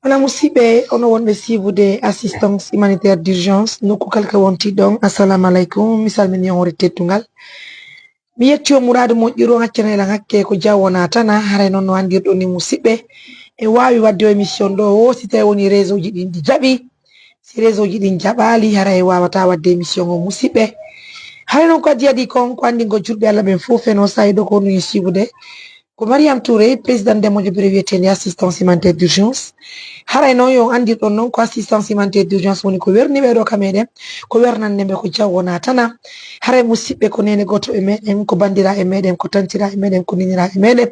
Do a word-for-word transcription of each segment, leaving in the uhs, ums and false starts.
Ala musiɓɓe, ono wonɓe siibude assistance humanitaire d'urgence, nokku kala ka wonti ɗon. Assalamu alaikum, mi salmini on hoore teddungal. Mi yetti on muraadu moƴƴuru, on accana elan hakke ko jaw wona tana, haray noon no anndirɗon ni musiɓɓe. E waawi waɗde o émission ɗo o, si tawi woni réseau ji ɗin ɗi jaɓi. Si réseau ji ɗin jaɓaali, haray waawata waɗde émission o musiɓɓe. Haray noon ko addi adii kon, ko anndingol julɓe Allah ɓen fof feno sa'i ɗo ko woni siibude. Ko Mariam Touré, président ndemojo biro wiyeteende assistance humanitaire d'urgence. Haray noon yo on anndirɗon noon ko assistance humanitaire d'urgence woni ko werni ɓe ɗo ka meɗen, ko wernande ɓe ko jaw wona tana. Haray musiɓɓe ko neene gooto e meɗen, ko bandira e meɗen, ko tantira e meɗen, ko ninira e meɗen.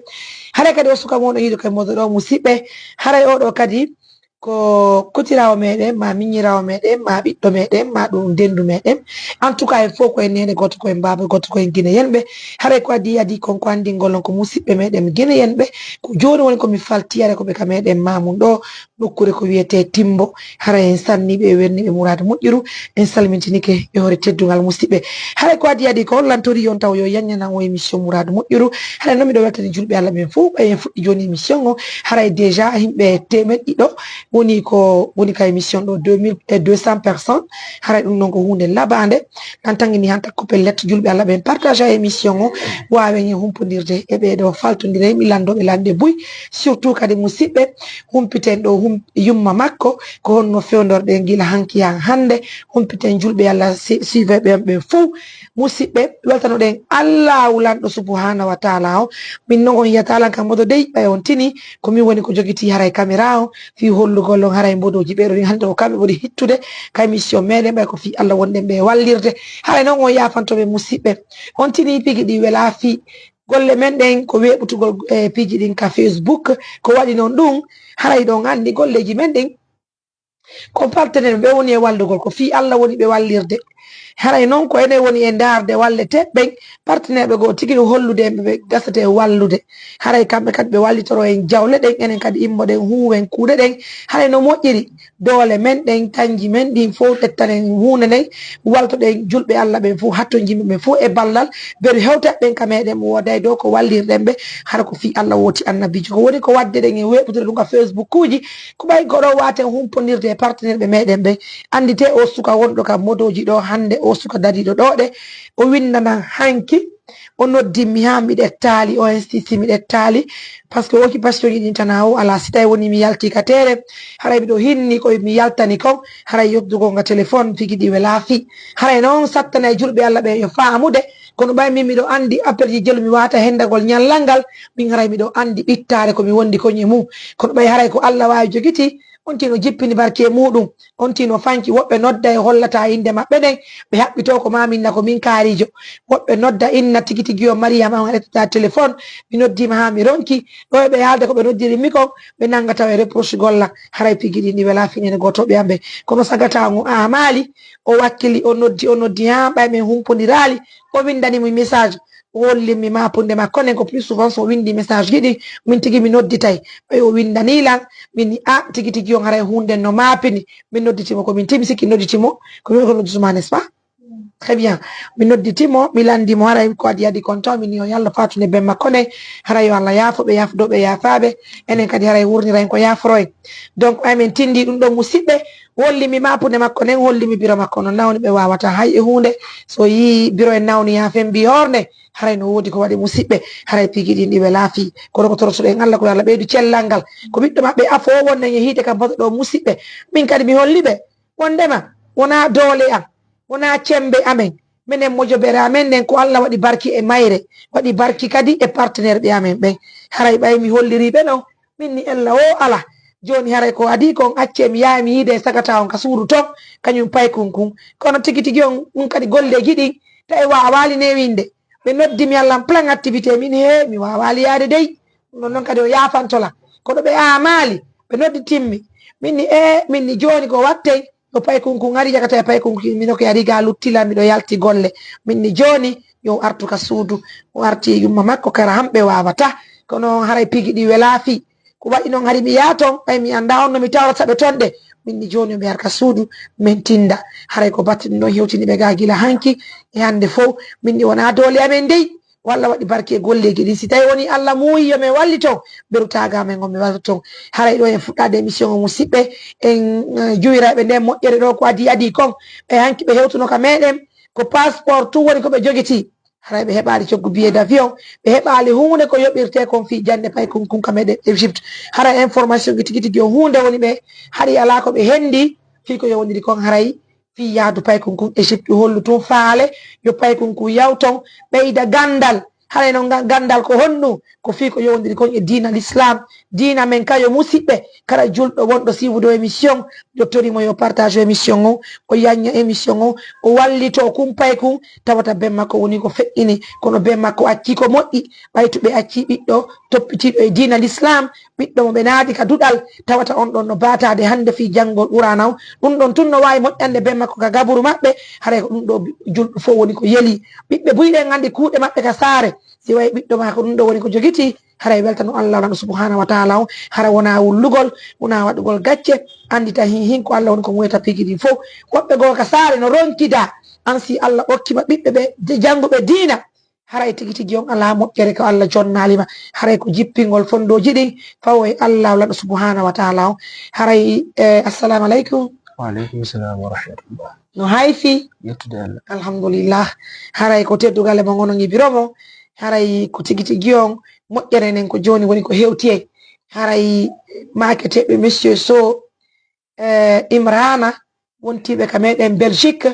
Haray kadi o suka moɗon yiɗo kadi moɗo ɗo musiɓɓe. Haray oɗo kadi ko kotirawo meɗen, ma miñirawo meɗen, ma ɓiɗɗo meɗen, ma ɗum dendu meɗen. En tout cas, en fof ko en neene gooto, ko en baaba gooto, ko en Guinéen ɓe. Haray ko addi adii kon ko anndingol on ko musiɓɓe meɗen Guinéen ɓe. Ko jooni woni ko mi falti, haray ko ɓe ka meɗen Mamoun ɗo, nokkure ko wiyete Timbo. Haray en sanni ɓe, e werni ɓe muraadu moƴƴuru. En salmintinike e hoore teddungal musiɓɓe. Haray ko addi adii ko on lantori on taw yo yanñanan o émission muraadu moƴƴuru. Haray noon miɗo weltani julɓe Allah ɓen fof, ɓay en fuɗɗi jooni émission o. Haray déjà yimɓe teemeɗɗe ɗiɗo woni ko woni ka émission ɗo, deux mille et deux cents personnes. Haray ɗum noon ko huunde labaande. Tan tangini han takko pellet julɓe Allah ɓen partage a émission o, waawen e humpondirde e ɓee ɗo faltondire mi lanndooɓe lanɗe buy. Surtout kadi musiɓɓe, humpiten ɗo hum-, yumma makko, ko honno fewndorɗen gila hanki haa hannde. Humpiten julɓe Allah si-, suivre ɓen ɓen fof. Musiɓɓe, weltanoɗen Allahu lanɗo subhanahu wa taala o. Min noon on yiyata lan kam modo dey, ɓay on tini, ko min woni ko jogiti haray caméra o, fii hollugol on haray mbodooji ɓeeɗo ɗin hannde ko kamɓe ɓuri hittude ka émission meɗen, ɓay ko fii Allah wonɗen ɓe wallirde. Haray noon on yaafanto ɓe musiɓɓe. On tini piiji ɗi wela fii golle men ɗen ko weeɓutugol, eh, piiji ɗin ka Facebook. Ko waɗi noon ɗum, haray ɗon anndi golleeji men ɗin ko partenaire ɓe woni e wallugol, ko fii Allah woni ɓe wallirde. Haray noon ko enen woni e ndaarde wallete ɓen partenaire ɓe goo tigi ɗo hollude en ɓe gasata e wallude. Haray kamɓe kadi ɓe wallitoro en jawle ɗen, enen kadi immoɗen huuwen kuuɗe ɗen. Haray no moƴƴiri doole men ɗen, tanji men ɗin fof ƴettanen huunde nden, waltoɗen julɓe Allah ɓen fof, hatton jimɓe ɓen fof e ballal. Beru hewtat ɓen ka meɗen mo wooday ɗo ko wallirɗen ɓe, hara ko fii Allah wooti annabiijo. Ko woni ko waɗde ɗen e weeɓutude ɗum ka Facebook uji, ko ɓay ko ɗo waaten humpondirde e partenaire ɓe meɗen ɓen. Anndite o suka wonɗo ka modooji ɗo hannde, o suka dariiɗo ɗo ɗe, o winndanan hanki, o noddi mi haa miɗe taali, o insisti miɗe taali, parce que occupation ji ɗin tana o alaa. Si tawi woni mi yalti ka teere, haray miɗo hinni ko mi yaltani kon, haray yoddugol nga téléphone piiji ɗi wela fii. Haray noon sattana e julɓe Allah ɓe yo faamude, kono ɓay min miɗo anndi appel ji jelu mi waata hendagol ñallal ngal, min haray miɗo anndi ɓittaare ko mi wondi kon e mum. Kono ɓay haray ko Allah waawi jogiti, on tino jippini barke muɗum, on tino fanki, woɓɓe nodda e hollata innde maɓɓe nden, ɓe haɓɓito ko ma min na ko min kaarijo. Woɓɓe nodda inna tigi tigi yo Mariyama on a ƴettata téléphone, mi noddima haa mi ronki, ɗo e ɓe haalde ko ɓe noddiri mi kon, ɓe nanga tawa e reproche golla, haray piiji ɗin ɗi wela fii neene gooto ɓe amɓe. Kono sagata on o amaali, o wakkili, o noddi, o noddi haa ɓay men humpondirali, o windani mo message, o holli mi mapunde makko nden ko plus souvent so o windi message ji ɗi, min tigi mi nodditay. Ɓay o windani lan, min ni, "Ah, tigi tigi on haray huunde no mapini." Min nodditi mo ko min timi sikki nodditi mo, ko min ko noddituma, n'est-ce pas? Très bien. Mi nodditi mo, mi landi mo haray ko adi adi kon taw min yo Yalla fatunde ben makko nden, haray yo Allah yaafo ɓe, yaafo ɗo ɓe yaafaɓe. Enen kadi haray wurnira en ko yaaforo en. Donc, ay men tindi ɗum ɗo musiɓɓe, holli mi mapunde makko nden, holli mi biro makko non nawni ɓe wawata hay e huunde. So yi biro en nawni yaafen bi hornde, haray no woodi ko waɗi musiɓɓe, haray piiji ɗin ɗi wela fii. Kono ko torotoɗen Allah ko yo Allah ɓeydu cellal ngal. Ko ɓiɗɗo maɓɓe afo wonde e hiite kam boto ɗo musiɓɓe. Min kadi mi holli ɓe wondema wona doole am, wona cembe amen. Minen mojobere amen nden ko Allah waɗi barki e mayre, waɗi barki kadi e partenaire ɓe amen ɓen. Haray ɓay mi holliri ɓe non, min ni ella o ala. Jooni haray ko adi kon acce mi yaha mi yiide e sagata on ka suudu ton, kañum paykun kun. Kono tigi tigi on, ɗum kadi golleji ɗin, tawi waawali newinde. Ɓe noddi mi Allah plan activité, min he mi waawali yaade dey. Ɗum ɗon non kadi o yaafanto lan. Kono ɓe amaali, ɓe noddi timmi. Min ni e, min ni jooni ko wattey? Yo paykun kun ari jagata e paykun kun, mino ko yari ga luttila, miɗo yalti golle. Min ni jooni yo artu ka suudu. O arti e yumma makko kara hamɓe wawata. Kono haray piiji ɗi wela fii. Ko waɗi non hari mi yaha ton, ɓay mi annda on no mi tawrata ɓe ton ɗe. Min ni jooni yo mi ar ka suudu, min tinda. Haray ko batte ɗum ɗon hewtini ɓe ga gila hanki e hannde fow. Min ni wona doole amen dey. walla waɗi barke e golleeji ɗin. Si tawi woni Allah muuyi yo min wallito, mberu taagaama e ngon mi wallito ton. Haray ɗo en fuɗɗaade émission o, musiɓɓe, en, eh, juwirayɓe nden moƴƴere ɗo ko adii, adii kon. Ɓe hanki ɓe hewtuno ka meɗen, ko passeport tun woni ko ɓe jogitii. Haray ɓe heɓaali coggu billet d'avion, ɓe heɓaali huunde ko yoɓirtee kon fii jannde paykun kun ka meɗen Égypte. Haray information ji tigi tigi o huunde woni ɓe, hari alaa ko ɓe hendi fii ko yowondiri kon, haray fii yaadu paykun kun Égypte, hollu tun faale, yo paykun kun yaw ton, ɓeyda ganndal. Haray non ga-, ganndal ko honɗun? Ko fii ko yowondiri kon e diina l'islam. Diina men ka yo musiɓɓe, kala julɗo wonɗo siiwude o émission, yo tori mo yo partage o émission o, o yanña émission o, o wallito kun paykun, tawata ben makko woni ko feƴƴini, kono ben makko acci ko moƴƴi. Ɓay to ɓe acci ɓiɗɗo toppitiiɗo e diina l'islam, ɓiɗɗo mo ɓe naadi ka duɗal, tawata on ɗon no baataade hannde fii janngol Qur'aana on. Ɗun ɗon tun no waawi moƴƴande ben makko ka gaburu maɓɓe, haray ko ɗun ɗo bi-, julɗo fow woni ko yeli. Ɓiɓɓe buy ɗen anndi kuuɗe maɓɓe ka saare. Si wayi ɓiɗɗo maa ko ɗun ɗo woni ko jogitii, haray weltanu Allah Lanɗo subhaanahu wa ta'aala on, hara wonaa wullugol, wonaa waɗugol gacce, anndita hin, hin ko Allah woni ko muuyata piiji ɗin fow. Woɓɓe goo ka saare no ronkida, an si Allah okki ma ɓiɓɓe ɓe de-, jannguɓe diina, haray tigi tigi on alaa moƴƴere ko Allah jonnaali ma. Haray ko jippingol fonndooji ɗin fawo e Allah Lanɗo subhaanahu wa ta'aala on. Haray, eh, assalamu aleykum. Wa aleykum salam wa rahmatullah. No hayfi? Yettude Allah. Alhamdulillah. Haray ko teddugal e mo ngono ngibiro mo. Haray ko tigi tigi on moƴƴere nden ko jooni woni ko hewti en. Haray maaketeeɓe Monsieur Sow, eh, Imrana, wontiiɓe ka meɗen Belgique,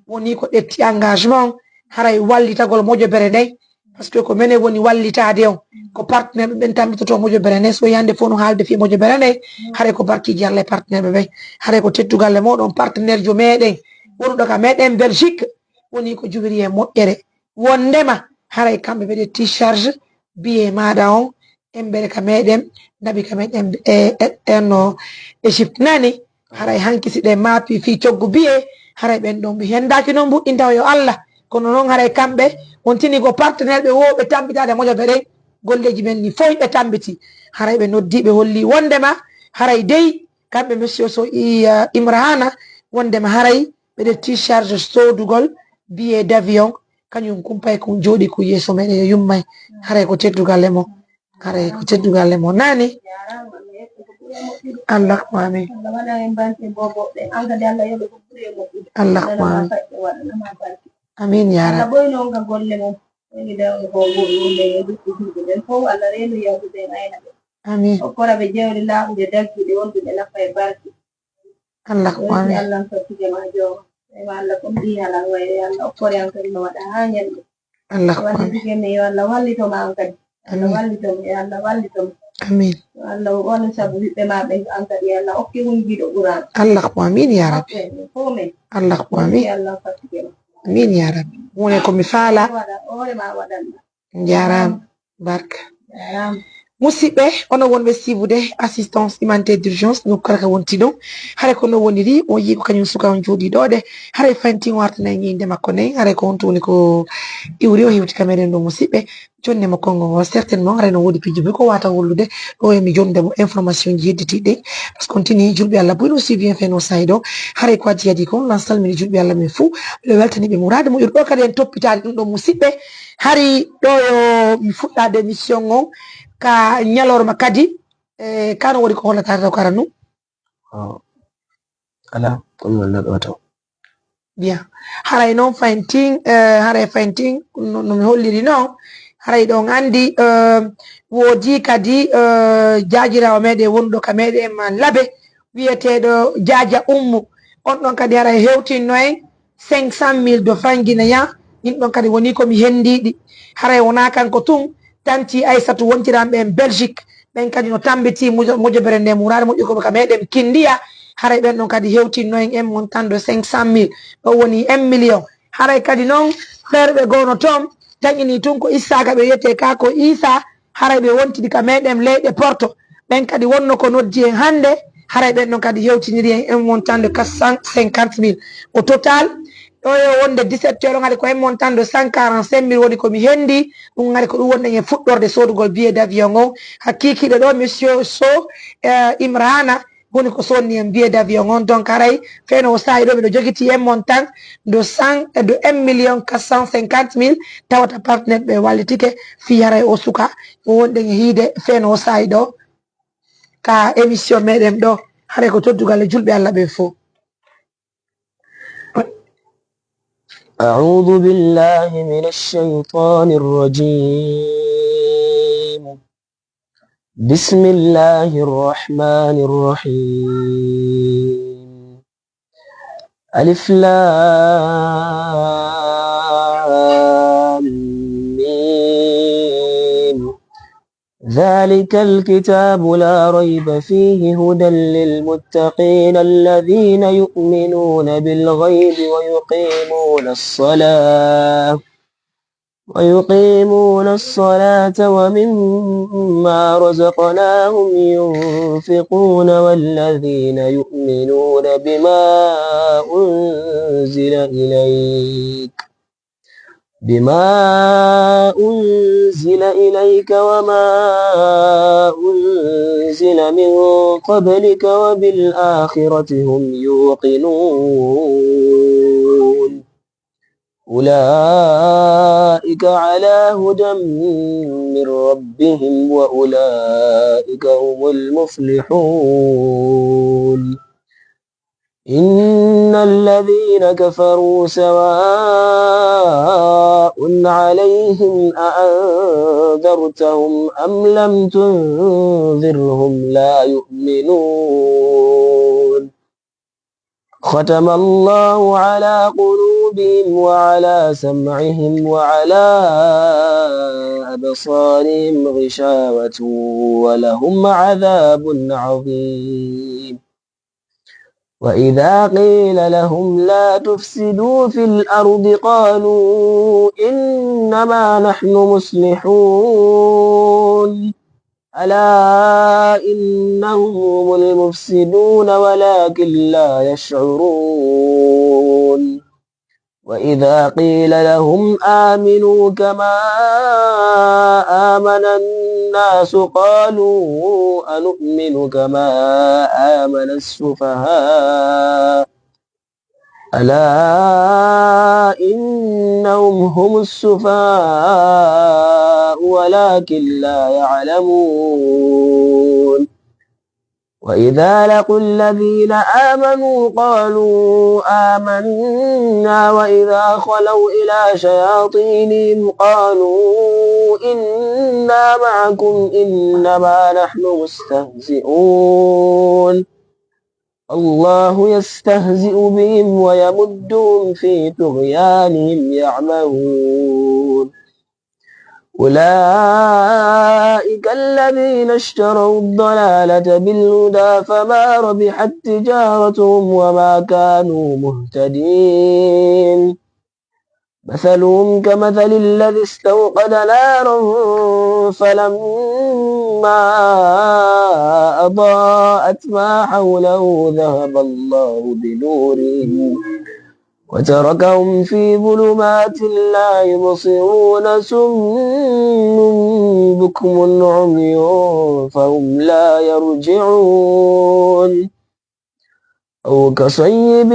woni ko ƴetti engagement, haray wallitagol mojobere nden, parce que ko menen woni wallitaade on, ko partenaire ɓe ɓen tambitoto mojobere nden, so yande fof no haalde fii mojobere nden, haray ko barkiiji Allah e partenaire ɓe ɓen, haray ko teddugal e moɗon partenaire jo meɗen, wonuɗo ka meɗen Belgique, woni ko jubiri e moƴƴere, wondema haray kamɓe ɓe ƴetti charge billet maaɗa on, embere ka meɗen, naɓi ka meɗen, e, e, enno Égypte nani, haray hanki si ɗen maapi fii coggu billet, haray ɓen ɗon ɓe hendaaki non mbuɗɗintawo yo Allah, kono non haray kamɓe on tini ko partenaire ɓe wowɓe tambitaade mojobe ɗen, golleeji men ni fof ɓe tambiti, haray ɓe noddi, ɓe holli wondema haray dey kamɓe Monsieur Sow i, uh, Imrana, wondema haray ɓe ƴetti charge soodugol billet d'avion, kañum kumpay ko jooɗi ko yeeso meɗen yo yummay, haray ko teddugal e mo. Haray ko teddugal e mo nani. Allah ko amin. Allah ko amin. Amin ya Rabbi. Amin. Okkora ɓe jewle laaɓuɗe, dagguɗe, wonduɗe nafa e barke. Allah ko amin. Allah on fattude ma jooma. Ema Allah ko mbi halan wayo Allah okkore an kadi no waɗa ha ñande. Allah ko amin. Wadde yo Allah wallito ma an kadi. Allah wallito mo, yo Allah wallito mo. Amin. Yo Allah wonu sabu ɓiɓɓe ma ɓen an kadi yo Allah okke woni jiiɗo Qur'an. Allah ko amin ya Rabbi. Okke fof men. Allah ko amin. Yo Allah fattude ma. Amin ya Rabbi. Woni ko mi faala. Waɗa hoore ma waɗan. Njaaraama. Barka. Njaaraama. Musidɓe, onon wonɓe siibude assistance humanitaire d'urgence, nokku kala ka wonti ɗon. Haray ko no woniri, on yii ko kañum suka on jooɗii ɗo de. Haray fayntin wartana en innde makko nden. Haray ko on tuni ko iwri o hewti ka meɗen ɗo, musidɓe. Jonde mo kongo ngo, certainement, haray no woodi piiji buy ko wata hollude. Ɗo e mi jonde mo information ji yedditiiɗi ɗin. Parce que on tini julɓe Allah buy no suivi en feno sayi ɗo. Haray ko addi adii kon, lan salmini julɓe Allah men fuu. Miɗo weltani ɓe muraade muɓɓen. Ɗo kadi en toppitaade ɗum ɗo, musidɓe. Hari ɗo yo mi fuɗɗaade émission on ka ñalorma kadi, e, kano woni ko hollata to kara nu. Oh. Ala, ko mi walla ɗo taw. Bien. Haray noon fayntin, eh, haray fayntin, no, no mi holliri noon, haray ɗon anndi, eh, woodi kadi, eh, jaajiraawo meɗen wonɗo ka meɗen man Labe, wiyeteeɗo Jaaja Ummu. On ɗon kadi haray hewtinno en cinq cent mille de francs guinéens, ɗin ɗon kadi woni ko mi henndiiɗi. Haray wonaa kanko tun, tanti Aysatu wontiranɓe en Belgique, ɓen kadi no tambitii mujo-, mojobere nde muraade moƴƴuko ka meɗen Kindiya. Haray ɓen ɗon kadi hewtinno en un montant de cinq cent mille, ɗo woni un million. Haray kadi noon, feere ɓe goono toon, taƴini tun ko Issa ka ɓe wiyetee ka ko Issa, haray ɓe wontidi ka meɗen leyɗe Porto. Ɓen kadi wonno ko noddi en hannde, haray ɓen ɗon kadi hewtiniri en un montant de quatre cent cinquante mille. Au total, ɗo yo wonde dix-sept heures, on ari ko un montant de cent quarante-cinq mille woni ko mi henndi. Ɗum ari ko ɗum wonde en e fuɗɗorde soodugol billet d'avion on. Hakiikiiɗo ɗo, Monsieur Sow, eh, Imrana, Woni ko sonni en billet d'avion on. Donc haray feeno o saa'i ɗo miɗo jogiti en montant de cent, de un million quatre cent cinquante mille, tawata partenaire ɓe wallitike fii haray o suka wonɗen e hiide feeno o saa'i ɗo ka émission meɗen ɗo. Haray ko teddugal e julɓe Allah ɓen fow. أعوذ بالله من الشيطان الرجيم. بسم الله الرحمن الرحيم. ألف لام ميم. ذلك الكتاب لا ريب فيه هدى للمتقين الذين يؤمنون بالغيب ويقيمون الصلاة ويقيمون الصلاة ومما رزقناهم ينفقون والذين يؤمنون بما أنزل إليك بما أنزل إليك وما أنزل من قبلك وبالآخرة هم يوقنون. أولئك على هدى من ربهم وأولئك هم المفلحون. إن الذين كفروا سواء عليهم أأنذرتهم أم لم تنذرهم لا يؤمنون. ختم الله على قلوبهم وعلى سمعهم وعلى أبصارهم غشاوة ولهم عذاب عظيم. وإذا قيل لهم لا تفسدوا في الأرض قالوا إنما نحن مصلحون. ألا إنهم هم المفسدون ولكن لا يشعرون. وإذا قيل لهم آمنوا كما آمن الناس قالوا أنؤمن كما آمن السفهاء. ألا إنهم هم السفهاء ولكن لا يعلمون. وإذا لقوا الذين آمنوا قالوا آمنا وإذا خلوا إلى شياطينهم قالوا إنا معكم إنما نحن مستهزئون. الله يستهزئ بهم ويمدهم في طغيانهم يعمهون. أولئك الذين اشتروا الضلالة بالهدى فما ربحت تجارتهم وما كانوا مهتدين. مثلهم كمثل الذي استوقد نارا فلما أضاءت ما حوله ذهب الله بنورهم وتركهم في ظلمات لا يبصرون صم بكم عمي فهم لا يرجعون. أو كصيب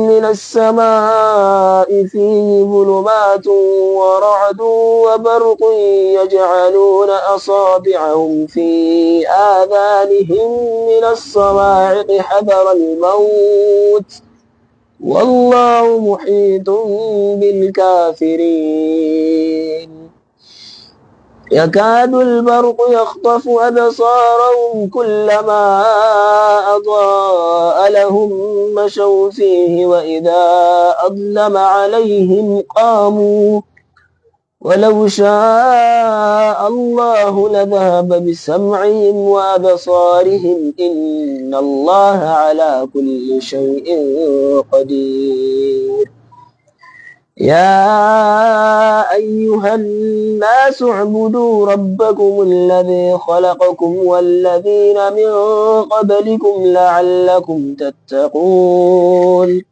من السماء فيه ظلمات ورعد وبرق يجعلون أصابعهم في آذانهم من الصواعق حذر الموت والله محيط بالكافرين. يكاد البرق يخطف أبصارهم كلما أضاء لهم مشوا فيه وإذا أظلم عليهم قاموا ولو شاء الله لذهب بسمعهم وأبصارهم إن الله على كل شيء قدير. يا أيها الناس اعبدوا ربكم الذي خلقكم والذين من قبلكم لعلكم تتقون.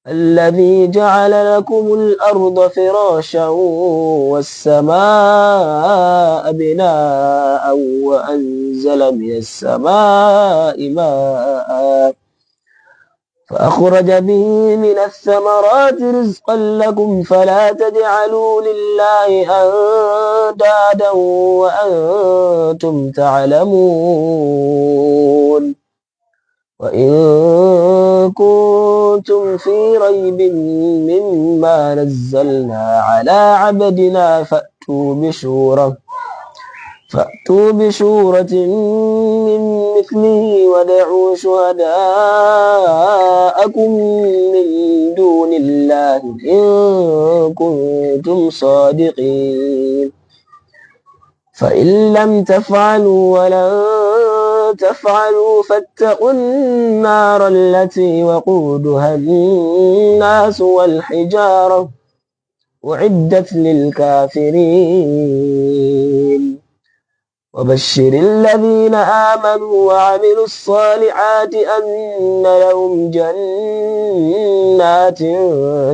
الذي جعل لكم الأرض فراشا والسماء بناء وأنزل من السماء ماء فأخرج به من الثمرات رزقا لكم فلا تجعلوا لله أندادا وأنتم تعلمون. وإن كنتم في ريب مما نزلنا على عبدنا فأتوا بسورة فأتوا بسورة من مثله وادعوا شهداءكم من دون الله إن كنتم صادقين. فإن لم تفعلوا ولن تفعلوا فاتقوا النار التي وقودها الناس والحجارة أعدت للكافرين. وبشر الذين آمنوا وعملوا الصالحات أن لهم جنات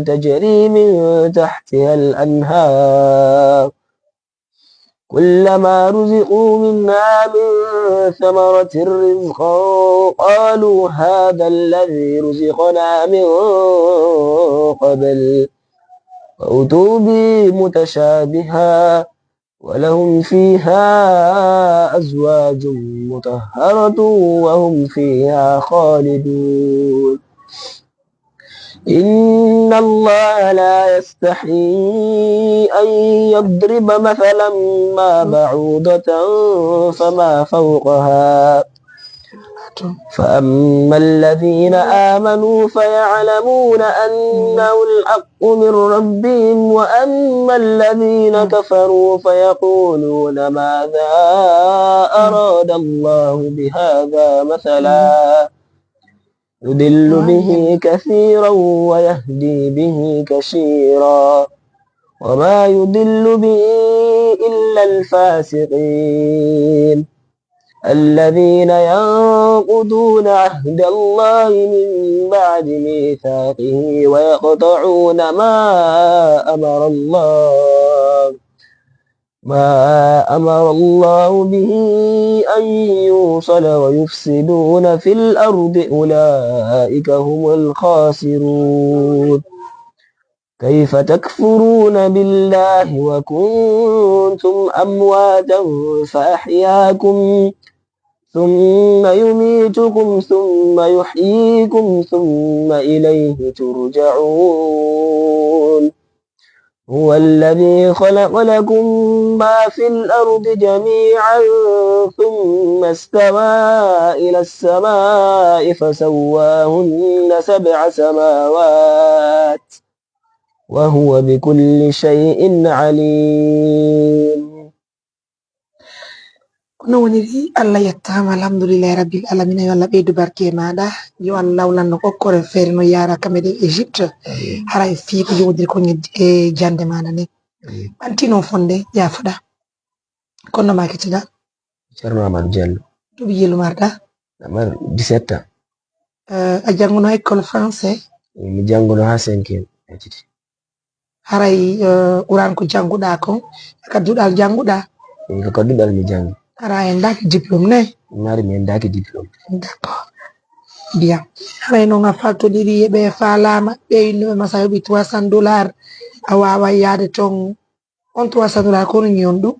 تجري من تحتها الأنهار كلما رزقوا منها من ثمرة رزقا قالوا هذا الذي رزقنا من قبل وأتوا به متشابها ولهم فيها أزواج مطهرة وهم فيها خالدون. إن الله لا يستحيي أن يضرب مثلا ما بعوضة فما فوقها فأما الذين آمنوا فيعلمون أنه الحق من ربهم وأما الذين كفروا فيقولون ماذا أراد الله بهذا مثلا يضل به كثيرا ويهدي به كثيرا وما يضل به إلا الفاسقين الذين ينقضون عهد الله من بعد ميثاقه ويقطعون ما أمر الله ما أمر الله به أن يوصل ويفسدون في الأرض أولئك هم الخاسرون. كيف تكفرون بالله وكنتم أمواتا فأحياكم ثم يميتكم ثم يحييكم ثم إليه ترجعون. هو الذي خلق لكم ما في الأرض جميعا ثم استوى إلى السماء فسواهن سبع سماوات وهو بكل شيء عليم. Ko noon woniri, Allah yettaama, alhamdulillahi rabbil alamina. Yo Allah ɓeydu barke e maaɗa. Yo Allah lawlan no okkore feere no yaara kamɓe ɗe Égypte. Hara e fii ko yowdiri ko e jannde maaɗa nde. Ɓanti noon fonde, jaafoɗa. Kono no maa kettiɗa? Ceerno Amadou Diallo. Duuɓi jelu marɗa? Amar dix-sept ans. A jannguno école français? Mi jannguno haa cinquième. Haray Quraan ko jannguɗaa kon, ko ka duɗal jannguɗaa? Ko ka duɗal mi janngi. Hara a endaaki diplôme ne? Mari mi endaaki diplôme. D'accord. Bien. Haray noon a faltodiri e ɓe faalaama, ɓe innuɓe ma sa heɓi trois cents dollars, a waaway yaade ton. On trois cents dollars ko no ñiyon ɗum?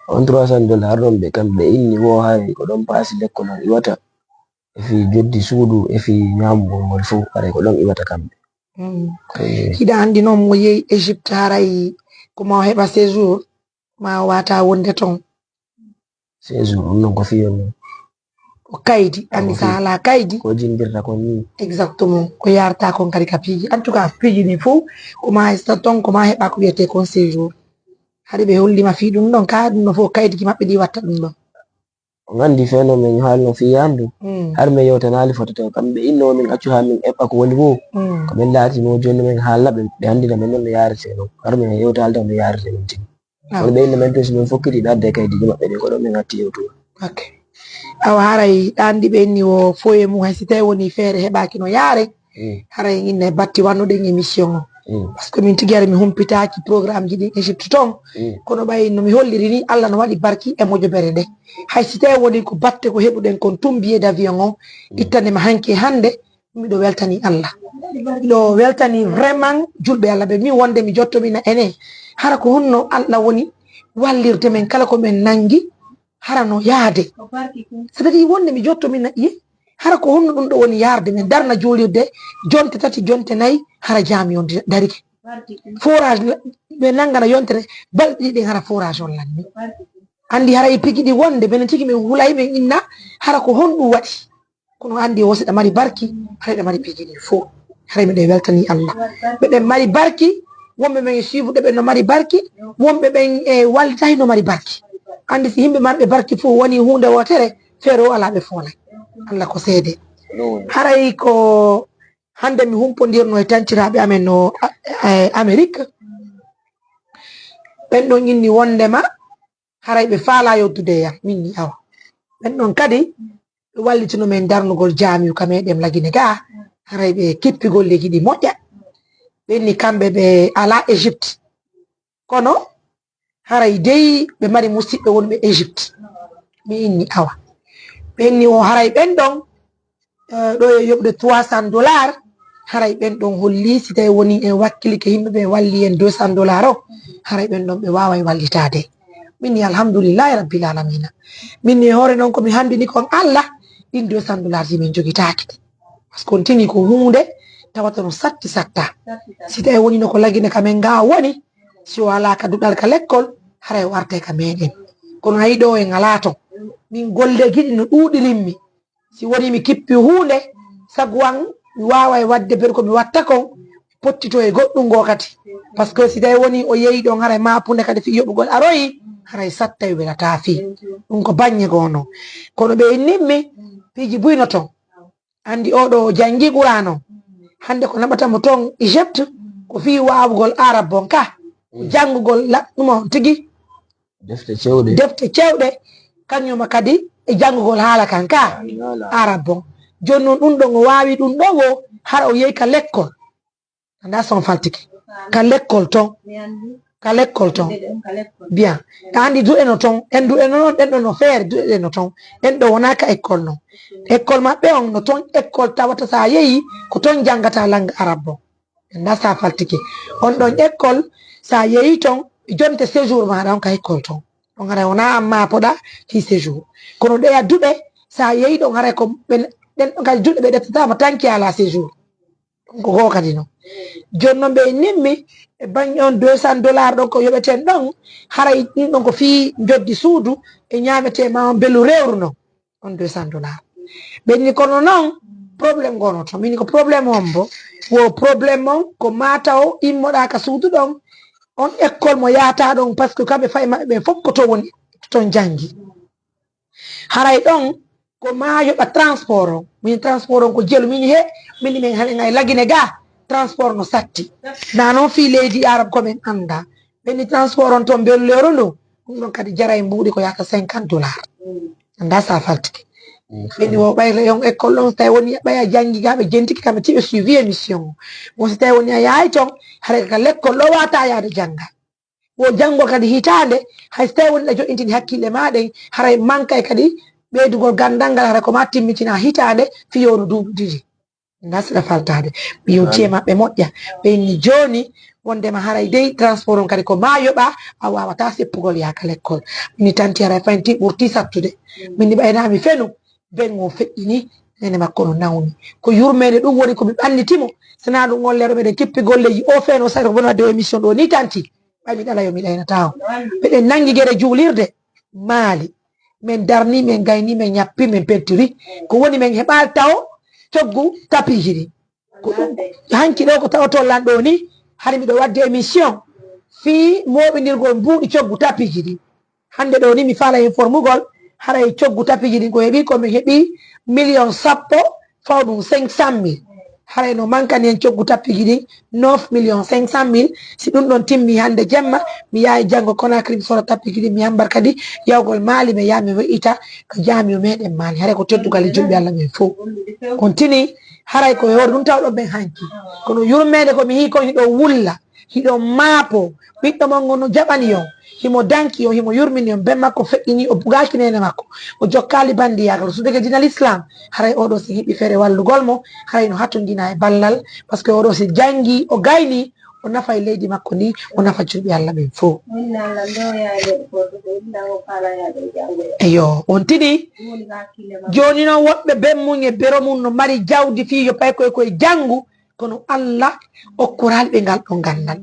On trois cents dollars ɗon ɓe kam ɓe inni wo hari ko ɗon paasi lekkol on iwata. E fii joddi suudu, e fii ñaamugol ngol fof, haray ko ɗon iwata kamɓe. Hiɗa anndi noon mo yehi Égypte haray ko ma o heɓa séjour, ma o waata wonde toon? Séjour, ɗum noon ko fii on noon. Ko kaydi, anndi so a alaa kaydi. Ko jimbirta kon nii. Exactement, ko yaarta kon kadi ka piiji. En tout cas, piiji ɗi fof, ko ma hesta toon, ko ma heɓa ko wiyetee kon séjour. Hari ɓe hollii ma fii ɗum ɗon, ka ɗum ɗon fof kaydi ki maɓɓe ɗi watta ɗum ɗon. On anndi fee no min haalno fii yaandu, har min yewtanaali foto taw kamɓe innoo min accu haa min eɓɓa ko woni woo. Ko min laatino jooni min haalna ɓe, ɓe anndina min noon no yaaretee noon. Har min yewtaali taw no yaaretee noon tigi. Kono ɓe inno min tun si min fokkiti ɓe adda e kaydiiji maɓɓe ɗin, ko ɗon min hatti yewtude. Ok. Awa haray ɗa anndi ɓe inni wo foye mum hay si tawi woni feere heɓaaki no yaare. Haray inna e batti wannuɗen émission o. Parce que min tigi ara mi humpitaaki programme ji ɗin Égypte ton. Kono ɓay no mi holliri ni, Allah no waɗi barki e mojobere nde. Hay si tawi woni ko batte ko heɓuɗen kon tun billet d'avion on, ittande ma hanki e hannde, miɗo weltani Allah. Miɗo weltani vraiment julɓe Allah ɓe, min wonde mi jottomina ene. Hara ko honno Allah woni wallirde men kala ko men nangi, hara no yaade. C'est-à-dire wonde mi jottomina, ye, hara ko honno ɗum ɗo woni yaarde men, darna juulirde, jonte tati, jonte nayi, hara jaami on di-, darike. Forage la-, ɓe nanngana yontere, balɗe ɗiɗi hara forage on lanni. Anndi hara e pigi ɗi wonde, minen tigi min hulay, min inna, hara ko honɗum waɗi. Kono anndi o, si ɗa mari barki, hara ɗa mari pigi ɗi fof. Hara miɗo weltani Allah. Ɓeɗen mari barki, wonɓe men e suivre ɓe no mari barki, wonɓe ɓen e wallitahi no mari barki. Anndi si yimɓe marɓe barki fof woni huunde wootere, feere o alaa ɓe foolay. Allah ko seede. Haray ko hannde mi humpondirno e tanciraaɓe amen no, a-, e Amérique. Ɓen ɗon inni wondema haray ɓe faalaa yoddude e yam, min ni awa. Ɓen ɗon kadi ɓe wallitino men darnugol jaamiyu ka meɗen Lagine gaa, haray ɓe kippi golleeji ɗi moƴƴa. Ɓen ni kamɓe ɓe alaa Égypte. Kono haray dey ɓe mari musidɓe wonɓe Égypte. Mi inni awa. Ɓen ni o haray ɓen ɗon, eh, ɗo e yoɓde trois cents dollars, haray ɓen ɗon holli si tawi woni en wakkilike yimɓe ɓe walli en deux cents dollars o, haray ɓen ɗon ɓe waaway wallitaade. Min ni alhamdulillahi rabbil alamina. Min ni e hoore noon ko mi hanndini kon Allah, ɗin deux cents dollars ji min jogitaaki ɗi. Parce que on tini ko huunde tawata no satti satta. Si tawi woni no ko Lagine ka men gaa woni, si o alaa ka duɗal ka lekkol, haray o artay ka meɗen. Kono ayi ɗo en alaa ton. Min golleeji ɗi no ɗuuɗirimmi. Si woni mi kippi huunde, sabu an mi waaway waɗde ber ko mi watta kon, pottito e goɗɗum ngoo kadi. Parce que si tawi woni o yehi ɗon haray maapunde kadi fii yoɓugol aroyi, haray sattay welataa fii. Ɗum ko baŋŋe goo non. Kono ɓe innimmi, piiji buy no ton. Anndi oo ɗoo o janngi Qur'aana on. Hannde ko naɓata mo ton Égypte, ko fii waawugol Arab on ka, ko janngugol laɓɗum on tigi. Defte cewɗe. Defte cewɗe, kañum kadi e janngugol haala kan ka Arab on. Jooni non ɗum ɗon o waawi ɗum ɗon o, hara o yehi ka lekkol. Anndaa si on faltike. Ka lekkol ton. Ka lekkol ton. Bien. A anndi duɗe no ton. En duɗe no non, ɗen ɗon no feere, duɗe ɗen no ton. Ɗen ɗo wonaa ka école non. École maɓɓe on no ton école tawata si a yehi, ko ton janngata langue arabe on. Anndaa si a faltike. On ɗon école, si a yehi ton, jonte séjour maaɗa on ka école ton. On haray wonaa an maapoɗaa fii séjour. Kono ɗeya duɗe, si a yehi ɗon haray ko ɓen, ɗen ɗon kadi duɗe ɓe ƴettataama tan ki alaa séjour. Ko goo kadi non. Jooni non ɓe nimmi e baŋŋe on deux cents dollars ɗon ko yoɓeten ɗon, haray ɗum ɗon ko fii njoddi suudu e ñaametee maa on belu rewru non. On deux cents dollars. Ɓe ni kono non, problème goo no ton. Min ko problème on bo. Wo problème on ko maa taw immoɗaa ka suudu ɗon, on école mo yaataa ɗon, parce que kamɓe fay maɓɓe ɓen fof ko to woni, to ton janngi. Haray ɗon ko maa yoɓa transport on. Min transport on ko jelu. Min he, min min haɗe ngay Lagine ga, transport no satti. Na non fii leydi Arab ko min annda. Ɓenni transport on ton belleeru ndu, ɗum ɗon kadi jaray mbuuɗi ko yaata cinquante dollars. Annda si a faltike. Ɓenni wo ɓay rayon école on, si tawi woni ɓay a janngi ga, ɓe jentike kam, ɓe tiɓe suivi émission o. Bon, si tawi woni a yahay ton, haray ka lekkol ɗo waata yaade jannga. Wo janngol kadi hitaande, hay so tawi woni ɗa joɗɗintini hakkille maa ɗen, haray mankay kadi ɓeydugol ganndal ngal, haray ko maa timmitina hitaande, fii yo no duuɓi ɗiɗi. Ngasira faltaade. Mi yewti e maɓɓe moƴƴa. Ɓe inni jooni, wondema haray dey transport on kadi ko maa yoɓa, a waawataa seppugol yaaka lekkol. Mini tanti haray faynti ɓurti sattude. Mini ɓayna mi fenu, ben o feƴƴini, nene makko no nawni. Ko yurmeende ɗum woni ko mi ɓanniti mo. Sinaa ɗum on lero meɗen kippi golleeji o feno sari ko woni wadde o émission ɗo ni tanti. Ɓay mi ɗala yo mi ɗaynataa on. Meɗen nangi gere juulirde Maali. Min darni, min gayni, min ñappi, min pentiri. Ko woni min heɓaali taw coggu tapiiji ɗin. Ko ɗum, hanki ɗo ko tawoton lan ɗo ni, hari miɗo wadde émission fii mooɓindirgol mbuuɗi coggu tapiiji ɗin. Hannde ɗo ni mi faala informugol, haray coggu tapiiji ɗin ko heɓi, ko min heɓi million sappo, faw ɗum cinq cent mille. Haray no mankani en coggu tapiiji ɗin neuf millions cinq cent mille. Si ɗum ɗon timmi hannde jemma, mi yahay janngo Conakry, mi sooda tapiiji ɗin, mi hambar kadi yahugol Maali, mi yaha mi we'ita ka jaamiyo meɗen Maali. Haray ko teddugal e julɓe Allah men fow. On tini, Haray ko e hoore ɗum tawɗon ɓen hanki. Kono yurmeende ko mi yii kon hiɗo wulla, hiɗo maapo. Ɓiɗɗo mon ngon no jaɓani on, himo danki on, himo yurmini on. Ben makko feƴƴini, o bugaaki neene makko. O jokkaali bandiyaagal, o sudake diina Lislaam. Haray oɗo si heɓi feere wallugol mo, haray no hatondina e ballal. Parce que oɗo si jangi, o gayni, o nafay leydi makko ndi, o nafa julɓe Allah ɓen fow. Eyo, on tini. Jooni noon woɓɓe ben mum e bero mum no mari jawdi fii yo pay koye koye janngu, kono Allah okkoraali ɓe ngal ɗon ganndal.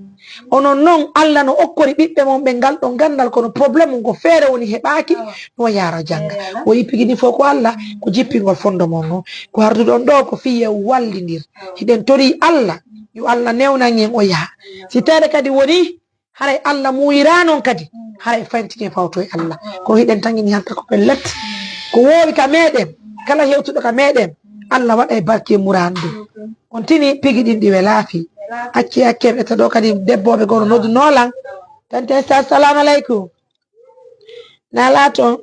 Onon noon, Allah no okkori ɓiɓɓe mon ɓe ngal ɗon ganndal, kono problème mum ko feere woni heɓaaki, no yaaro jannga. O yippigi ni fof ko Allah, ko jippingol fondo mon on. Ko arduɗon ɗo ko fii yo wallindir. Hiɗen torii Allah, yo Allah newnan en o yaha. Si tawde kadi woni, haray Allah muuyira non kadi, haray fayntine fawto e Allah. Ko hiɗen tangini hanta ko pellet. Ko woowi ka meɗen, kala hewtuɗo ka meɗen, Allah waɗa e barke muraadu ndu. On tini pigi ɗin ɗi welaa fii. Acci, acci, en etta ɗo kadi debbooɓe goo no noddu noolan. Tante Esta, assalamu aleykum. Na laato?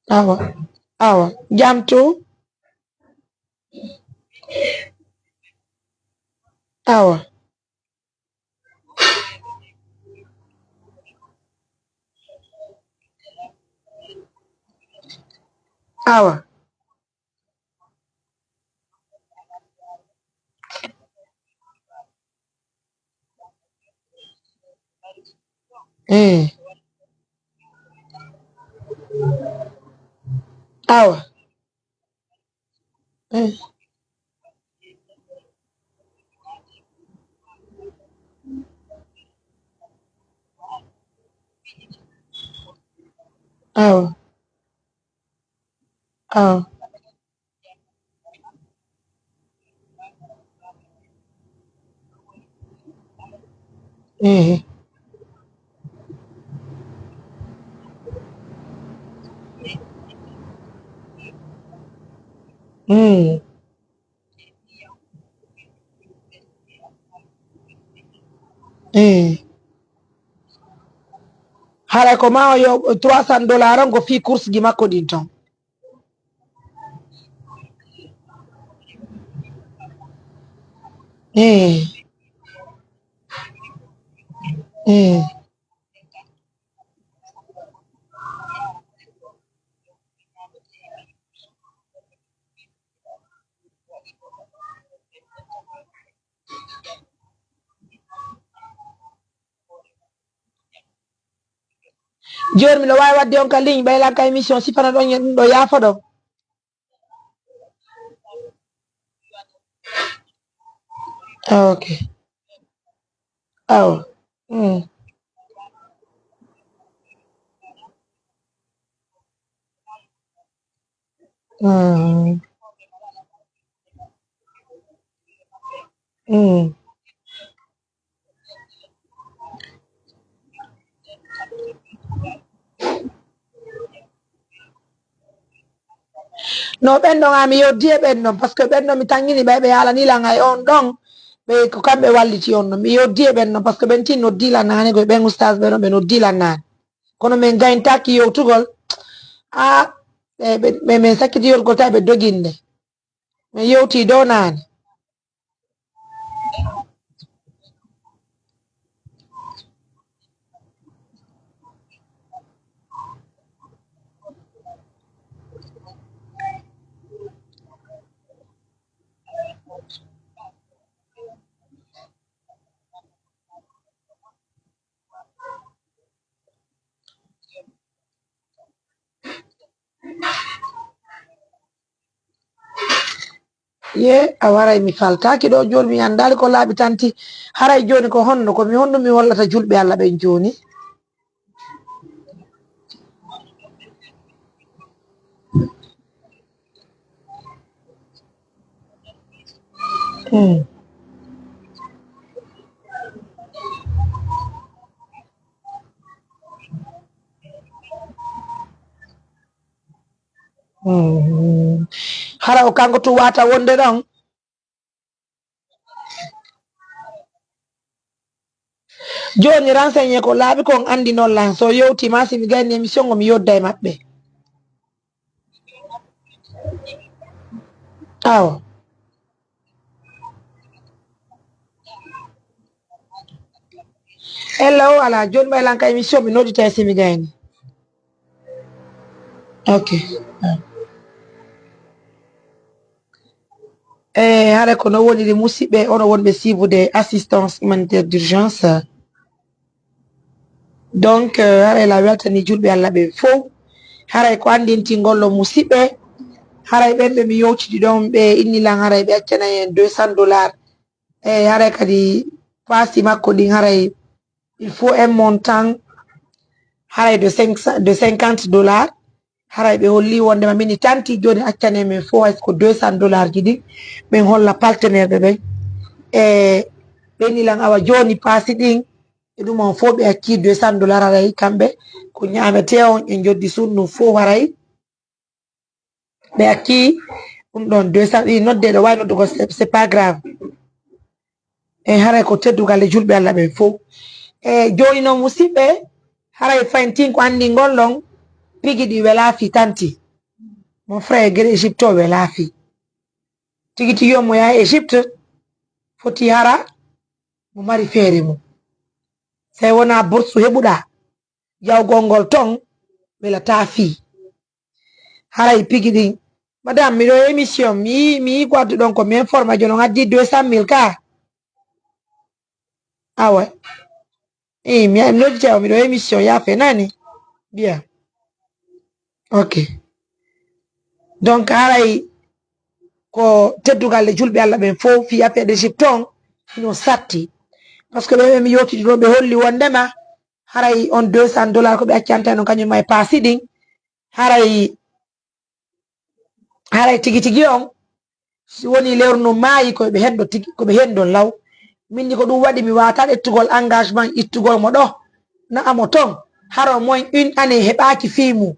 Awa, awa. Jam tu? Awa. Awa. Eh. Awa. Eh. Awa. Awa. Ehe. Mm. Eh. Haray ko ma o yo trois cents dollars on ko fii course ji makko ɗin ton. Eh. Eh. Jooni miɗo waawi waɗde on ka ligne, ɓay lan ka émission, si fana ɗon, ɗum ɗo yaafo ɗon. Ah, ok. Awa. Mm. Mm. Mm. No, ɓen ɗon, a mi yoddi e ɓen ɗon, parce que ɓen ɗon mi tangini ɓay ɓe yaalani lan ay on ɗon, ɓe ko kamɓe walliti on ɗon. Mi yoddi e ɓen ɗon, parce que ɓen tin noddi lan naane, ko ɓen ustaas ɓen ɗon ɓe noddi lan naane. Kono min gayntaaki yewtugol. Ah, ɓe, ɓe, ɓe, min sakkiti yewtugol tawi ɓe doginde. Min yewti dow naane. Ye, a waray mi faltaaki ɗo jooni, mi anndaali ko laaɓi tanti. Haray jooni ko honno, ko mi honno mi hollata julɓe Allah ɓen jooni? Hmm. Hmm. Hara o kanko tun wata wonde ɗon. Jooni, renseigné ko laaɓi kon anndi noon lan. So yewtiima, si mi gayni émission o, mi yodda e maɓɓe. Awa. Ella o ala, jooni ɓay lan ka émission mi noddita e simi gayni. Ok. E haray ko no woniri musidɓe, ono wonɓe siibude assistance humanitaire d'urgence. Donc, eh, haray la weltani julɓe Allah ɓe fow. Haray ko anndintingol lo musidɓe. Haray ɓen ɓe mi yewtidi ɗon, ɓe inni lan haray ɓe accana en deux cents dollars. E haray kadi paasi makko ɗin haray il faut un montant haray de cinq cents, de cinquante dollars. Haray ɓe holli wondema mini tanti jooni accane men fof hay ko deux cents dollars ji ɗin. Ɓen holla partenaire ɓe ɓen. E ɓe inni lan awa jooni paasi ɗin e ɗum on fof ɓe acci deux cents dollars haray kamɓe ko ñaamete on e joddi sunnu fof haray. Ɓe acci ɗum ɗon deux cents ɗi nodde ɗo wawi noddugol, c'est, c'est pas grave. E haray ko teddugal e julɓe Allah ɓen fof. E jooni noon musidɓe, haray fayin tin ko anndi ngol ɗon pigi ɗi wela fi tanti. Mon frère gere Égypte o wela fi. Tigi tigi yo mo yaha Égypte foti hara mo mari feere mum. Tawi wona bourse heɓuɗa, jawgol ngol ton wela ta fi. Haray pigi ɗin. Madame, miɗo émission, mi yi, mi yi ko addu ɗon ko mi informe jono addi deux cent mille ka. Awa. Eh, mi, mi noddite o, miɗo émission, ya fe nani. Bien. Ok. Donc, haray ko teddugal e julɓe Allah ɓen fof fi affaire d'Égypte on, hino satti. Parce que ɓe, ɓe mi yewtidi ɗo, ɓe holli wondema, haray on deux cents dollars ko ɓe accanta non kañum ma e paasi ɗin. Haray, haray tigi tigi on, si woni lewru no maayi, ko ɓe hen ɗo tigi, ko ɓe hen ɗon law. Min ni ko ɗum waɗi mi wata ƴettugol engagement, ittugol mo ɗo, na amo ton. Haro moyen une année heɓaaki fii mum.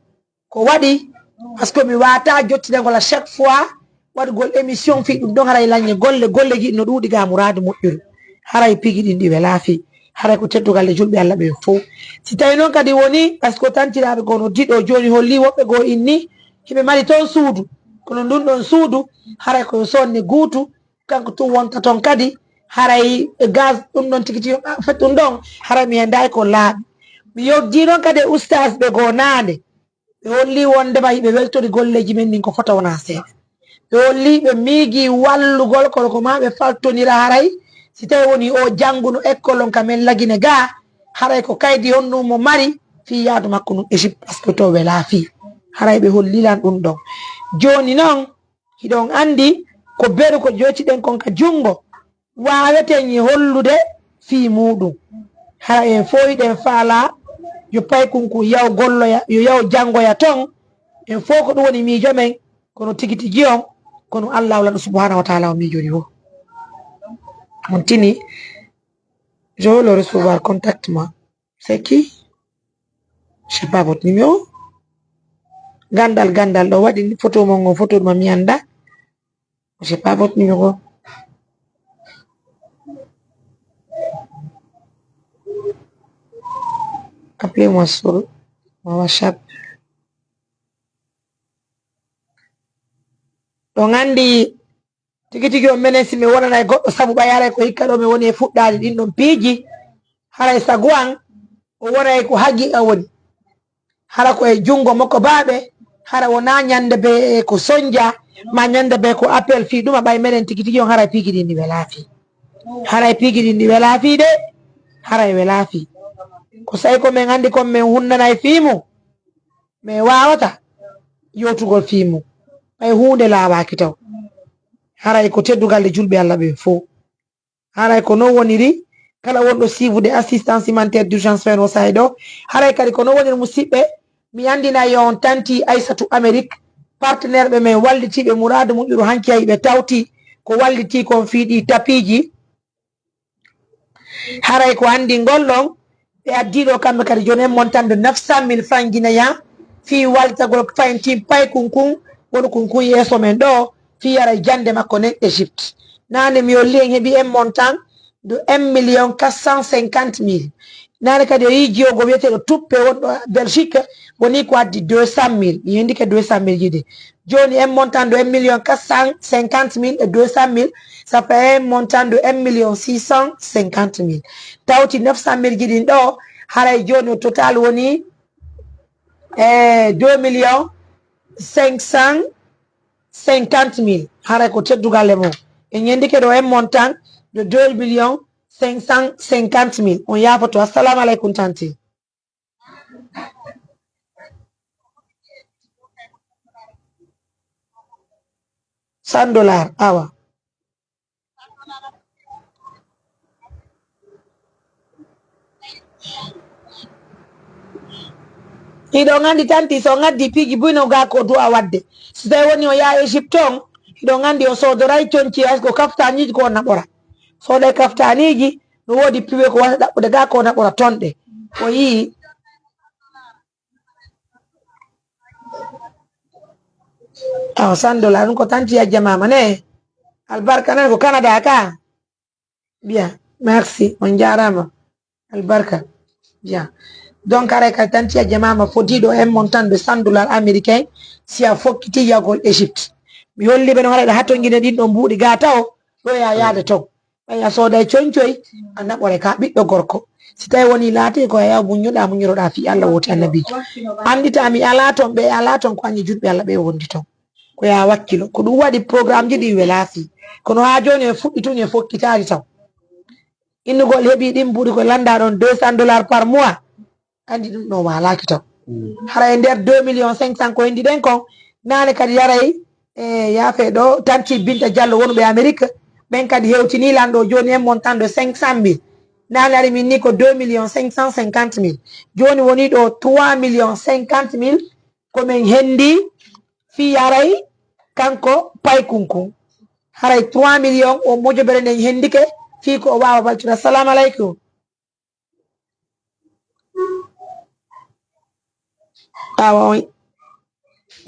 Ko waɗi, parce que mi wata jottinagol à chaque fois, waɗugol émission fii ɗum ɗon, haray lañe golle, golle ji no ɗuuɗi ga muraadu moƴƴuru. Haray pigi ɗin ɗi wela fii. Haray ko teddugal e julɓe Allah ɓen fof. Si tawi noon kadi woni, parce que tantiraaɓe goo no diɗo jooni holli woɓɓe goo inni, hiɓe mari toon suudu. Kono ndun ɗon suudu, haray ko yo sonne guutu, kanko tun wonta toon kadi, haray e gaz ɗum ɗon tigi tigi, en fait ɗum ɗon, haray mi hendaay ko laaɓi. Mi yewti noon kadi e ustaas ɓe goo naande. Ɓe holli wondema hiɓe weltori golleeji men ɗin ko fota wona seeɗa. Ɓe holli ɓe miiji wallugol kono ko ma ɓe faltonira haray. Si tawi woni o jannguno école on ka men Lagine ga, haray ko kaydi honɗum mo mari fii yaadu makko ndun Égypte, parce que to wela fii. Haray ɓe holli lan ɗum ɗon. Jooni non, hiɗon anndi ko beru ko joytiɗen kon ka junngo, waaweten e hollude fii muuɗum. Hara en fof hiɗen faalaa yo paykun kun yaw golloya, yo yaw janngoya ton. En fof ko ɗum woni miijo men, kono tigi tigi on, kono Allaahu lanɗo subhaanahu wa taala o miijori wo. On tini, je veux le recevoir, contacte-moi. C'est qui? J'ai pas votre numéro. Gandal, gandal, ɗo waɗi ni photo mon, on photo ma mi annda. J'ai pas votre numéro. Appelez-moi sur mon WhatsApp. Ɗon anndi tigi tigi on menen si mi wonanay goɗɗo sabu ɓay haray ko hikka ɗo mi woni e fuɗɗaade ɗin ɗon piiji, haray sagu an o wonay ko haqiiqa woni. Hara ko e junngo makko baaɓe, hara wonaa ñande be ko sonja, ma ñande be ko appel fii ɗuma ɓay menen tigi tigi on haray piiji ɗin ɗi welaa fii. Haray piiji ɗin ɗi welaa fii de, haray welaa fii. Ko sa'i ko men anndi kon men hunnanay fii mum, men waawata yewtugol fii mum. Ɓay huunde laawaaki taw. Haray ko teddugal e julɓe Allah ɓen fow. Haray ko non woniri, kala wonɗo siifude assistance humanitaire d'urgence fen o sahay ɗo. Haray kadi ko non woniri musidɓe, mi anndinay on tanti Aysatu Amérique, partenaire ɓe men wallitiiɓe muraadu muƴƴuru hanki hay ɓe tawti ko wallitii kon fii ɗi tapiiji. Haray ko anndi ngol ɗon, ɓe addii ɗo kamɓe kadi jooni en montant de neuf cent mille francs guinéens, fii wallitagol fayin tin paykun kun, wonu kun kun yeeso men ɗo, fii haray jannde makko nen Égypte. Naane mi holli en heɓi en montant de un million quatre cent cinquante mille. Naane kadi o yii jiyogo wiyeteeɗo Tuppe wonɗo Belgique, woni ko addi deux cent mille. Mi yendike deux cent mille ji ɗi. Jooni un montant de un million quatre cent cinquante mille et deux cent mille, ça fait un montant de un million six cent cinquante mille. Tawti neuf cent mille ji ɗin ɗo, haray jooni o total woni, eh, deux millions cinq cent cinquante mille. Haray ko teddugal e mum. En yendike ɗo un montant de deux millions cinq cent cinquante mille. On yaafoto. Assalamu aleykum, tanti. Cent dollars, awa. Hiɗon anndi, tanti, so on addi piiji buy no gaa ko du'a waɗde. So tawi woni o yaha Égypte on, hiɗon anndi o soodoray conci, hay ko kaftaniiji ko o naɓora. Sooday kaftaniiji, no woodi piwe ko wata ɗaɓɓude gaa ko o naɓora ton ɗe. O yii. Awa, cent dollars, ɗum ko tanti yajja mama ne. Albarka nan ko Canada ka. Bien, merci. On jaaraama. Albarka. Bien. Donc, haray kadi tanti yajja mama fodiiɗo un montant de cent dollars américain, si a fokkiti yagol Égypte. Mi holli ɓe no haray ɗo hatongine ɗin ɗon mbuuɗi gaa tawo, ɗo ya yaade ton. Ɓay a sooday concoy, a naɓore ka ɓiɗɗo gorko. Si tawi woni laati ko a yaw muññoɗa, muññoroɗa fii Allah wooti annabiijo. Anndita mi alaa ton, ɓe alaa ton, ko añi juɗɓe Allah ɓe wondi ton. Ko ya wakkilo. Ko ɗum waɗi programme ji ɗi welaa fii. Kono haa jooni en fuɗɗi tun en fokkitaali taw. Innugol heɓi ɗin mbuuɗi ko lannda ɗon deux cents dollars par mois. Anndi ɗum ɗon waalaaki taw. Hara e nder deux millions cinq cents ko hendi ɗen kon, naane kadi yaray, e yaafe ɗo, tanti Binta Diallo wonuɓe Amérique, ɓen kadi hewtini lan ɗo jooni un montant de cinq cent mille. Naane ari min ni ko deux millions cinq cent cinquante mille. Jooni woni ɗo trois millions cinquante mille ko min hendi fii yaray kanko Paykunkun. Haray trois millions o mojobere nden hendike fii ko o waawa balcude. Assalamu aleykum. Awa on.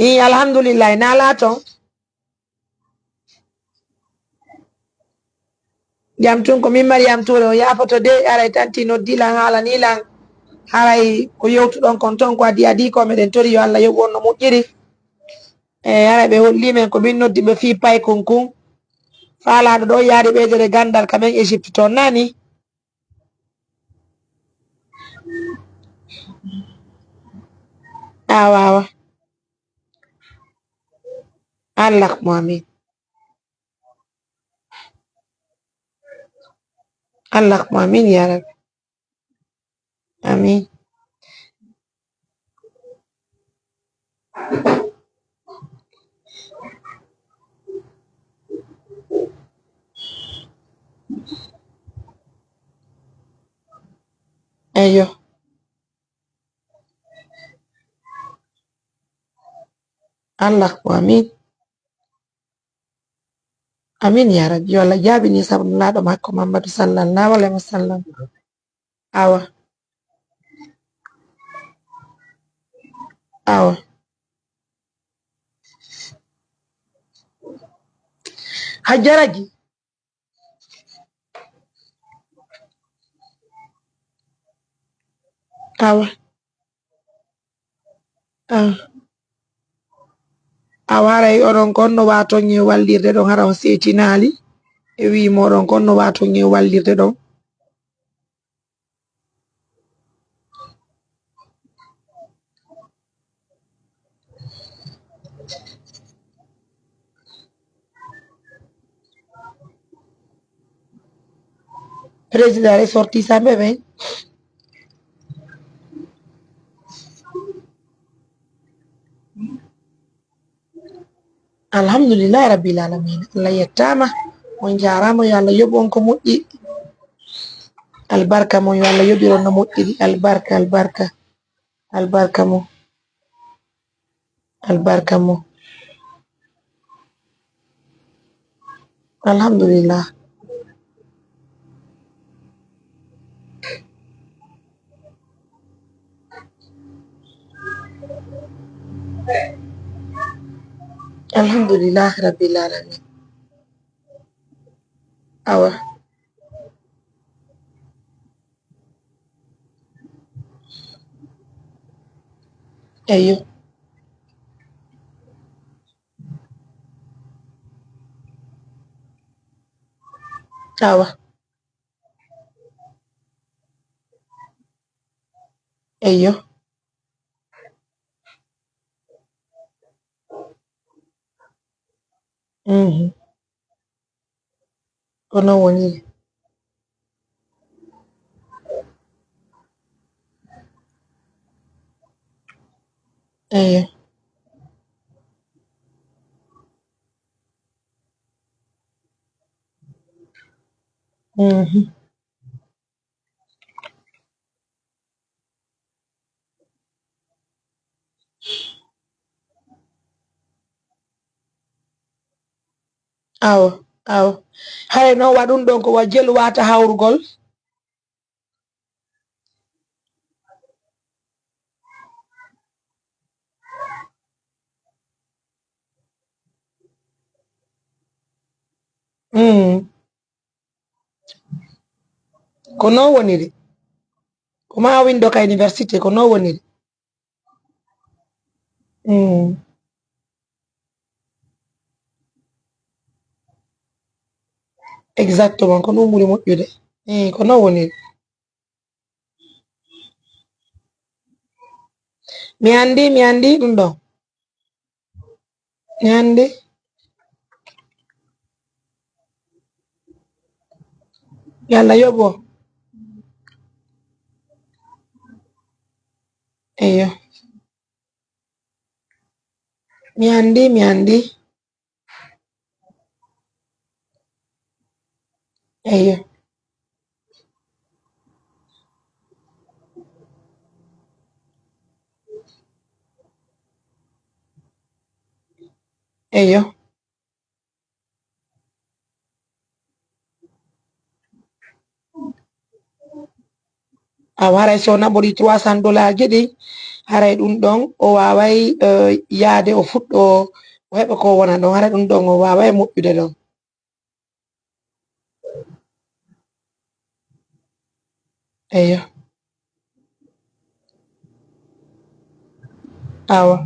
Ii, alhamdulillahi, na laaton. Jam tun ko min Mariam Touré, on yaafoto de, aray tanti noddi lan, haalani lan. Haray ko yewtuɗon kon ton ko adi adi ko meɗen tori yo Allah yoɓu on no moƴƴiri. E haray ɓe holli men ko min noddi ɓe fii Paykun kun. Faalaaɗo ɗo yaade ɓeydere gandal ka men Égypte ton nani. Awa, awa. Allahumma amin. Allahumma amin ya Rabbi. Amin. Eyyo. Allahumma amin. Amin ya Rabbi. Yo Allah jaabini sabu Nulaaɗo makko Muhammadu sallallahu alaihi wasallam. Awa. Awa. Hajjaraji. Awa. Ah. Awa, haray oɗon kon no waaton e wallirde ɗon, hara on seetinaali. E wii moɗon kon no waaton e wallirde ɗon. Président ressortissant ɓe ɓen. Alhamdulillahi Rabbil Alamina. Allah yettaama. On jaaraama, yo Allah yoɓu on ko moƴƴi. Albarka mon, yo Allah yoɓir on no moƴƴiri. Albarka, albarka. Albarka mo. Albarka mo. Alhamdulillah. Alhamdulillah Rabbil Alamin. Awa. Eyyo. Awa. Eyyo. Mhm. Ko noon woniri. Eey. Mhm. Awa, awa. Haray noon wa ɗum ɗoon ko wa jelu wata hawrugol. Mm. Ko noon woniri. Ko ma windo ka université, ko noon woniri. Mm. Exactement, ko ɗum ɓuri moƴƴude. Eh, ko noon woniri. Mi anndi, mi anndi ɗum ɗo. Mi anndi. Yo Allah yoɓ on. Eyyo. Mi anndi, mi anndi. Eyyo. Eyyo. Awa, haray so naɓori trois cents dollars ji ɗi, haray ɗum ɗon o waaway, eh, yaade o fuɗɗo, o heɓa ko wona ɗon, haray ɗum ɗon o waaway moƴƴude ɗon. Eyyo. Awa.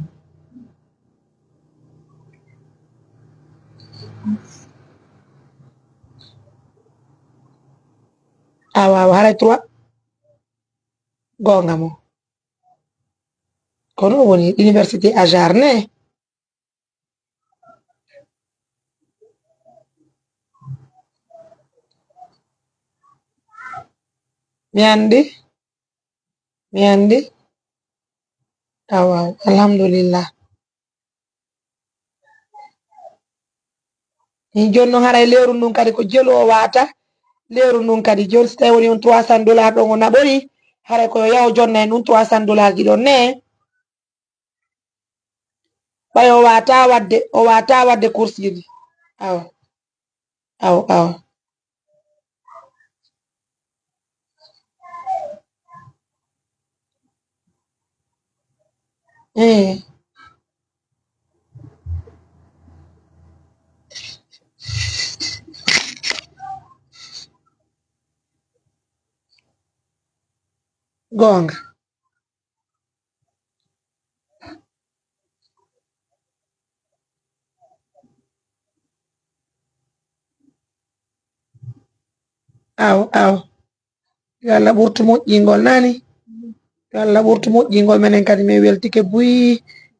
Awa, awa, haray trois. Goonga mo. Kono o woni université Ajar ne. Mi anndi. Mi anndi. Awa, alhamdulillah. Min jooni noon haray lewru ndun kadi ko jelu o waata. Lewru ndun kadi jooni so tawi woni on trois cents dollars ɗon o naɓori, haray ko yo yaho jonna en ɗum trois cents dollars ji ɗon ne. Ɓay o waata wadde, o waata wadde course ji ɗi. Awa. Awa, awa. Eh. Goonga. Aw, aw. Yo Allah ɓurtu moƴƴingol nani. Yo Allah ɓurtu moƴƴingol, menen kadi min weltike buy.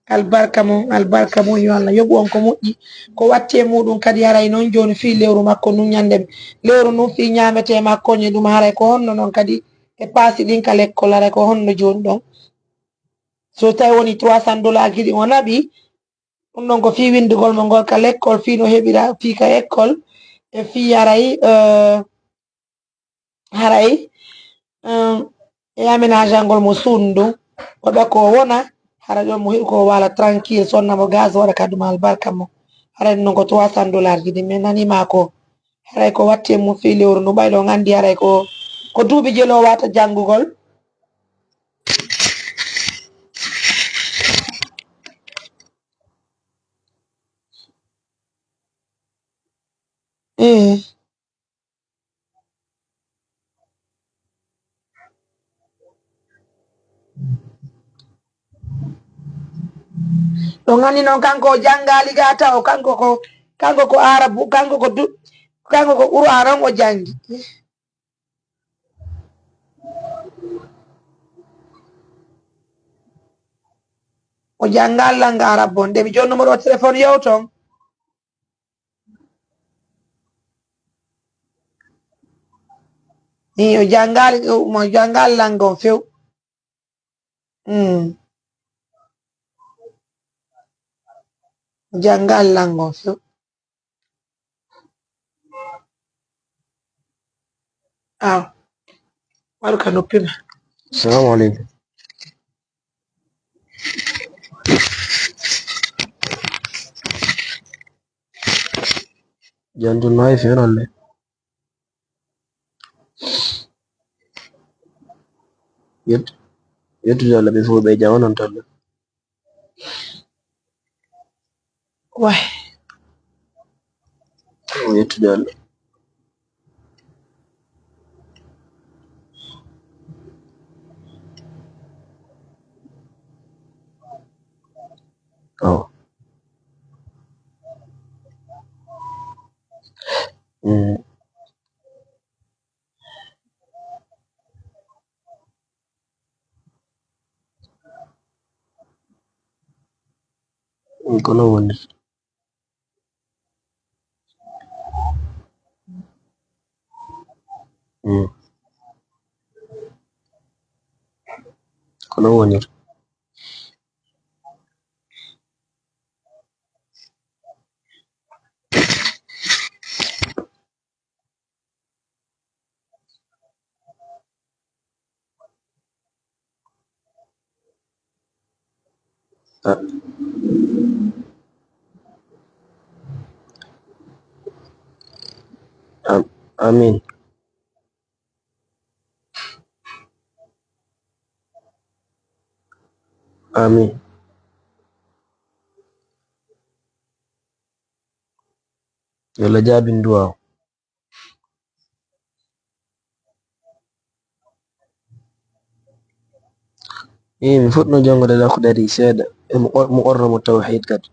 Albarka mon, albarka mon, yo Allah yoɓu on ko moƴƴi. Ko watti e muɗum kadi haray noon jooni fii lewru makko ndun ñande lewru ndun fii ñaametee makko ñe ɗum haray ko honno noon kadi e paasi ɗin ka lekkol haray ko honno jooni ɗon. So tawi woni trois cents dollars ji ɗin o naɓi, ɗum ɗon ko fii winndugol mo ngol ka lekkol, fii no heɓira fii ka ekkol, e fii haray, eh, haray, eh, e aménagangol mo suudu ndun. Ko ɗo ko wona, hara ɗon mo heɓi ko waala tranquille, sonna mo gaz, waɗa ka ɗum albarka mo. Haray ɗum ɗon ko trois cents dollars ji ɗin, min nanii ma ko. Haray ko watti e mum fii lewru ndu, ɓay ɗon anndi haray ko, ko duuɓi jelu o waata janngugol. Eh. Ɗon anndi noon, kanko o janngaali ga taw, kanko ko, kanko ko Aarabu, kanko ko du-, kanko ko Qur'aana on o janngi. O janngaali lannga Aarabu on. Nde mi jonnu mo ɗo telefon yewton. Ii, o janngaali, o janngaali lannga on few. Mm. O janngaali lannga on few. Aw. Waɗu ka noppi ma. Salamu aleykum. Jantun no hay feeron le. Yet-, yettude Allah, ɓe fof ɓe jam, onon toon ɗo? Way. Yettude Allah. Awa. Mm. Mm, ko noon wonirta. Mm. Ko noon wonirta. A-, am-, amin. Amin. Yo Allah jaabin duwaaw. Ii, mi fuɗɗo janngude Laxdari seeɗa, e mu-, mu orro mo tawhiid kadi.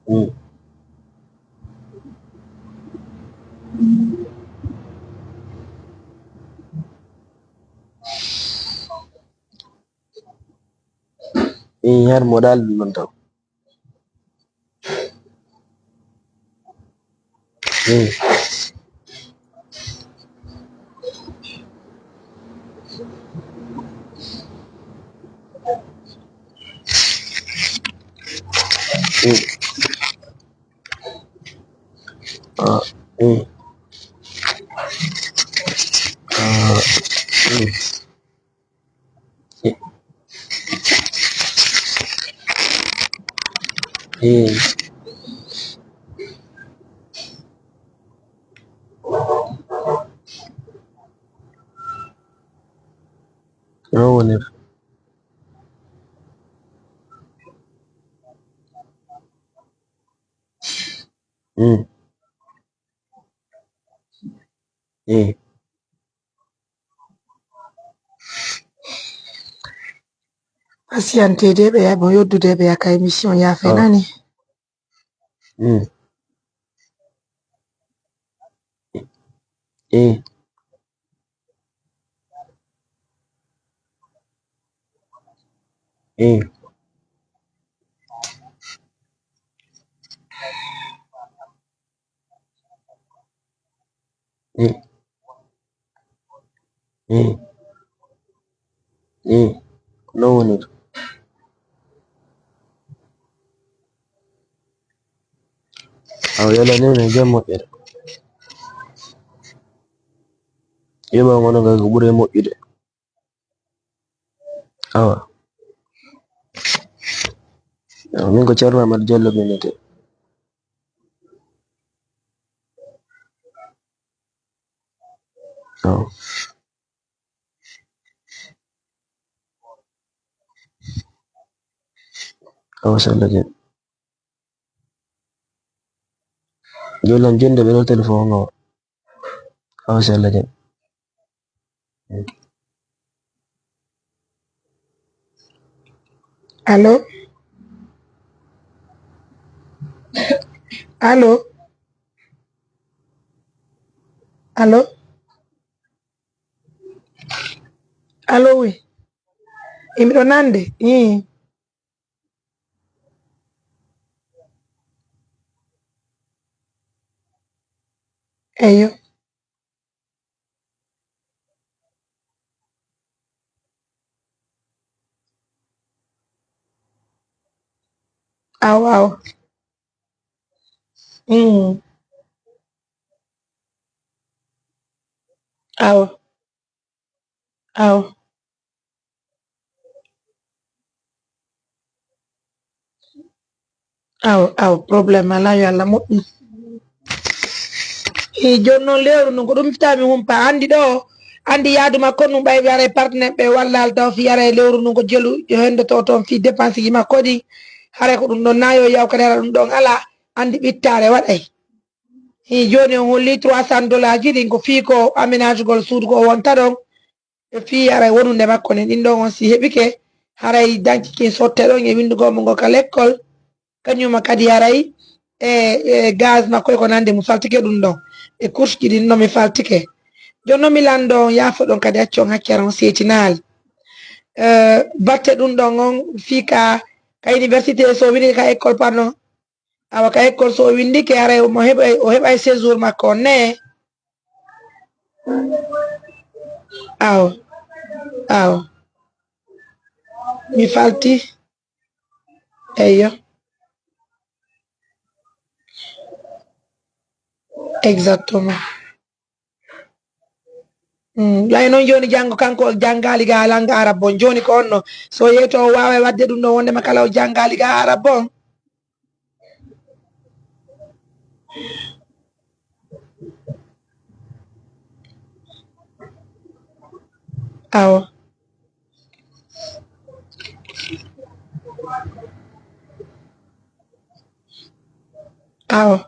Mm. Ii, har mo daal ɗum ɗon taw. Mm. Mm. Ah, mm. Ah, mm. Eh. No wonir. Mm. Eh. Patienté de ɓe, mo yoddude ɓe ka émission yaafe nani. Mm. Eh. Eh. Eh. Eh. Eh. No wonir. Awa, yalla ni ne jam moƴƴere. Yoɓa ngono ngal ko ɓuri moƴƴude. Awa. Awa, min ko Ceerno Amadu Jallo mi wiyetee. Awa. Awa, sella jam. Jollan jonde ɓe ɗo téléphone o ngawa. Awa, sella jam. Allo? Allo? Allo? Allo, oui. Imi ɗo nande. Ii. Eyo. Awa, awa. Mm. Awa. Awa. Aw, aw, problème alaa, yo Allah moƴƴin. E jooni noon, lewru ndun ko ɗum fitaami humpa. Anndi ɗo, anndi yaadu makko ɗum ɓay wiyaray partenaire ɓe wallal taw fi yaray lewru ndun ko jelu, yo henndoto toon fi dépense ji makko ɗi. Haray ko ɗum ɗon naa yo yawkane hara ɗum ɗon alaa, anndi ɓittaare waɗay. E jooni on holli trois cents dollars ji ɗin ko fii ko aménagegol suudu ko o wonta ɗon. E fii haray wonunde makko nden, ɗin ɗon on si heɓike, haray danki kin sotte ɗon e winndugol mo ngo ka lekkol, kañuma kadi haray e, e gaz makko e ko nandi, mo faltike ɗum ɗon. E course ji ɗin no mi faltike. Jooni no mi lanndo on, yaafo ɗon kadi, accu on hakkere on seetinaali. Eh, batte ɗum ɗon on fii ka, ka université so wini ka école, pardon, awa, ka école so o winndike, haray omo heɓa, o heɓay séjour makko on ne. Awa, awa. Mi falti. Eyyo. Exactement. Mm, lay noon jooni janngo kanko o janngaali ga lannga arab bon. Jooni ko on no, so yehi to o waaway waɗde ɗum ɗo wonde ma kala o janngaali ga arab bon. Awa. Awa.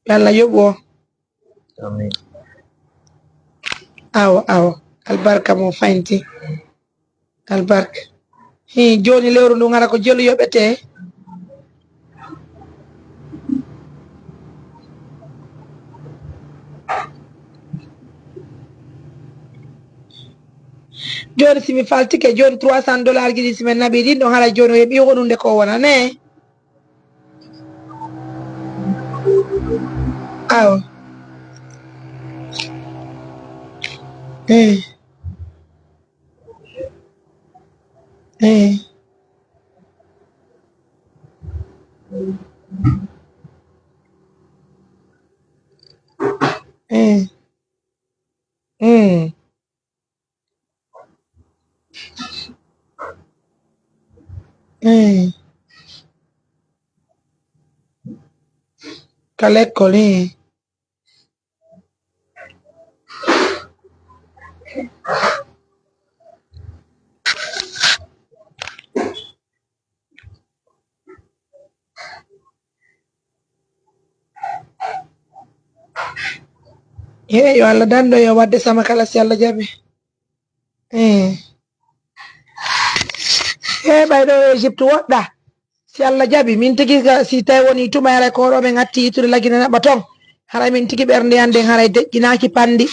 Yo Allah yoɓu on. Amin. Awa, awa. Albarka mo faynti. Albarka. Hi, jooni lewru ndun hara ko jelu yoɓetee. Jooni si mi faltike, jooni trois cents dollars ji ɗi si min naɓi ɗin ɗon, hara jooni o heɓi honunde ko wona ne? Awa. Eh. Eh. Eh. Mm. Eh. Ka lekkol, eh. He, yo Allah danndo, yo waɗde sama kala si Allah jaɓi. Eh. He, ɓay ɗo Egypte woɗɗa. Si Allah jaɓi, min tigi ga, si tawi woni tuma, haray ko ɗo ɓe ngatti ittude Lagine naɓa ton. Haray min tigi ɓernde an nden haray deƴƴinaaki panndi.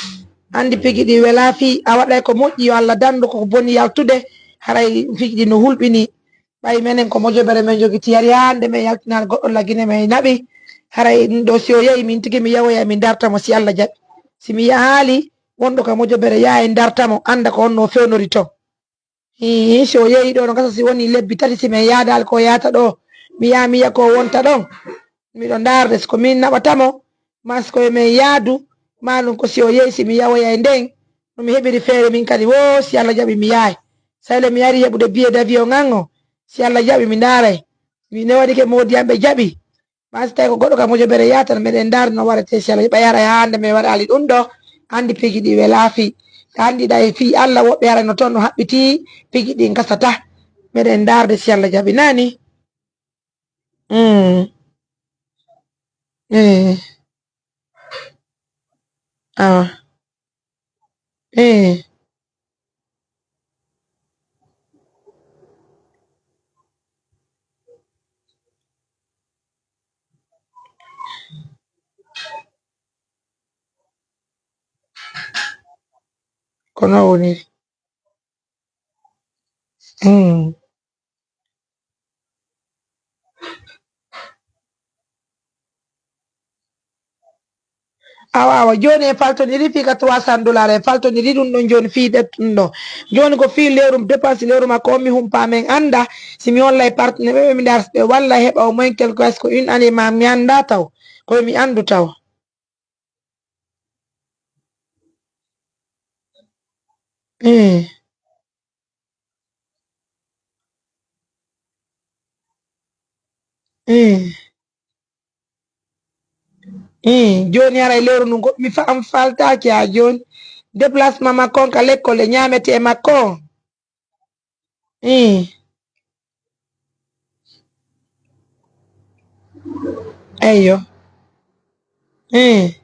Anndi pigi ɗi welaa fii, a waɗay ko moƴƴi, yo Allah dandu ko boni yaltude. Haray pigi ɗi no hulɓini. Ɓay menen ko mojobere men jogiti, hari hannde men yaltinaali goɗɗo Lagine men naɓi. Haray ɗum ɗo si o yehi, min tigi mi yawoya mi darta mo si Allah jaɓi. Si mi yahaali, wonɗo ka mojobere yaha e darta mo, annda ko honno o fewnori ton. Hii, si o yehi ɗo no gasa si woni lebbi tati si men yaadaali ko yahata ɗo, mi yaha mi yiya ko wonta ɗon. Miɗo ndaarde si ko min naɓata mo, maa si ko yo men yaadu, maa ɗum ko si o yehi si mi yawoya e nden. No mi heɓiri feere min kadi, woo, si Allah jaɓi mi yahay. Sahile mi ari heɓude billet d'avion an o, si Allah jaɓi mi ndaaray. Mi newani ke moodi an ɓe jaɓi. Maa si tawi ko goɗɗo ka mojobere yahata, meɗen ndaari no waɗetee si Allah jaɓi. Ɓay haray hannde men waɗaali ɗum ɗo, anndi pigi ɗi welaa fii. Anndi ɗay fii Allah woɓɓe haray no toon no haɓɓitii pigi ɗi gasataa. Meɗen ndaarde si Allah jaɓi naani. Mm. Eh. Awa. Eh. Ko noon woniri. Mm. Awa, awa, jooni en faltondirii fii ka trois cents dollars, en faltondirii ɗum ɗon jooni fii ɗettuɗum ɗo. Jooni ko fii lewru, dépense lewru makko on mi humpaa, men annda si mi hollay partenaire ɓe, ɓe mi ndaara si ɓe walla heɓa au moins quelque chose ko une année ma mi annda taw. Ko mi anndu taw. Eh. Eh. Eh, jooni haray lewru ndun ko mi fa-, am faltaaki haa jooni. Déplacement makko on ka lekkol e ñaametee makko on. Eh. Eyyo. Eh.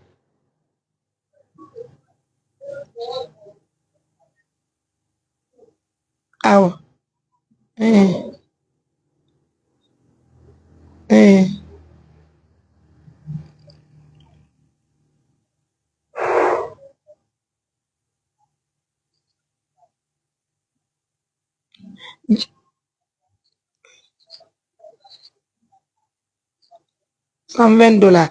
Awa. Eh. Eh. Cent vingt dollars.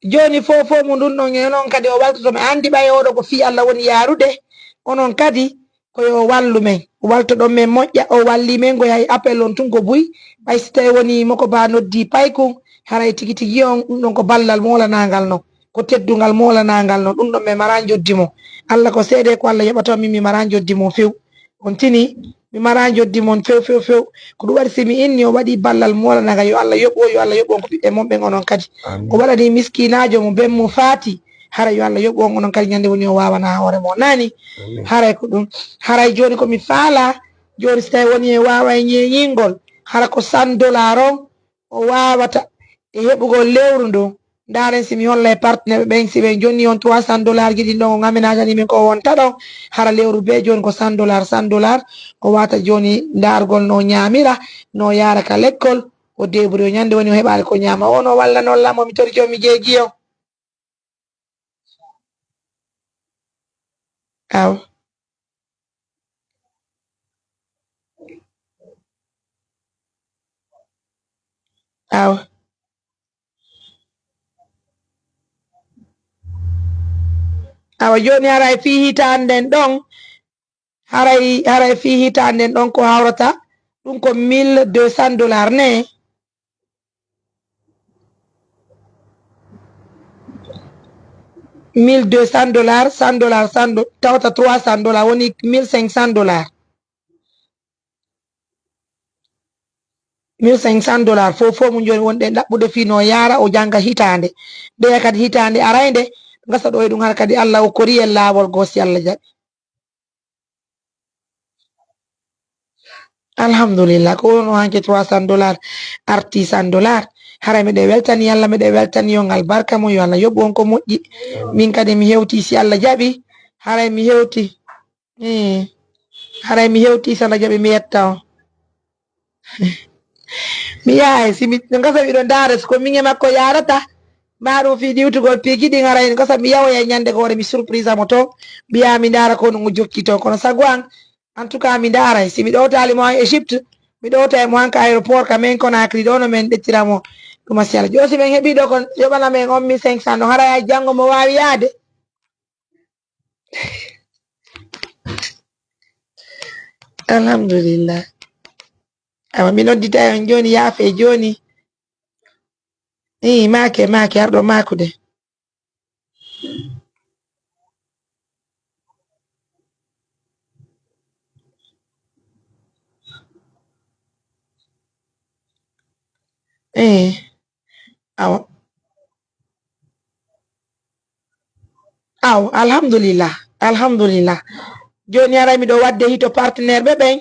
Jooni fow fow mo ndun ɗon e onon kadi o waltoto. Mi anndi ɓay oɗo ko fii Alla woni yaarude. Onon kadi ko yo o wallu men. Waltoɗon men moƴƴa, o wallii men ko hay appel on tun ko buy. Ɓay si tawi woni moko ba noddi paykun, haray tigi tigi on ɗum ɗon ko ballal moolanaangal non. Ko teddungal moolanaangal non. Ɗum ɗon mi maraa njoddi mo. Alla ko seede ko Alla yoɓata on, min mi maraa njoddi mo few. On tini, mi maraa njoddi mon few, few, few. Ko ɗum waɗi si mi inni, o waɗi ballal moolanaangal. Yo Alla yoɓu on, yo Alla yoɓu on ko ɓiɓɓe mon ɓen onon kadi. Amiin. O waɗani miskinaajo mo ben mo faati. Haray yo Alla yoɓu on onon kadi ñande woni o waawana hoore mo. Nani? Amiin. Haray ko ɗum. Haray jooni ko mi faala, jooni si tawi woni e waawa e ñeeñingol, hara ko cent dollars on, o waawata e heɓugol lewru ndun. Ndaaren si mi hollay partenaire ɓen, si ɓen jonni on trois cents dollars ji ɗin ɗon, o ŋaminaajani min ko o wonta ɗon. Hara lewru bee jooni ko cent dollars, cent dollars. O waata jooni ndaargol no o ñaamira, no o yaara ka lekkol, o débrouille. Ñande woni o heɓaali ko ñaama. O no walla noon lamo, mi tori joomi jeeji on. Aw. Aw. Awa, jooni haray fii hitaande nden ɗon, haray, haray fii hitaande nden ɗon ko hawrata, ɗum ko mille deux cents dollars ne. Mille deux cents dollars, cent dollars, cent do-, tawata trois cents dollars, woni mille cinq cents dollars. Mille cinq cents dollars fof, fof mum jooni wonɗen ɗaɓɓude fii no yaara, o jannga hitaande. Ndeya kadi hitaande araynde, ngasa ɗo e ɗum hara kadi Alla okkori en laawol goo si Alla jaɓi. Alhamdulillah, ko wonno hanke trois cents dollars, arti cent dollars. Haray miɗen weltani Alla, miɗen weltani yo ngal barka mum, yo Alla yoɓu on ko moƴƴi. Min kadi mi hewti si Alla jaɓi, haray mi hewti. Eh, haray mi hewti sana jaɓi mi yetta on. Mi yahay, si mi, no gasa miɗo ndaara, so ko min e makko yaarata, maa ɗum fii diwtugol piiji ɗin, haray no gasa mi yawoya ñande goore mi surprise mo toon, mbiya mi ndaara ko no o jokki toon. Kono sago an, en tout cas, mi ndaaray. Si mi ɗowtaali mo han Égypte, mi ɗowtay mo han ka aéroport ka men Conakry ɗo no men ɗettira mo. Ɗum a siyala. Joo si men heɓi ɗo kon, yoɓana men on mille cinq cents ɗon, haray hay janngo mo waawi yaade. Alhamdulillah. Awa, mi nodditay on jooni, yaafe jooni. Ii, maake, maake, arɗo maakude. Ii, awa. Aw, alhamdulillah, alhamdulillah. Jooni haray miɗo waɗde hito partenaire ɓe ɓen.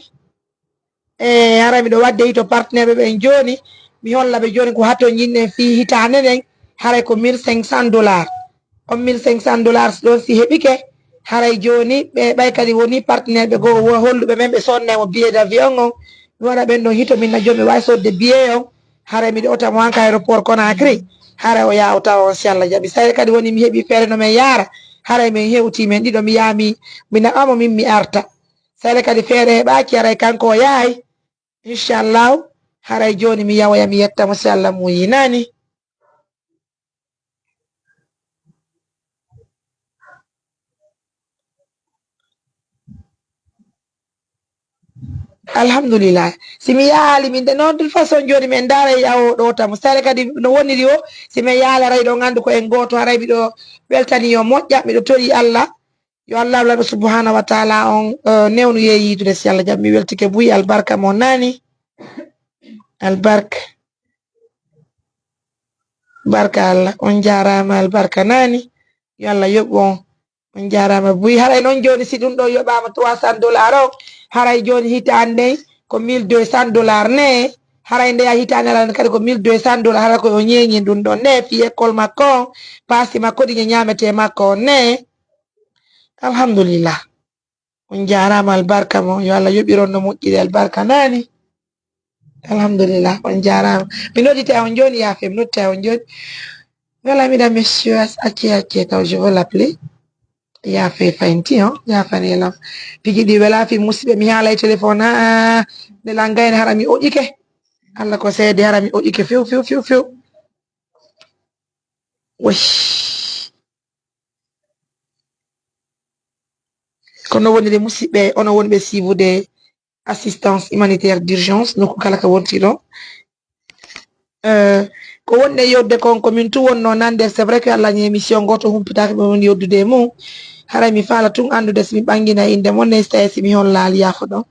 E haray miɗo waɗde hito partenaire ɓe ɓen jooni. Mi holla ɓe jooni ko hato jinɗen fii hitaande nden. Haray ko mille cinq cents dollars. On mille cinq cents dollars ɗon si heɓike, haray jooni ɓe ɓay kadi woni partenaire ɓe goo wo holluɓe men ɓe sodnay mo billet d'avion on. Mi waɗa ɓen ɗon hito min na jomi wawi sodde billet on. Haray miɗo ota mo hanka aéroport Conakry. Haray o yaha o tawa on si Allah jaɓi. Sayre kadi woni mi heɓi feere no men yaara. Haray men hewti men ɗiɗo mi yaha mi mi naɓamo min mi arta. Sayre kadi feere heɓaki haray kanko o yahay. Inchallahu, haray jooni mi yawoya mi yetta mo si Allah muuyii naani. Alhamdulillah. Si mi yahaali min de noon, de toute façon jooni min ndaara e yawo ɗo tan. Mo sare kadi no woniri o, si min yahaali haray ɗon anndu ko en gooto, haray miɗo weltani yo moƴƴa, miɗo tori Allah. Yo Allah laɗo subhanahu wa taala on eh, newnu ye yiidude si Allah jaɓi mi weltike buy albarka mo naani. Albarka. Barka Allah. On jaaraama albarka naani. Yo Allah yoɓu on. On jaaraama buy. Haray noon jooni si ɗum ɗo yoɓaama trois cents dollars o, haray jooni hitaande nden ko mille deux cents dollars ne. Haray ndeya hitaande haray kadi ko mille deux cents dollars haray ko o ñeeñi ɗum ɗon ne fii école makko on, paasi makko ɗi ñaametee makko on ne. Alhamdulillah. On jaaraama albarka mo. Yo Allah yoɓiron no moƴƴiri albarka naani. Alhamdulillah. On jaaraama. Mi noddita on jooni yaafe. Mi noddita on jooni. Voilà, mesdames, messieurs, acce, acce, taw, je veux l'appeler. Yaafe faynti, on. Yaafane lam. Piji ɗi wela fi musiɓɓe mi haala e téléphone. Ha, nde langayne hara mi oƴike. Allah ko seede hara mi oƴike few, few, few, few. Woy. Kono woniri musiɓɓe, ono wonɓe siibude assistance humanitaire d'urgence, nokku kala ka wonti ɗo. Euh, ko wonde yodde kon, ko min tu wonno nande, c'est vrai que Allah ni émission goto humpitaki ɓe woni yoddude e mum. Haray mi faala tun andude si mi ɓangina inde mon ne, si tawi si mi hon laali yaafo ɗon.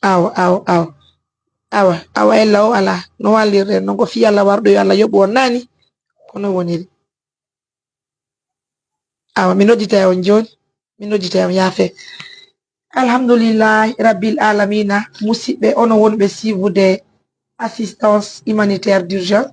Awa, awa, awa. Awa, awa, ella o ala. No wallirde, non ko fii Allah warɗo, yo Allah yoɓu on naani. Kono woniri. Awa, mi nodditay on jooni. Mi nodditay on yaafe. Alhamdulillahi Rabbil Alamina. Musiɓɓe, ono wonɓe siibude assistance humanitaire d'urgence.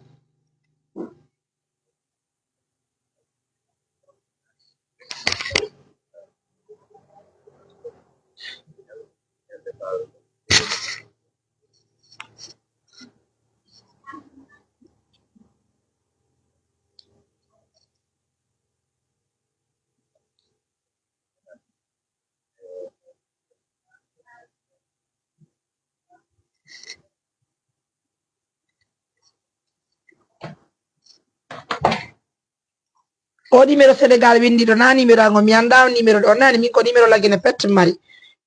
O numéro Sénégal winndi ɗo na numéro ango mi annda on numéro ɗo nani min ko numéro lagine pet mari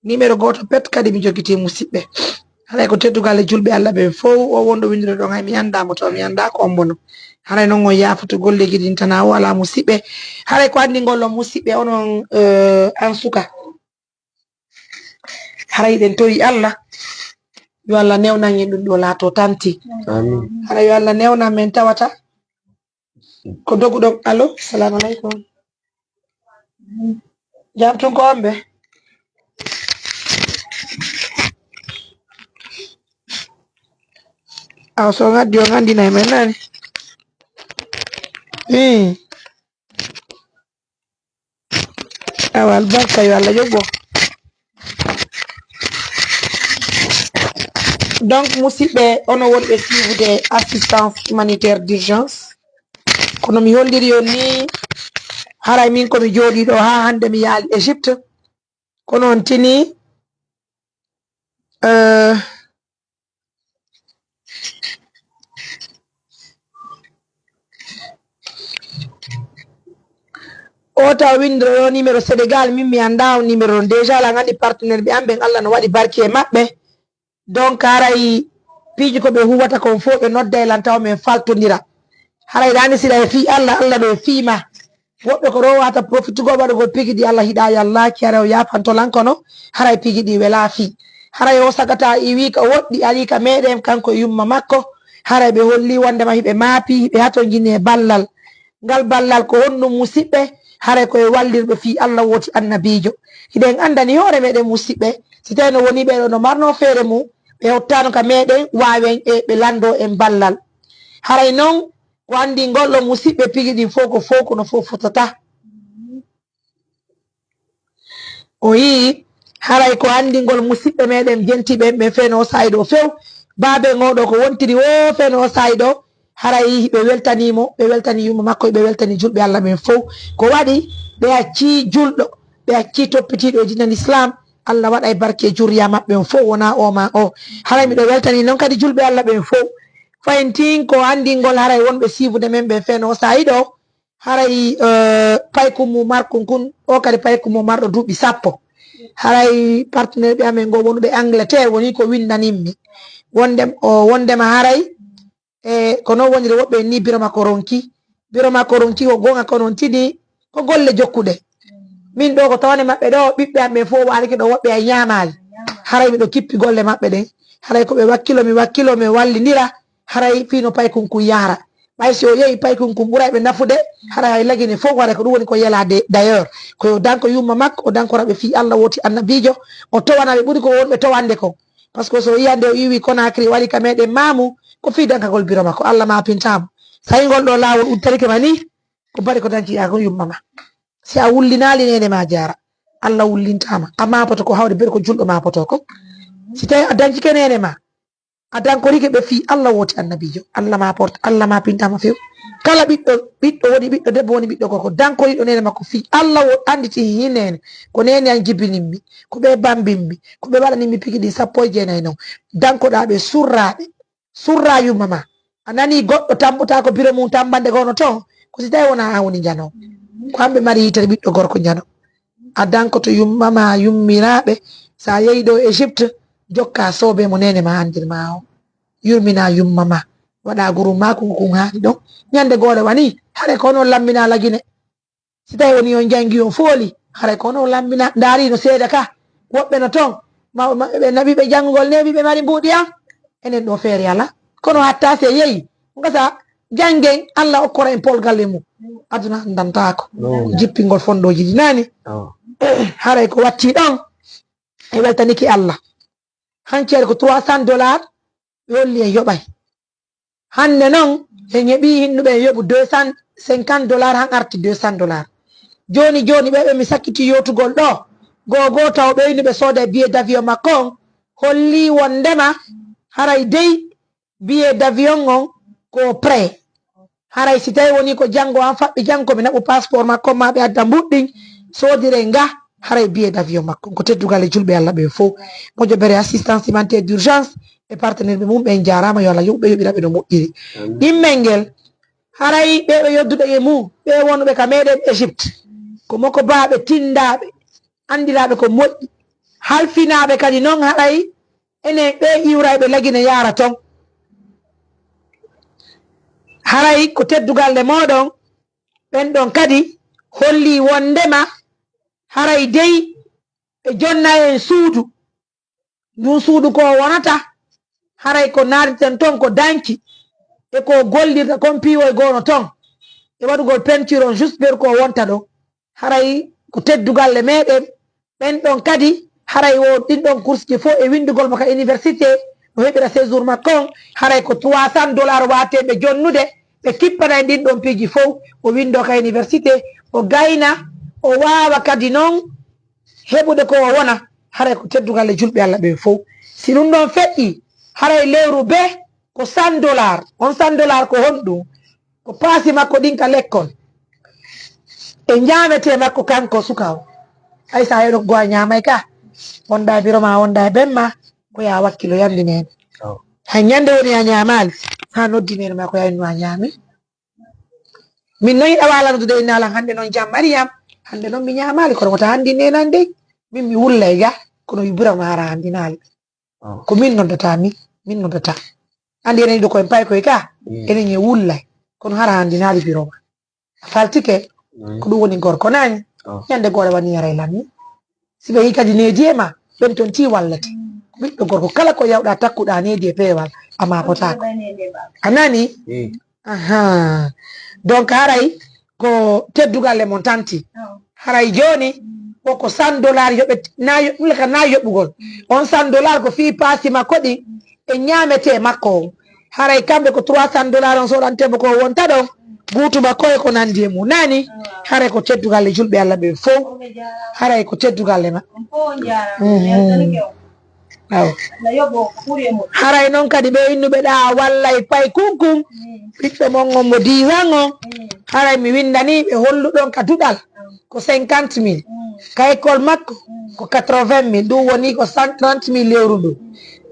numéro goto pet kadi mi jogiti musiɓɓe haray ko teddugal e julɓe Allah ɓe fow o wonɗo winndiro ɗon hay mi annda mo to mi annda ko ombono haray noon on yaafoto golleji ɗin tana o ala musiɓɓe haray ko anndi ngol on musiɓɓe onon eh, an suka Haray eɗen tori Allah yo Allah newnan en ɗum ɗo laato tanti. Amin. Haray yo Allah newnan men tawata ko doguɗon. Allo, salamu aleykum. Jam tun ko on ɓe? Aw so on addi on anndinay men nani. Ii. Awa albarka yo Allah yoɓo. Donc musiɓɓe ono wonɓe siibude assistance humanitaire d'urgence kono mi holliri on ni haray min komi jooɗiɗo ha hande mi yaali Égypte kono on tini euh, O taw winndiro ɗo numéro Sénégal min mi annda on numéro on déjà lan anndi partenaire ɓe an ɓen Allah no waɗi barki e maɓɓe donc haray piiji ko ɓe huwata kon fof ɓe nodda e lan taw min faltondira haray ɗa anndi siɗa e fii Allah Allah ɗo e fii ma Woɓɓe ko rowata profitugo waɗugol pigi ɗi Allah hiɗa yallaki haray o yafanto lan kono haray pigi ɗi wela fi haray o sagata iwi ka woɗɗi ari ka meɗen kanko e yumma makko haray ɓe holli wondema hiɓe maapi hiɓe hatonjini e ballal ngal ballal ko honɗum musiɓɓe haray koye wallirɓe fi Allah woti annabijo hiɗen andani hoore meɗen musiɓɓe si tawi no woni ɓeɗo no marno feere mum ɓe hottaano ka meɗen waawen e ɓe lanndo en ballal. Haray non ko anndingol ɗo musiɓɓe pigi ɗin fow ko fow kono fow fotata. O yii haray ko anndingol musiɓɓe meɗen jentiɓe ɓen feno sa'i ɗo few. Baaben o ɗo ko wontiri o feno sa'i ɗo haray ɓe weltaniimo, ɓe weltani yumma makko, ɓe weltani julɓe Allah ɓen fow. Ko waɗi ɓe accii julɗo, ɓe accii toppitiiɗo e diina Islam. Allah waɗa e barke juriya maɓɓe on fow wona o ma o. Haray miɗo weltani non kadi julɓe Allah ɓen fow. Fayin tin ko anndingol haray wonɓe siifude men ɓen feno sa'i ɗo. Haray eh, paykun mum markun kun o kadi paykun mum marɗo duuɓi sappo. Haray partenaire ɓe amen ngo wonuɓe Angleterre woni ko winndanimmi wonde o wondema haray e ko non woniri woɓɓe en ni biro makko ronki. Biro makko ronki ko gonga ko non tini ko golle jokkuɗe. Min ɗo ko tawande maɓɓe ɗo ɓiɓɓe am ɓen fof waalike ɗo woɓɓe ay ñaamaali. Haray miɗo kippi golle maɓɓe ɗen. Haray ko ɓe wakkilo mi wakkilo mi wallindira. Haray fii no paykun kun yahra. Ɓay si o yehi paykun kun ɓuray ɓe nafude. Haray hay lagine fof waɗa ko ɗum woni ko yelaade d'ailleurs. Ko yo danko yumma makko o dankora ɓe fii Allah woti annabiijo. O towana ɓe ɓuri ko wonɓe towande kon. Par ce que so yiyande o iwi Conakry wari ka meɗen mamu ko fii dankagol biro makko Allah ma pintaamo. Sayingol ɗo laawol uddarike ma ni ko bari ko danci yaa kon yumma ma. Si a wullinaali nene ma jaara Allah wullintaama a maapoto ko hawde bari ko julɗo maapoto ko. Si tawi a dancike nene ma a dankorike ɓe fii Allah woti annabiijo Allah ma porte Allah ma pintaama few. Kala ɓiɗɗo ɓiɗɗo woni ɓiɗɗo debbo woni ɓiɗɗo gorko dankoriɗo nene makko fii Allah wo anditi hin nene ko nene an jibinimmi ko ɓe bambimmi ko ɓe waɗanimmi pigi ɗin sappo e jeenayi non. Dankoɗaa ɓe surraa ɓe surraa yumma ma. A nanii goɗɗo tambotaako biro mum tambande gono ton ko si tawi wonaa an woni njano. Ko hamɓe mari yitere ɓiɗɗo gorko njano. A dankoto yumma ma yummiraaɓe. So a yehi ɗo Egypte jokkaa soobee mo neene ma anndir ma o. Yurminaa yumma ma. Waɗaa guru maaku ngu kun haali ɗon. Ñande goore wanii hare ko onon lamminaa lagine. Si tawi woni on janngi on fooli haray ko onon lamminaa. Ndaari no seeda ka woɓɓe no ton ɓe naɓi ɓe janngugol neeɓi ɓe mari mbuuɗi an. Enen ɗo feere alaa kono hatta si e yehi ngasa janngen Allah okkora en polgal e mum. Aduna anndantaako jippingol fonndooji ɗi nani. Haray ko watti ɗon e weltaniki Allah. Hanceere ko trois cents dollars ɓe holli en yoɓay. Hannde noon en heɓii hinnuɓe en yoɓu deux cent cinquante dollars han arti deux cents dollars. Jooni jooni ɓee ɓe mi sakkiti yootugol ɗo goo goo taw ɓe hinnuɓe sooda e billet d'avion makko on hollii wonndema haray dey billet d'avion on ko prêt. Haray si tawi woni ko janngo an faɓɓi janngo ko mi naɓu passeport makko ma ɓe adda mbuɗɗin soodire nga haray billet d'avion makko ko teddugal e julɓe Allah ɓen fof. Moƴo bere assistance humanitaire d'urgence e partenaire ɓe mum ɓen jaarama yo Allah yoɓ ɓe yoɓira ɓe no moƴƴiri. Ɗimmel ngel haray ɓe ɓe yodduɗo e mum ɓe wonuɓe ka meɗen Égypte ko moko baaɓe tinndaaɓe anndiraɓe ko moƴƴi halfinaaɓe kadi noon haray enen ɓee iwrayɓe lagine yaara ton. Haray ko teddugal nde mooɗon ɓen ɗon kadi hollii wonndema haray dey ɓe jonna en suudu. Ndun suudu ko wonata haray ko naatiten ton ko danki e ko gollirta kon piiwoy goono ton e waɗugol peinture on juste ɓeru ko wonta ɗo. Haray ko teddugalle meɗen ɓen ɗon kadi haray wo ɗin ɗon course ji fof e winndugol mo ka université no heɓira séjour makko on haray ko trois cents dollars wateɓe jonnude ɓe kippana e ɗin ɗon piiji fof o winndo ka université o gayna o waawa kadi noon heɓude ko o wona haray ko teddugalle julɓe Allah ɓen fof. Si ɗum ɗon feƴƴi haray lewru be ko cent dollars on cent dollars ko honɗum? Ko paasi makko ɗin ka lekkol e ñaametee makko kanko suka o. Hay so a yeɗo go a ñaamay ka wonda e biro ma wonda e ben ma ko ya wakkilo yandi nene. Hay ñande woni a ñaamaali sa noddi nene ma ko ya innu a ñaami. Min noon yiɗa waala noddude inna alan hannde noon jam mariyam hannde noon mi ñaamaali kono wota anndi nenan dey min mi wullay ga kono biro ma hara anndinaali. Ko min noddata mi min noddata. Anndi enen yiɗo koyen pay koye ka enen e wullay kono hara anndinaali biro ma. A faltike ko ɗum woni gorko nani. Ñande goore wani yaray lammi si ɓe yi kadi needi e ma ɓen ton ti wallete. Ko ɓiɗɗo gorko kala ko yawɗa takkuɗa needi e peewal a mapotaako. A nani? Aha. Donc haray ko teddugal e mon tanti haray jooni Koko cent dollars yoɓe, na yo-, ɗum ka na yoɓugol. On cent dollars ko fii paasi makko ɗi e ñaametee makko on. Haray kamɓe ko trois cents dollars on soɗantemo ko wonta ɗon. Buutu makko e ko nandi e mum. Nani? Haray ko teddugal e julɓe Allah ɓe fow. Haray ko teddugal e maɓɓe. Mhm. Aw. Haray noon kadi ɓe innuɓe ɗa wallay pay kunkun. Ɓiɗɗo mon on mo diiwan on. Haray mi windanii ɓe holluɗon ka duɗal. Ko cinquante mille. Ka école makko ko quatre-vingt mille. Ɗum woni ko cent trente mille lewru ndu.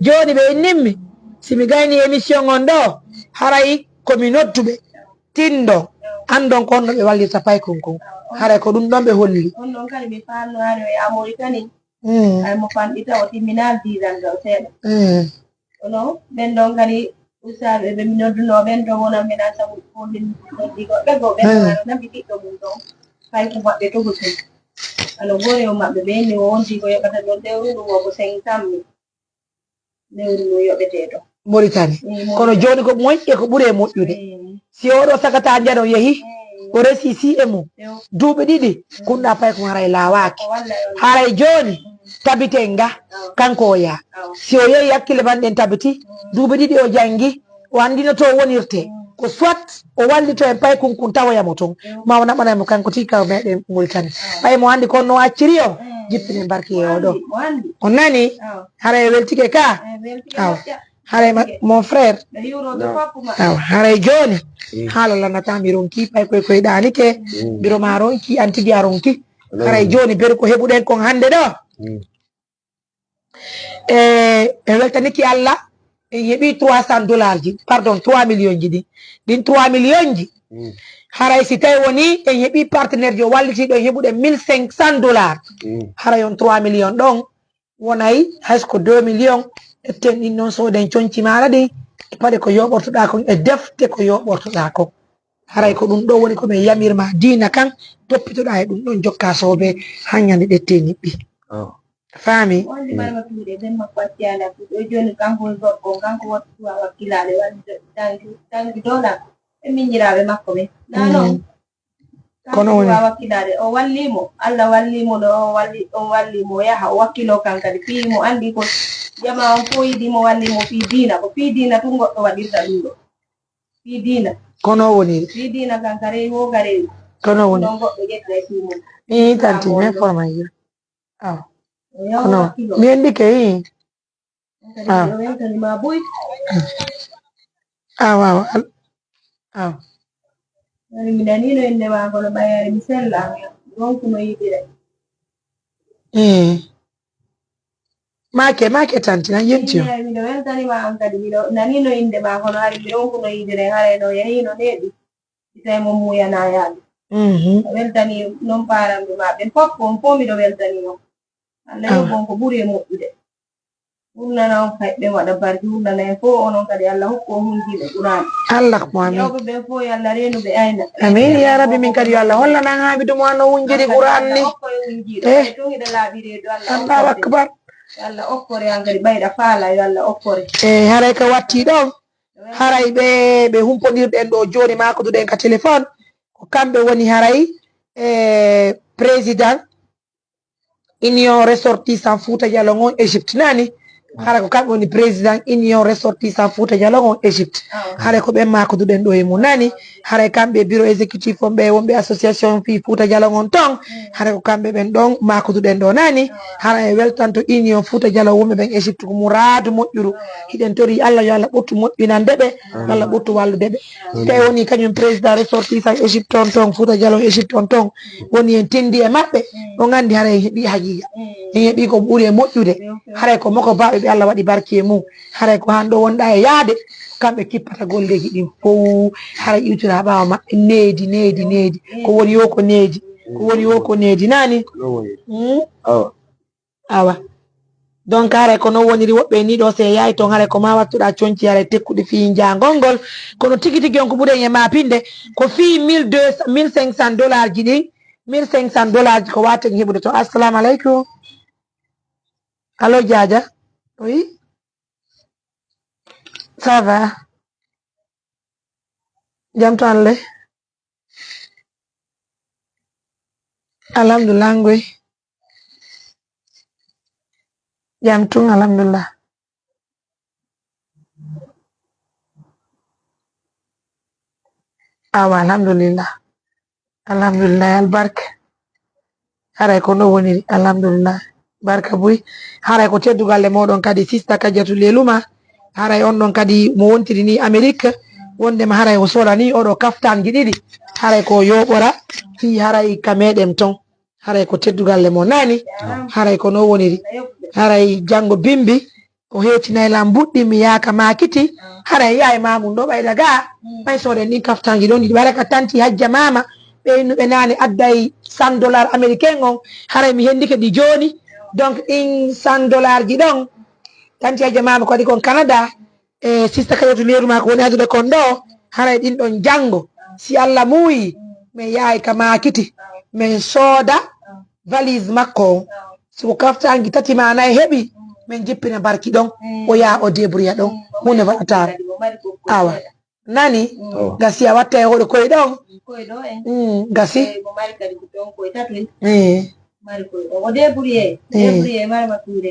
Jooni ɓe innimmi. Si mi gayni émission on ɗo, haray ko mi nodduɓe. Tinndo. Anndon ko on no ɓe wallirta paykun kun. Haray ko ɗum ɗon ɓe holli. On ɗon kadi mi faamno haray o yaha Mauritanie. Mm. Ay mo fanɗi taw o timminaali dix ans ɗo seeɗa. Mm. Kono ɓen ɗon kadi ustaaɓe ɓe mi noddunoo ɓen ɗon wonanɓe nan sabu ko min noddi goɗɓe goo ɓen ɗon ano naɓi ɓiɗɗo mum ɗon. Fay ko maɓɓe togoto. Ano gorewo maɓɓe ɓe inni o wonti ko yoɓata ɗon lewru ndu wo ko cinq cent mille. Lewru ndu yoɓetee ɗon. Mauritanie. Mm, kono Mauritanie. Jooni ko moƴƴi e ko ɓuri e moƴƴude. Mm. Si oɗo sagata njano yehi, mm, o resi si e mum. Yo. Duuɓi ɗiɗi, mm, kunɗa pay ko haray laawaaki. Ko walla yo. Haray jooni, mm, tabiten nga, awa, kanko o yaa. Awa. Si o yehi hakkille man ɗen tabiti, mm, duuɓi ɗiɗi o janngi, mm, o anndino to o wonirte. Mm. Ko soit o wallito en paykun kun tawoya mo ton, yo, ma o naɓanay mo kanko tigi ka o meɗen Mauritanie. Awa. Ɓay mo anndi kon no acciri o, mm, jippinen barki e o ɗo. Mo anndi, mo anndi. On nani? Awa. Haray o weltike ka? Eh, weltike. Awa. Moƴƴa. Haray ma-, mon frère. Ɓe hiwroto. Non. Fof ko maɓɓe. Awa, haray jooni. Mm. Haala lanata mi ronki pay koy koy ɗaanike. Mm. Biro ma ronki, an tigi a ronki. Non. Haray jooni beru ko heɓuɗen kon hannde ɗo. Mm. E, e weltaniki Allah, en heɓi trois cents dollars ji, pardon, trois millions ji ɗin. Ɗin trois millions ji. Mm. Haray si tawi woni en heɓi partenaire jo wallitiɗo en heɓuɗen mille cinq cents dollars. Mm. Haray on trois millions ɗon wonay hay so ko deux millions, ƴetten ɗin noon sooden conci maaɗa ɗin, e paɗe ko yoɓortoɗaa kon, e defte ko yoɓortoɗaa kon. Haray ko ɗum ɗo woni ko min yamirma diina kan, toppitoɗaa e ɗum ɗon jokka soobe haa ñande ɗette niɓɓi. Oh. Faami? Wonde marma tuuɗe, ben makko acci ala ɗo jooni kanko e gorko, kanko wattu a wakkilaade, waɗi tanki, tanki dola e miñiraaɓe makko ɓe. Naa non? Mm. Kono woni. Waawa wakkilaade. O wallii mo. Allah wallii mo ɗo, o walli, o wallii mo, o yaha, o wakkiloo kan kadi. Fii mo anndi ko jamaa on fof yiɗi mo, wallii mo fii diina. Ko fii diina tun goɗɗo waɗirta ɗum ɗo. Fii diina. Kono woni. Fii diina kan ka rewi wo ka rewi. Kono woni. Ɗon goɗɗo ƴetta e fii mum. Ii, tanti, mi information. Aw. O yaha o wakkiloo. Mi anndi ke, ii. Kadi ah, miɗo weltani ma buy. Awa, awa. Al-, awa. Woni mi naniino innde ma, kono ɓay ari mi sellaama. Ronkuno yiɗire. Eh. Make, make tanti, na yenti o. Miɗo weltani ma an kadi, miɗo naniino innde ma, kono hari mi ronkuno yiɗire, haray no yahiino neeɓi. Ita e mo muuyana yaade. Mhm. A weltani non paranɓe ma ɓen fof, on fof miɗo weltani on. Allah yoɓu on ko ɓuri e moƴƴude. Ɓurnana on kay ɓen waɗa barki, ɓurnana en fof onon kadi Allah hokku on hundiiɓe Qur'an. Allah ko amin. Rewɓe ɓen fof yo Allah reenu ɓe ayna. Amin ya Rabbi, min kadi yo Allah hollan an Hamidu mo an o wunjiri Qur'an ni. Allah okko e hundiiɗo. Eh. Ay tun hiɗa laaɓi reedu Allah. Allahu akbar. Yo Allah okkore an kadi ɓayɗa faala yo Allah okkore. Eh, haray ka watti ɗon. Haray ɓe, ɓe humpondirɗen ɗo jooni maakoduɗen ka téléphone, ko kamɓe woni haray, e, président Union Ressortissant Fouta Djalon on Égypte, nani? Haray ko kamɓe woni président Union Ressortissant Fouta Djalon on Égypte. Haray ko ɓen maakoduɗen ɗo e mum, nani? Haray kamɓe bureau exécutif on ɓe wonɓe association fii Fouta Djalon on ton. Haray ko kamɓe ɓen ɗon maakoduɗen ɗo, nani? Haray e weltanto Union Fouta Djalon wonɓe ɓen Égypte ko muraadu moƴƴuru. Hiɗen tori Allah yo Allah ɓurtu moƴƴinande ɓe, Allah ɓurtu wallude ɓe. Tawi woni kañum président ressortissant Égypte on ton, Fouta Djalon Égypte on ton, woni en tindi e maɓɓe, on anndi haray en heɓi haqiiqa. En heɓi ko ɓuri e moƴƴude. Haray ko moko baɓe ɓe Allah waɗi barki e mum. Haray ko han ɗo wonɗa e yaade, kamɓe kippata golleeji ɗin fow. Haray iwtira ɓaawo maɓɓe needi, needi, needi. Ko woni yo ko needi. Ko woni yo ko needi, nani? Mm. Awa. Donc, haray ko non woniri woɓɓe ni ɗo, se yahi ton, haray ko ma wattuɗa conci, haray tekkuɗi fii njangol ngol. Kono tigi tigi on ko ɓuri en e mapinde, ko fii mille deux cents, mille cinq cents dollars ji ɗin, mille cinq cents dollars ji ko wawten heɓude ton. Assalamu aleykum. Allo, Jaaja? Oui? Ça va? Jam tan le? Alhamdulillah, ngoy. Jam tun, alhamdulillah. Awa, alhamdulillah. Alhamdulillah, albarka. Haray ko no woniri, alhamdulillah. Barka buy. Haray ko teddugal e moɗon kadi, sista Kadiatou Leluma. Haray on ɗon kadi mo wontiri ni Amérique. Wondema haray o soɗani oɗo kaftanji ɗiɗi. Haray ko yoɓora fii haray ka meɗen ton. Haray ko teddugal e mo nani. Haray ko no woniri. Haray jango bimbi. O heetinay lan mbuɗɗi, mi yaaka maakiti. Haray yaay maamum ɗo ɓayda gaa. May soɗen ɗin kaftanji ɗon ɗiɗi. Ɓayda ka tanti hajja maama. Ɓe innuɓe naane adday cent dollars américain on. Haray mi hendike ɗi jooni. Donc, ɗin cent dollars ji ɗon. Tanti hajja maama ko waɗi kon Canada. E sista Kadiatou leeru maa ko woni addude kon ɗo. Haray ɗin ɗon jango. Si Allah muuyi, min yahay ka maakiti. Min sooda valise makko on. Si ko kaftanji tati maa nay heɓi, min jippina barki ɗon. O yaha o débrouilla ɗon. Huunde waɗataama. Awa. Nani? Gasi a watta e hoɗo koye ɗon. Mm, gasi. Eh.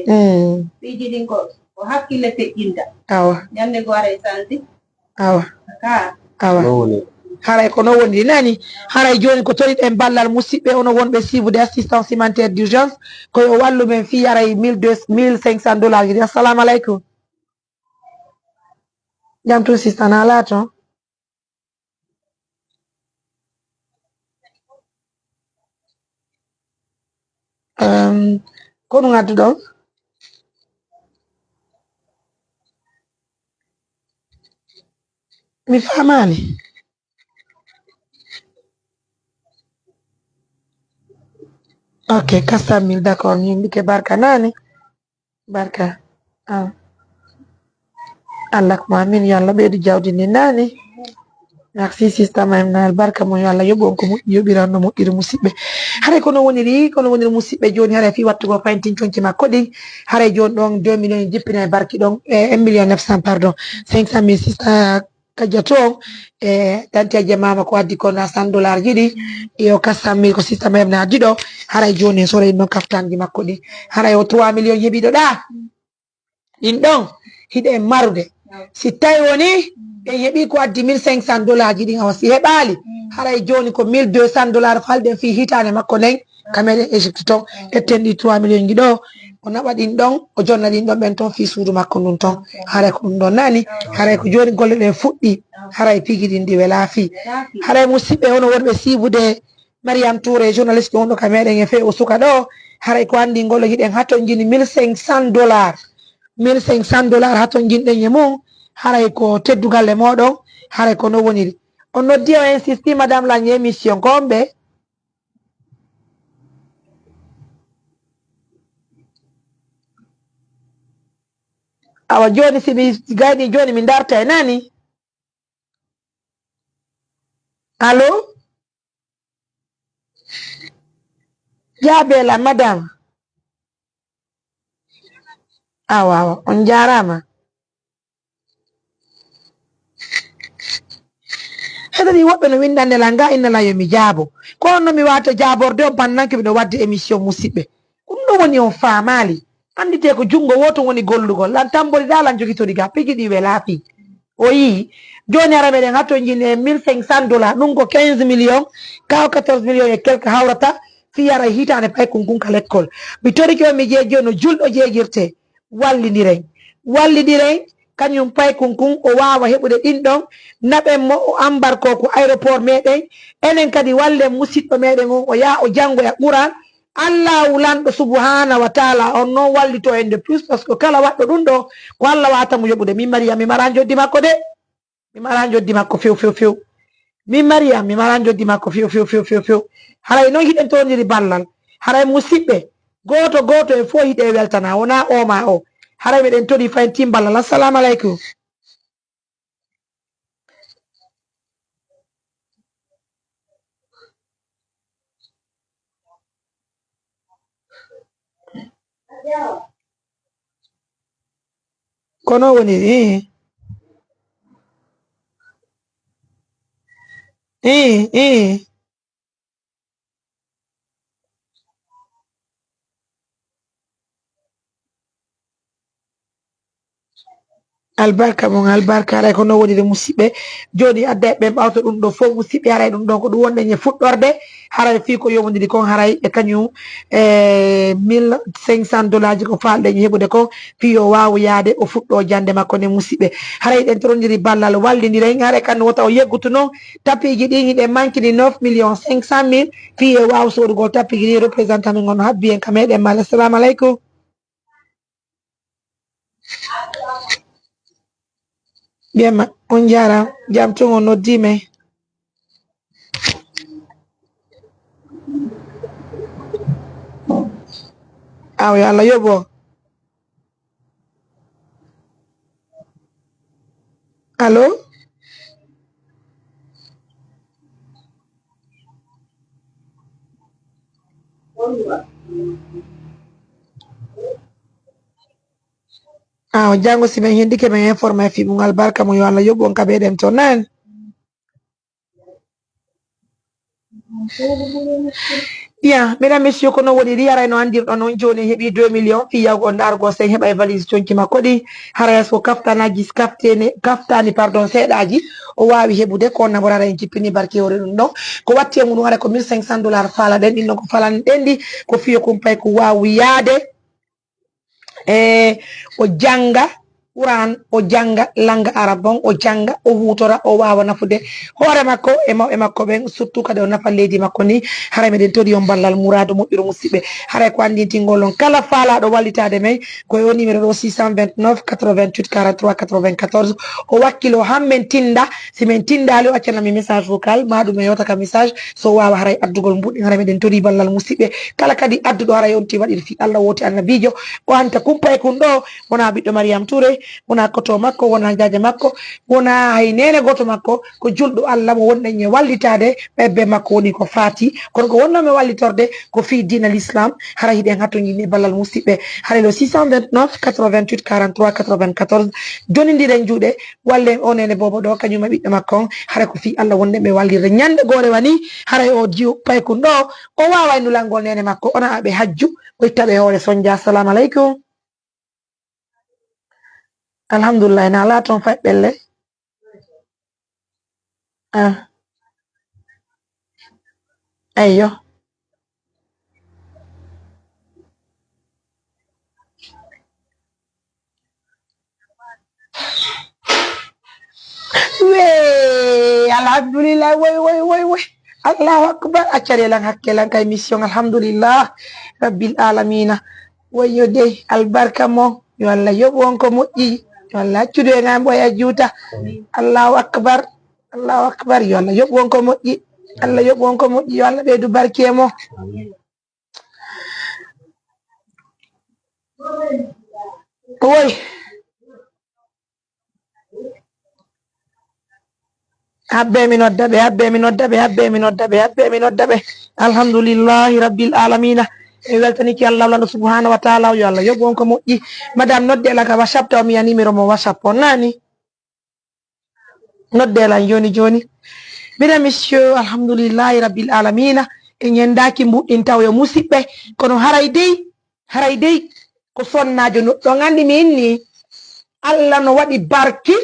Mm. Awa. Awa. Awa. Haray ko no woniri nani. Haray jooni ko toriɗen ballal musidɓe, ono wonɓe siibude assistance humanitaire d'urgence, ko yo wallu men fii haray mille deux, mille cinq cents dollars ji ɗi. Assalamu aleykum. Jam tun sista, na alaa ton? Ehm, ko ɗum adduɗon? Mi faamaani. Ok, quatre cent mille, d'accord, mi yindike barka nani. Barka. Ah. Allah ko amin, yo Allah ɓeydu jawdi ndi nani. Merci, sista Maymuna, albarka mo, yo Allah yoɓu on ko moƴƴi, yoɓiran no moƴƴiri musidɓe. Haray ko no woniri, ko no woniri musidɓe jooni, haray fii wattugol fayntin conci makko ɗin. Haray jooni ɗon deux millions jippina e barki ɗon, eh, un million neuf cents, pardon, cinq cent mille, sista Kadiatou on, e tanti a jamaama ko addi kon na cent dollars ji ɗi, yo quatre cent mille ko sista Maymuna addi ɗo, haray jooni en soray ɗon kaftanji makko ɗi. Haray o trois millions heɓiɗo ɗa. Ɗin ɗon, hiɗen marude. Si tawi woni, en heɓi ko addi mille cinq cents dollars ji ɗin, awa si heɓaali, haray jooni ko mille deux cents dollars falɗen fii hitaande makko nden, ka meɗen Égypte ton, etten ɗi trois millions ji ɗo, o naɓa ɗin ɗon, o jonna ɗin ɗon ɓen ton fii suudu makko ndun ton. Haray ko ɗum ɗon nani, haray ko jooni golle ɗen fuɗɗi, haray piji ɗin ɗi welaa fii. Haray musidɓe, ono wonɓe siibude Mariam Touré, journaliste wonɗo ka meɗen e fee o suka ɗo, haray ko anndi ngol hiɗen hatonjini mille cinq cents dollars. Mille cinq cents dollars hatonjinɗen e mum, haray ko teddugal e moɗon, haray ko no woniri. On noddi o insisti, madame la émission, ko on ɓe? Awa jooni, si mi gayni jooni, mi darta e nani? Allo? Jaabe la, madame. Awa, awa, on jaaraama. Heɗo ni woɓɓe no winndande lan ga inna lan yo mi jaabo. Ko on no mi waata jaaborde on bannanke miɗo wadde émission musidɓe. Ko ɗum ɗo woni on faamaali. Annditee ko junngo wooto woni gollugol. Lan tamboriɗaa, lan jogitori ga. Piji ɗi welaa fii. O yii. Jooni hara meɗen hatonjini e mille cinq cents dollars. Ɗum ko quinze millions, ka quatorze millions et quelque hawrata. Fii hara hitaande paykun kun ka lekkol. Mi torike on, mi jeeji on no julɗo jeejirtee. Wallindiren. Wallindiren, kañum paykun kun o waawa heɓude ɗin ɗon. Naɓen mo o ambarkoo ko aéroport meɗen. Enen kadi wallen musiɗɗo meɗen on o yaha o janngoya Qur'an. Allahu lanɗo subhanahu wa taala on non wallito en de plus, parce que kala waɗɗo ɗum ɗo ko Allah wata mo yoɓude. Min Mariam mi mara njoddi makko de. Mi mara njoddi makko few, few, few. Min Mariam mi mara njoddi makko few, few, few, few, few. Haray non hiɗen tondiri ballal. Haray musiɓɓe, gooto, gooto e fof hiɗe weltana, wona o ma o. Haray meɗen tori fayin tim ballal. Assalamu aleykum. Kono woni, ii. Ii, ii. Albarka mon, albarka. Haray ko no woniri, musidɓe. Jooni adda ɓen ɓawto ɗum ɗo fof, musidɓe. Haray ɗum ɗon ko ɗum wonɗen e fuɗɗorde. Haray fii ko yomondiri kon, haray e kañum e mille cinq cents dollars ko faalɗen e heɓude kon, fii yo waawu yaade o fuɗɗo jannde makko nde, musidɓe. Haray ɗen torondiri ballal, wallindiren. Haray kan wota o yeggutu non. Tapiiji ɗin hiɗen mankini neuf millions cinq cent mille. Fii e waawu soodugol tapiiji ɗin, représentant men on no habbi en ka meɗen. Maale, assalamu aleykum. Bien, ma, on jaaraama. Jam tun, on noddii men. Awa, yo Allah yoɓu on. Allo? Awa, janngo si men hendike, men informa e fii mum. Albarka mo, yo Allah yoɓu on ka ɓeyden to nan. Bien, mesdames, messieurs, ko no woniri, haray no anndirɗon on jooni, en heɓi deux millions, fii yahugol ndaarugol si en heɓay valise conci makko ɗi. Haray so kaftanaaji, kaftene, kaftaani, pardon, seeɗaaji, o waawi heɓude ko on naɓora, haray en jippini barke hoore ɗum ɗon. Ko watti e muɗum, haray ko mille cinq cents dollars faalaɗen, ɗin ɗon ko faalaniɗen ɗi, ko fii yo kumpayku waawu yaade. E o jannga Qur'an, o jannga lannga Arab on, o jannga, o huutora, o waawa nafude hoore makko e mawɓe makko ɓen, surtout kadi o nafa leydi makko ni. Haray meɗen tori on ballal muraadu moƴƴuru, musidɓe. Haray ko anndintingol on kala faalaaɗo wallitaade men, ko e o numéro ɗo, six cent vingt-neuf, quatre-vingt-huit, quarante-trois, quatre-vingt-quatorze. O wakkilo han men tinda. Si men tindaali, o accanami message vocal, ma ɗum e yewta ka message, so waawa haray addugol mbuɗɗin. Haray meɗen tori ballal, musidɓe. Kala kadi adduɗo haray on ti waɗiri fii Allah, wooti Annabiijo, o anta kumpa e kun ɗo, wona ɓiɗɗo Mariam Touré, wona koto makko, wona jaaja makko, wona hay neene gooto makko, ko julɗo Allah mo wonɗen e wallitaade, ɓebbe makko woni ko faati. Kono ko wonnoo mi wallitorde ko fii diina l'islam, haray hiɗen hatonjini e ballal, musidɓe. Haray ɗo six cent vingt-neuf, quatre-vingt-huit, quarante-trois, quatre-vingt-quatorze, jonindiren juuɗe, wallen o neene boobo ɗo, kañum e ɓiɗɗo makko on, hara ko fii Allah wonde ɓe wallirde. Ñande goore wani, haray o jiw paykun ɗo, o waaway nulangol neene makko, ona aɓe hajju, o itta ɓe hoore sonja. Assalamu aleykum. Alhamdulillah, na laaton fay ɓelle. Ah. Eyyo. Wee, alhamdulillah, woy, woy, woy, woy. Allahu akbar, accare lan hakke lan ka émission, alhamdulillah, rabbil alamina. Woyyo dey, albarka mo, yo Allah yoɓu on ko moƴƴi, yo Allah accudu en an ɓoya juuta. Allahu akbar, Allahu akbar, yo Allah yoɓu on ko moƴƴi, Allah yoɓu on ko moƴƴi, yo Allah ɓeydu barke mo. Woy. Habbe mi nodda ɓe, habbe mi nodda ɓe, habbe mi nodda ɓe, habbe mi nodda ɓe. Alhamdulillahi rabbil alamina. En weltaniki Allah, Allah subhanahu wa ta'ala, yo Allah yoɓu on ko moƴƴi. Madame, nodde la ka WhatsApp, taw mi a numéro mo WhatsApp on nani. Nodde lan joni joni. Mesdames, messieurs, alhamdulillahi rabbil alamina. En ñendaaki mbuɗɗin taw yo musidɓe. Kono haray dey, haray dey ko sonnaajo no-, ɗon anndi min ni. Allah no waɗi barki.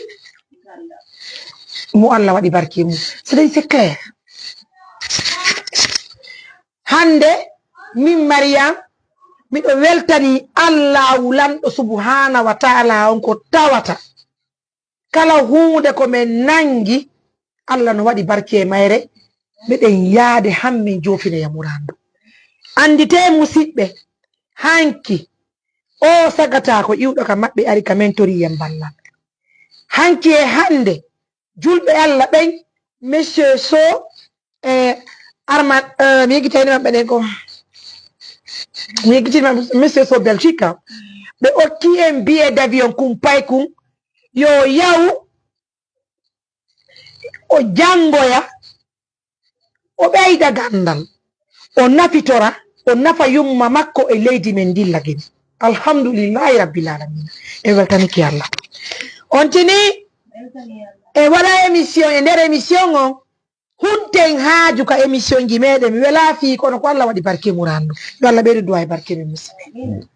Mo Allah waɗi barki mum. C'est, c'est clair. Hannde min Mariam, miɗo weltani Allahu lanɗo subhanahu wa ta'ala on ko tawata. Kala huunde ko men nanngi, Allah no waɗi barki e mayre, meɗen yaade han men joofinoya murandu. Annditee, musidɓe, hanki o sagata ko iwɗo ka maɓɓe ari ka men tori yen ballal. Hanki e hannde, julɓe Allah ɓen, Monsieur Sow, e Arman, eh, mi yejjitayno maɓɓe ɗen ko, mi yejjitino maɓɓe, Monsieur Sow Belgique, ɓe okki en billet d'avion kun paykun, yo yaw, o janngoya, o ɓeyda ganndal, o nafitora, o nafa yumma makko e leydi men ndin lagini. Alhamdulillahi rabbil alamina. En weltanike Allah. On tini, e waɗa émission, e nder émission on, hunten haaju ka émission ji meɗen. Mi wela fii, kono ko Allah waɗi barke murandu. Yo Allah ɓeydu duwa e barke men, musidɓe.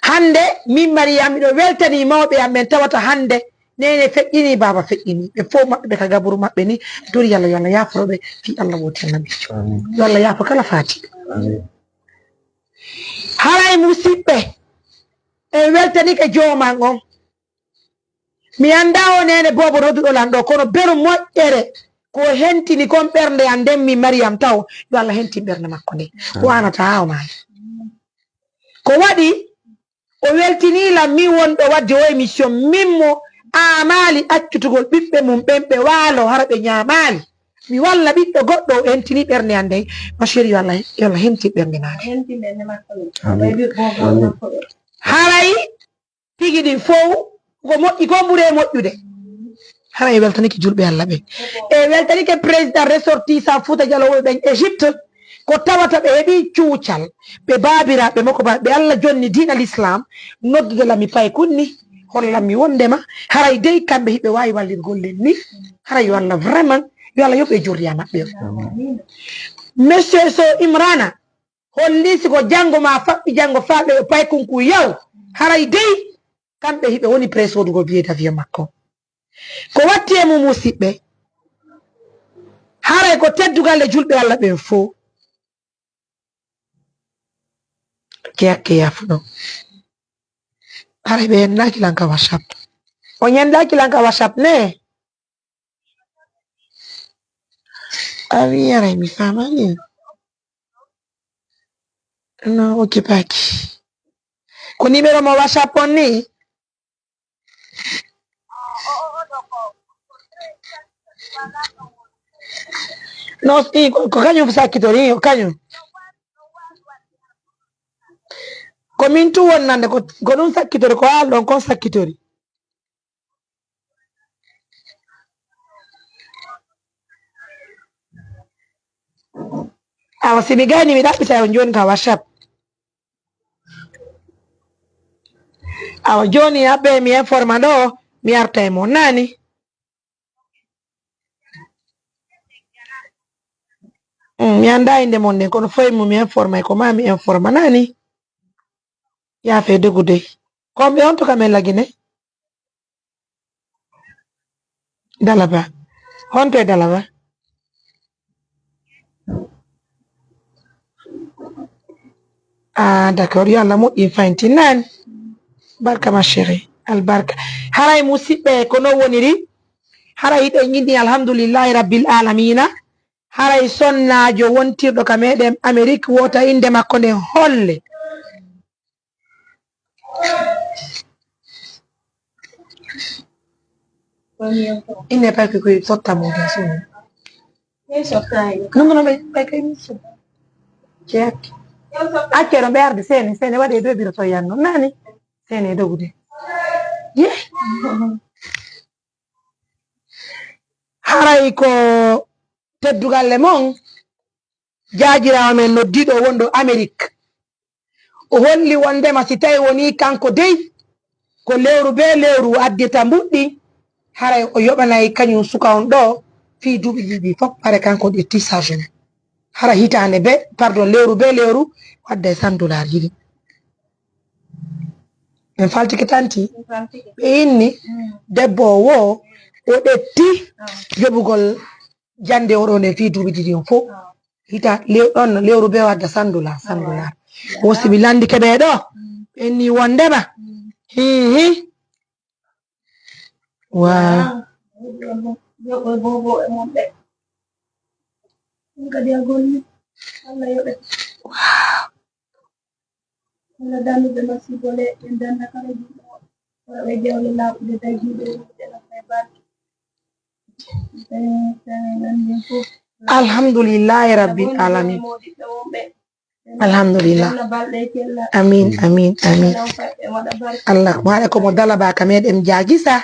Hannde, min Mariam, miɗo weltani mawɓe am ɓen tawata hannde Neene feƴƴini, baaba feƴƴini. Ɓe fof maɓɓe ɓe ka gaburu maɓɓe ni. Tori Yalla, yo Allah yaaforo ɓe. Fii Allah wooti Annabiijo. Yo Allah yaafo kala faati. Haray musiɓɓe, en weltanike jooman on. Mi anndaa o neene boobo nodduɗo lan ɗo, kono beru moƴƴere ko hentini kon ɓernde an nden, min Mariyam taw, yo Allah hentin ɓernde makko nden. O aanata haa o maayi. Ko waɗi, o weltinii lan min wonɗo waɗde o émission, min mo aamaali accutugol ɓiɓɓe mum ɓen ɓe waalo, hara ɓe ñaamaali. Mi walla ɓiɗɗo goɗɗo, o hentini ɓernde an nden. Ma chérie, yo Allah, yo Allah hentin ɓernde maa nden. Haray tigi ɗin fow ko moƴƴi kon ɓuri e moƴƴude. Haray en weltanike julɓe Allah ɓen. En weltanike président ressortissant Fuuta Jaloowo ɓen Égypte, ko tawata ɓe heɓi cuucal, ɓe baabiraaɓe makko ba, ɓe Allah jonni diina l'islam, noddude lan mi paykun ni, hollan mi wondema, haray dey kamɓe hiɓe waawi wallirgol len ni, haray yo Allah vraiment, yo Allah yoɓ e jurriya maɓɓe on. Monsieur Sow Imrana, holli si ko janngo ma faɓɓi janngo faalɓe yo paykun ku yaw, haray dey kamɓe hiɓe woni prêt soodugol billet d'avion makko. Ko watti e mum musiɓɓe, haray ko teddugal e julɓe Allah ɓen fow. Ke yakke yafuno. Haray ɓe ñandaaki lan ka WhatsApp. O ñandaaki lan ka WhatsApp ne? A wi haray mi faamaali. No okkipaaki. Ko numéro mo WhatsApp on ni? No, i, ko, ko kañum sakkitori, ko kañum. Ko min tu wonnande, ko, ko ɗum sakkitori, ko haal ɗon kon sakkitori. Awa, si mi gayni, mi ɗaɓɓita on jooni ka WhatsApp. Awa, jooni, aɓɓe, mi informa ɗo, mi arta e mon, nani? Mm, mi anndaa innde mon nden, kono foy mum mi informa e ko ma mi informa, nani? Yaafe dogude. Ko on ɓe on to ka men lagine? Dalaba. Honto e Dalaba? Ah, d'accord. Yo Allah moƴƴin fayntin nani. Barka ma chérie. Albarka. Haray musiɓɓe ko no woniri. Haray hiɗen inni alhamdulillahi rabbil alamina. Haray sonnaajo wontirɗo ka meɗen Amerik, wota innde makko nden holle. Il n'est pas que que sotta mo bien sûr. Non, non, non, mais pas que émission. Check. Accero ɓe arde sene, sene waɗe dow biro to yanno. Nani? Sene dogude. Ye? Haray ko teddugal e mon, jaajiraawo men noddiiɗo wonɗo Amerik. O holli wondema si tawi wonii kanko dey, ko lewru bee lewru o addita mbuɗɗi, haray o yoɓanay kañum suka on ɗo fii duuɓi ɗiɗi fof, hara kanko o ƴetti charge mum. Hara hitaande bee, pardon, lewru bee lewru o adday cent dollars ɗiɗi. En faltike tanti. Ɓe inni debbo o wo, o ƴetti joɓugol jannde oɗo nden fii duuɓi ɗiɗi on fof. Hita lew-, ɗon lewru bee o adda cent dollars, cent dollars. Wo si mi lanndike ɓee ɗo, ɓe inni wondema. Hi, hi. Waaw. Yoɓo bobo e mon ɓe. Ɗum kadi a golli. Allah yoɓe. Waaw. Allah danduɓe masibo le, en danda kala juuɗo. Wara ɓe jawle laaɓude dagiiɗe, wonɓe ɗon e barke. Alhamdulillahi rabbil alamin. Alhamdulillah. Amin, amin, amin. Allah, waɗa ko mo dalaba ka meɗen jaagisa.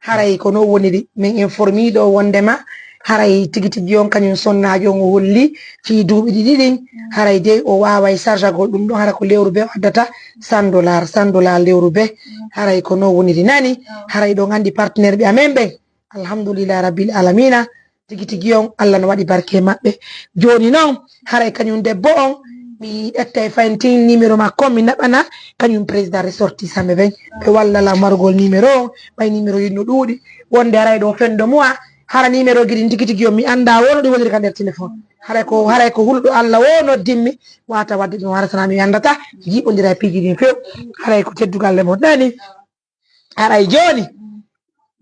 Haray ko no woniri, min informi ɗo wondema haray tigi tigi on kañum sonnaajo on o holli fii duuɓi ɗiɗi ɗin. Haray dey o waaway sarjagol ɗum ɗon, hara ko lewru be o addata cent dollars, cent dollars lewru be. Haray ko no woniri nani. Haray ɗon anndi partenaire ɓe amen ɓen. Alhamdulillah rabbil alamina. Tigi tigi on, Allah no waɗi barke e maɓɓe. Jooni non, haray kañum debbo on, Mi ƴetta e fayntin numéro makko, mi naɓana kañum président ressortissant ɓe ɓen. Ɓe walla lam warugol numéro o, ɓay numéro yinno ɗuuɗi. Wonde haray ɗo fendo muwa, hara numéro giɗin tigi tigi on mi annda wono ɗi woniri ka nder téléphone. Haray ko, haray ko huluɗo Allah o noddimmi, wata wadde ɗum hara sana mi anndata, jiɓondira e piiji ɗin few. Haray ko teddugal le mo nani. Haray jooni,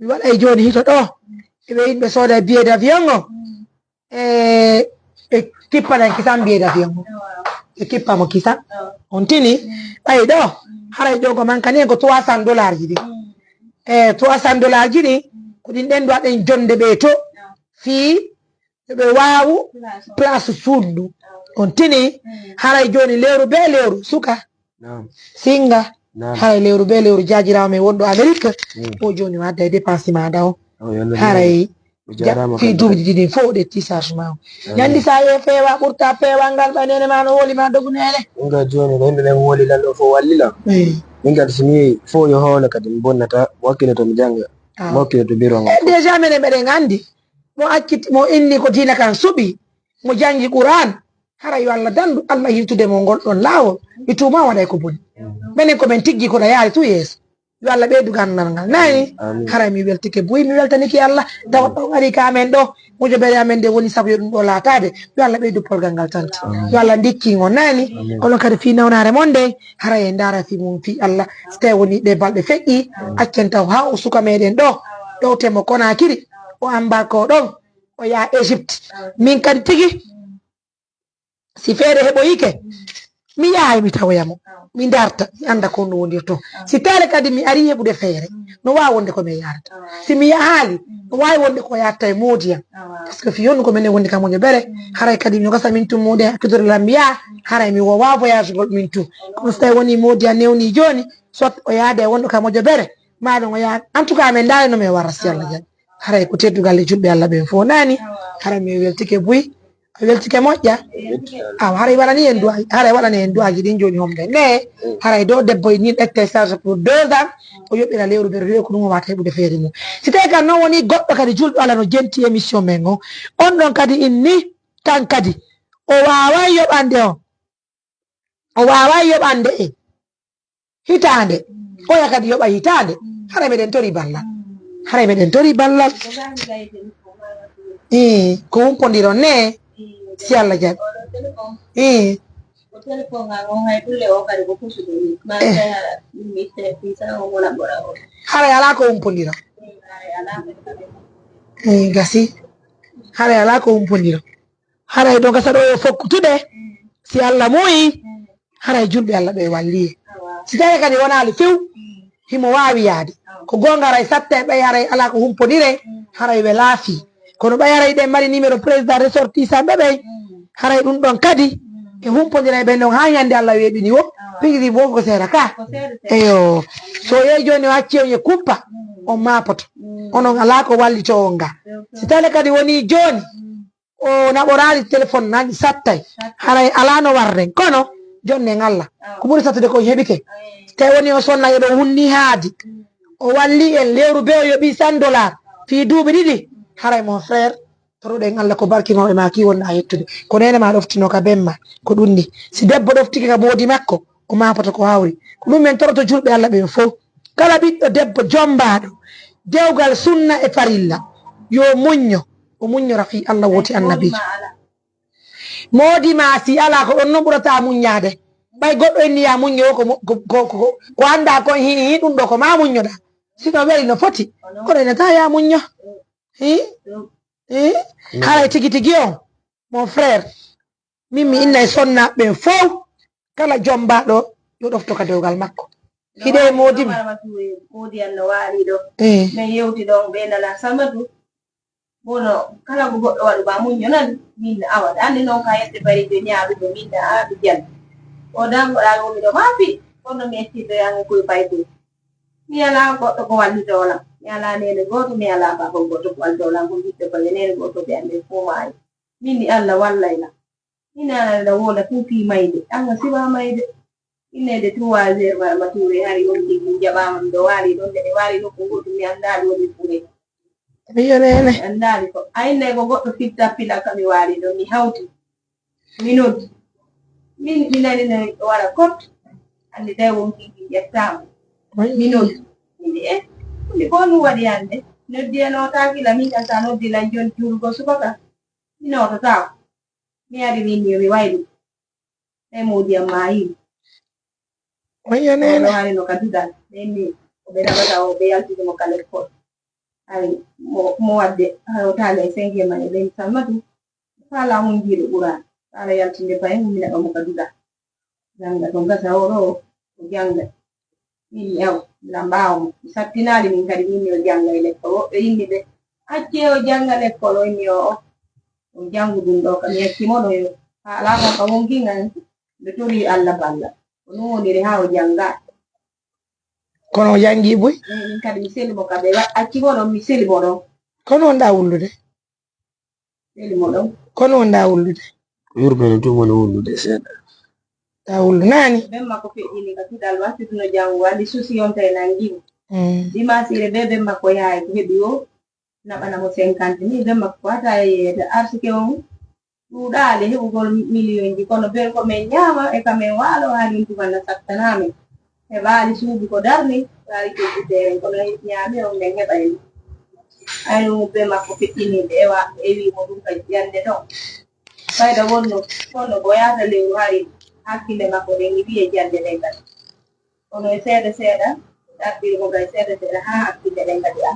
mi waɗay jooni hito ɗo. E ɓe yimɓe sooda billet d'avion o. E, e kippaɗen kisan billet d'avion o. E kippa mo kisan. On tini, ɓay ɗo, haray jogo man kani en ko trois cents dollars ji ɗin. E trois cents dollars ji ɗin, ko ɗin ɗen duwaɗen jonde ɓe to. Fii yo ɓe waawu place suudu. On tini, haray jooni lewru be lewru, suka. Naam. Singa. Naam. Haray lewru be lewru jaajiraawo men wonɗo Amérique. Mm. O jooni o adda e dépense maɗa o. O, yo Allah haray jaaraama fii kadi. Duuɓi ɗiɗi ɗin fof o ƴetti charge ma o. Amin. Ñandi sa ye feewa ɓurta peewal ngal ɓay nene ma no woli ma dogu nene. Nga jooni ko yimɓe ɓen woli lan ɗo fof walli lan. Min kadi so mi fof yo hoole kadi mi bonnata mo hakkille to mi jannga. Mo hakkille to biro ngo. E déjà menen mbeɗen anndi mo acciti mo inni ko diina kan suɓi mo janngi Qur'an. Hara yo Allah dandu Allah hirtude mo ngol ɗon laawol. Mi tuuma waɗay ko boni. Menen ko men tiggi koɗa yaari tu yeeso. Yo Allah ɓeydu gandal ngal nani. Amin. Haray mi weltike buy mi weltaniki Allah tawa ɗon ari ka amen ɗo. Mojobere amen nde woni sabu yo ɗum ɗo laataade. Yo Allah ɓeydu polgal ngal tanti. Amin. Yo Allah ndikki ngo nani. Amin. Onon kadi fii nawnaare mon nde haray en ndaara fii mum fii Allah. So tawi woni ɗe balɗe feƴƴi accen taw haa o suka meɗen ɗo ɗowte mo Konakiri o amba ko ɗon o yaha Égypte. Min kadi tigi si feere heɓoyike mi yahay mi tawoya mo mi darta mi annda ko no wondirto. Si taale kadi mi ari heɓude feere no waawi wonde ko mi yaarata. Si mi yahaali no waawi wonde ko yaatta e moodi am. Parce que fi yonnu ko minen wondi ka moƴo bere haray kadi no gasa min tummude hakkitore lambiya haray mi wowa voyage gol min tu. Kono so tawi woni moodi am newni jooni soit o yaade e wonɗo ka moƴo bere maɗum o yaha en tout cas amin ndaari no min warra si Allah jaɓi. Haray ko teddugal e julɓe Allah ɓen fof nani. Haray mi weltike buy a weltike moƴƴa. Aw haray waɗani en du'a haray waɗani en du'aji ɗin joni homde ne. Haray do debbo ni ƴette charge pour deux ans o yoɓɓira lewru ɓe rewi ko ɗum o wata heɓude feere mum. Si tawi kan noon woni goɗɗo kadi julɗo Allah no jenti émission men o on ɗon kadi inni kan kadi o waaway yoɓande on. O waaway yoɓande en hitaande oya kadi yoɓa hitaande. Haray meɗen tori ballal haray meɗen tori ballal. Ii ko humpondiro ne si Allah jaɓi. Ii haray alaa ko humpondiro. Ii gasi haray alaa ko humpondiro. Haray ɗo gasa ɗo yo fokkutude si Allah muyi. Haray julɓe Allah ɓe walliye si tawi kadi wonaali few himo waawi yaade. Ko goonga haray satta e ɓay haray alaa ko humponire haray ɓe laafi. Kono ɓay haray ɗen mari numéro président ressortissant ɓe ɓey haray ɗum ɗon kadi e humponira e ɓen ɗon haa ñande Allah weeɓini wo. Pigiri wo ko seera ka. Eyo so yehi jooni o acci on e kumpa on maapoto. Onon alaa ko wallito on nga si tale kadi woni jooni o naɓoraali téléphone nani sattay. Haray alaa no warren kono jonnen Allah ko ɓuri sattude ko heɓike. Te woni o sonna yeɗo hunni haadi o walli en lewru be o yoɓi cent dollar fii duuɓi ɗiɗi. Haray mon frère toroɗen Allah ko barki mawɓe ma ki wonɗa yettude ko nene ma ɗoftino ka bemma. Ko ɗum ni si debbo ɗoftike ka moodi makko o maapoto ko hawri. Ko ɗum men toroto julɓe Allah ɓen fof. Kala ɓiɗɗo debbo jombaɗo dewgal sunna e farilla yo muñño. O muññora fii Allah woti annabijo. Moodi ma si ala ko ɗon non ɓurata muññaade. Ɓay goɗɗo inni ya muñño ko ko annda kon hi ɗum ɗo ko ma muññoɗa. Si ɗo weli no foti kono ene ta ya muñño. Hi hi haray tigi tigi on. Mon frère min mi inna e sonnaaɓe ɓen fow kala jombaaɗo yo ɗofto ka dewgal makko. Hiɗe e moodi ma. Moodi an no waali ɗo. Eh. Min yewti ɗon ɓe nana samatu. Bono kala ko goɗɗo waɗu ma muñño nan min awa ɗa anndi noon ka yette barijo ñaaɗuɗo min na aɗu jan. O dangoɗa womi ɗo maafi kono mi ettirde an koye baykoy. Mi alaa goɗɗo ko wallitoolam mi alaa neene gooto mi alaa baaba gooto ko wallitoolam ko jiɗɗo ko e neene gooto ɓe annde fof maayi. Min ni Allah wallay lam. Ina aɗa wooda fuu fii mayde, aan a siwaa mayde. Inneede trois heures ma ma tuure hari on tigi jaɓaama miɗo waali ɗon, nde mi waali nokku gootu mi anndaali woni fure. Mi yonene. Mi anndaali ko aynay ko goɗɗo fitta pila ka mi waali ɗon, mi hawti. Mi noddi. Min mi nani no o waɗa kot. Hannde tawi won kiki ƴettaama. Mi noddi. Mbi e hunde ko ɗum waɗi hannde? Noddi e notaaki la min kam sa noddi lan jon juulugol subaka. Mi nototaako. Mi ari min ni mi wayli. Tawi mawdi am maayi. On yanene. Oɗo hari no ka duɗal. Ɓe inni ko ɓe naɓata o ɓe yaltide mo ka lekkol. Hari mo mo wadde hari o taali e cinquième année ɓen sammatu. Faala on jiiɗo ɓura. Faala yaltinde payen umminaɗo mo ka duɗal. Jannga to gasa oɗo o jannga. Min mi aw lan ɓaawo mo mi sattinaali min kadi min mi o jannga e lekkol woɓɓe inni ɓe acce o jannga lekkol o inni o o o janngu ɗum ɗo kam yacci mo ɗo yo. Faala mo ka wonkinga en. Ɓe tori Allah balla. Ko ɗum woniri haa o jannga. Kono o janngi buy? Min kadi mi seli mo ka ɓe acci mo ɗon mi seli mo ɗon. Kono on ɗa wullude? Seli mo ɗon. Kono on ɗa wullude? Yurmene tun woni wullude seeɗa. Ɗa wullu nani? Ɓen makko feƴƴini ka tudal wasituno janngo wandi susi yonta e nangi mo. Dimasire be ɓen makko yahay ko heɓi o. Naɓana mo cinquante mille ɓe makko wata e yeeyata arsike on ɗuuɗaali heɓugol miliyonji kono bel ko min ñaama e ka min waalo haa ɗum tuma na sattanaa min. Heɓaali suudu ko darni waali coggu teeren kono ñaami on min heɓay ɗum. Ay ɗum ɓe makko feƴƴiniiɓe ewa ewi mo ɗum ka jannde ton. Fayda wonno kono ko yaata lewru hari hakkille makko ɗen wiye jannde ɗen kadi. Kono e seeɗa seeɗa ɗaɓɓiri mo kay seeɗa seeɗa haa hakkille ɗen kadi a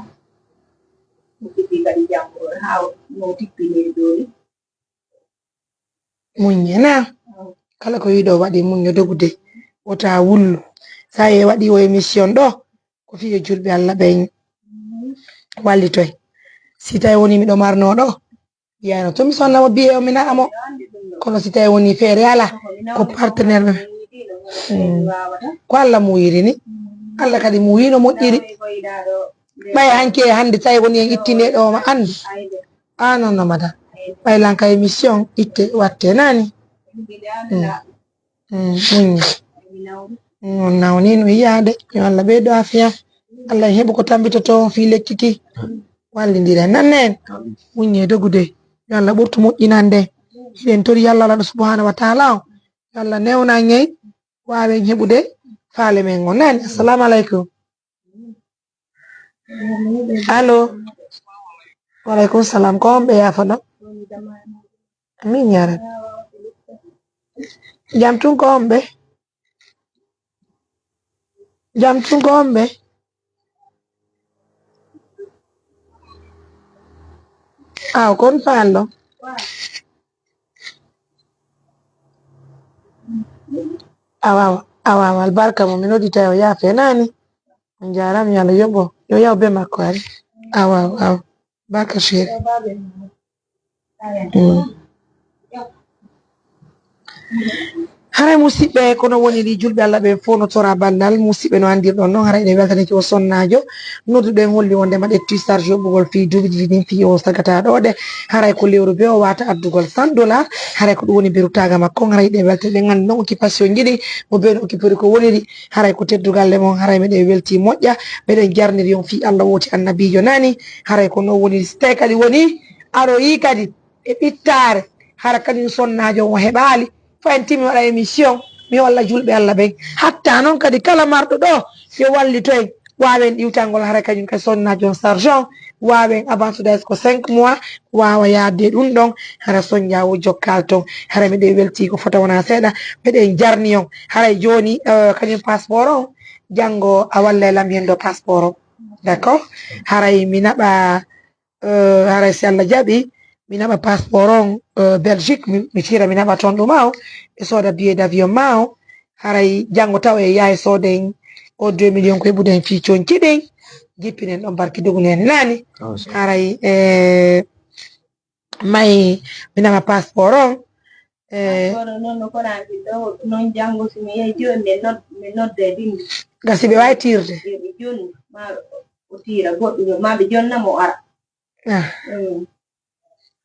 huɓɓiti kadi janngo haa no tippiniri dooni. Muññe na kala ko yiɗo waɗi muñño dogude wota wullu. Sa ye waɗi o émission ɗo ko fiyo julɓe Allah ɓen wallitoy. Si tawi woni miɗo marno ɗo mbiyano to mi sonna mo biye o mi na'a mo. Kono si tawi woni feere ala ko partenaire men. Ko Allah muuyiri ni. Allah kadi muuyino moƴƴiri. Ɓay hanke hannde tawi woni en ittine ɗo ma an a non no mada ɓay lanka émission itte watte nani. Muññi on nawnino yiyaade yo Allah ɓeydo afiya. Allah en heɓu ko tambitoto on fii lekki ki wallindira nanne en. Muññi e dogude yo Allah ɓurtu moƴƴinande. Hiɗen tori yalla laɗo subhanahu wa taala o yo Allah newna ngey waawen heɓude faale men on nani. Assalamu aleykum. Allo. Waleykum salam ko on ɓe yaafano? Amin yaran. Jam tun ko on ɓe? Jam tun ko on ɓe? Aw kon faallo. Awa awa awa albarka mo min odita o yaafe nani. On jarama yo Allah yoɓo yo yaw be makko ari. Awa awa awa barka chéri. Haray musidɓe kono woniri julɓe Allah ɓe fof no tora ballal musidɓe no andirɗon noon haray ɗe weltaniki o sonnajo. Nodduɗen holli wonde ma ƴetti charge yoɓɓugol fii duuɓi ɗiɗi ɗin fii o sagata ɗo ɗe. Haray ko lewru be o wata addugol cent dollar. Haray ko ɗum woni berutaga makko haray ɗe welte ɗen anndi noon occupation jiɗi mo be no occupori ko woniri. Haray ko teddugal le mon haray meɗen welti moƴƴa. Meɗen jarniri on fii Allah woti annabijo nani. Haray ko noon woniri si tawi kadi woni aroyi kadi e ɓittaare hara kañum sonnaajo on o heɓaali. Fo en timi waɗa émission mi holla julɓe Allah ɓen. Hatta noon kadi kala marɗo ɗo yo wallitoy waawen iwtangol hara kañum kadi sonnaajo on charge on waawen avance dais ko cinq mois waawa yaadde ɗum ɗon. Hara soñja o jokkal toon hara miɗo welti ko fota wona seeɗa. Miɗen jarni on haray jooni eh, kañum passeport on janngo a wallay lam hendo passeport on. D'accord. Haray mi naɓa eh, haray si Allah jaɓi mi naɓa passeport on eh, Belgique mi mi tira mi naɓa toon ɗuma o. Ɓe sooda billet d'avion ma o haray janngo taw e yahay sooden o deux millions ko heɓude hen fii coñci ɗin. Jippinen ɗon barki dogunen nani. Haray eh, may mi naɓa passeport on. Eh, Kono noon no koɗaaki ɗo noon janngo so mi yehi jooni mi nod- mi nodda e bimbi gasi ɓe waawi tiirde. Ɓe jooni ma o tiira goɗɗum ma ɓe jonna mo ara. Ah. Mm.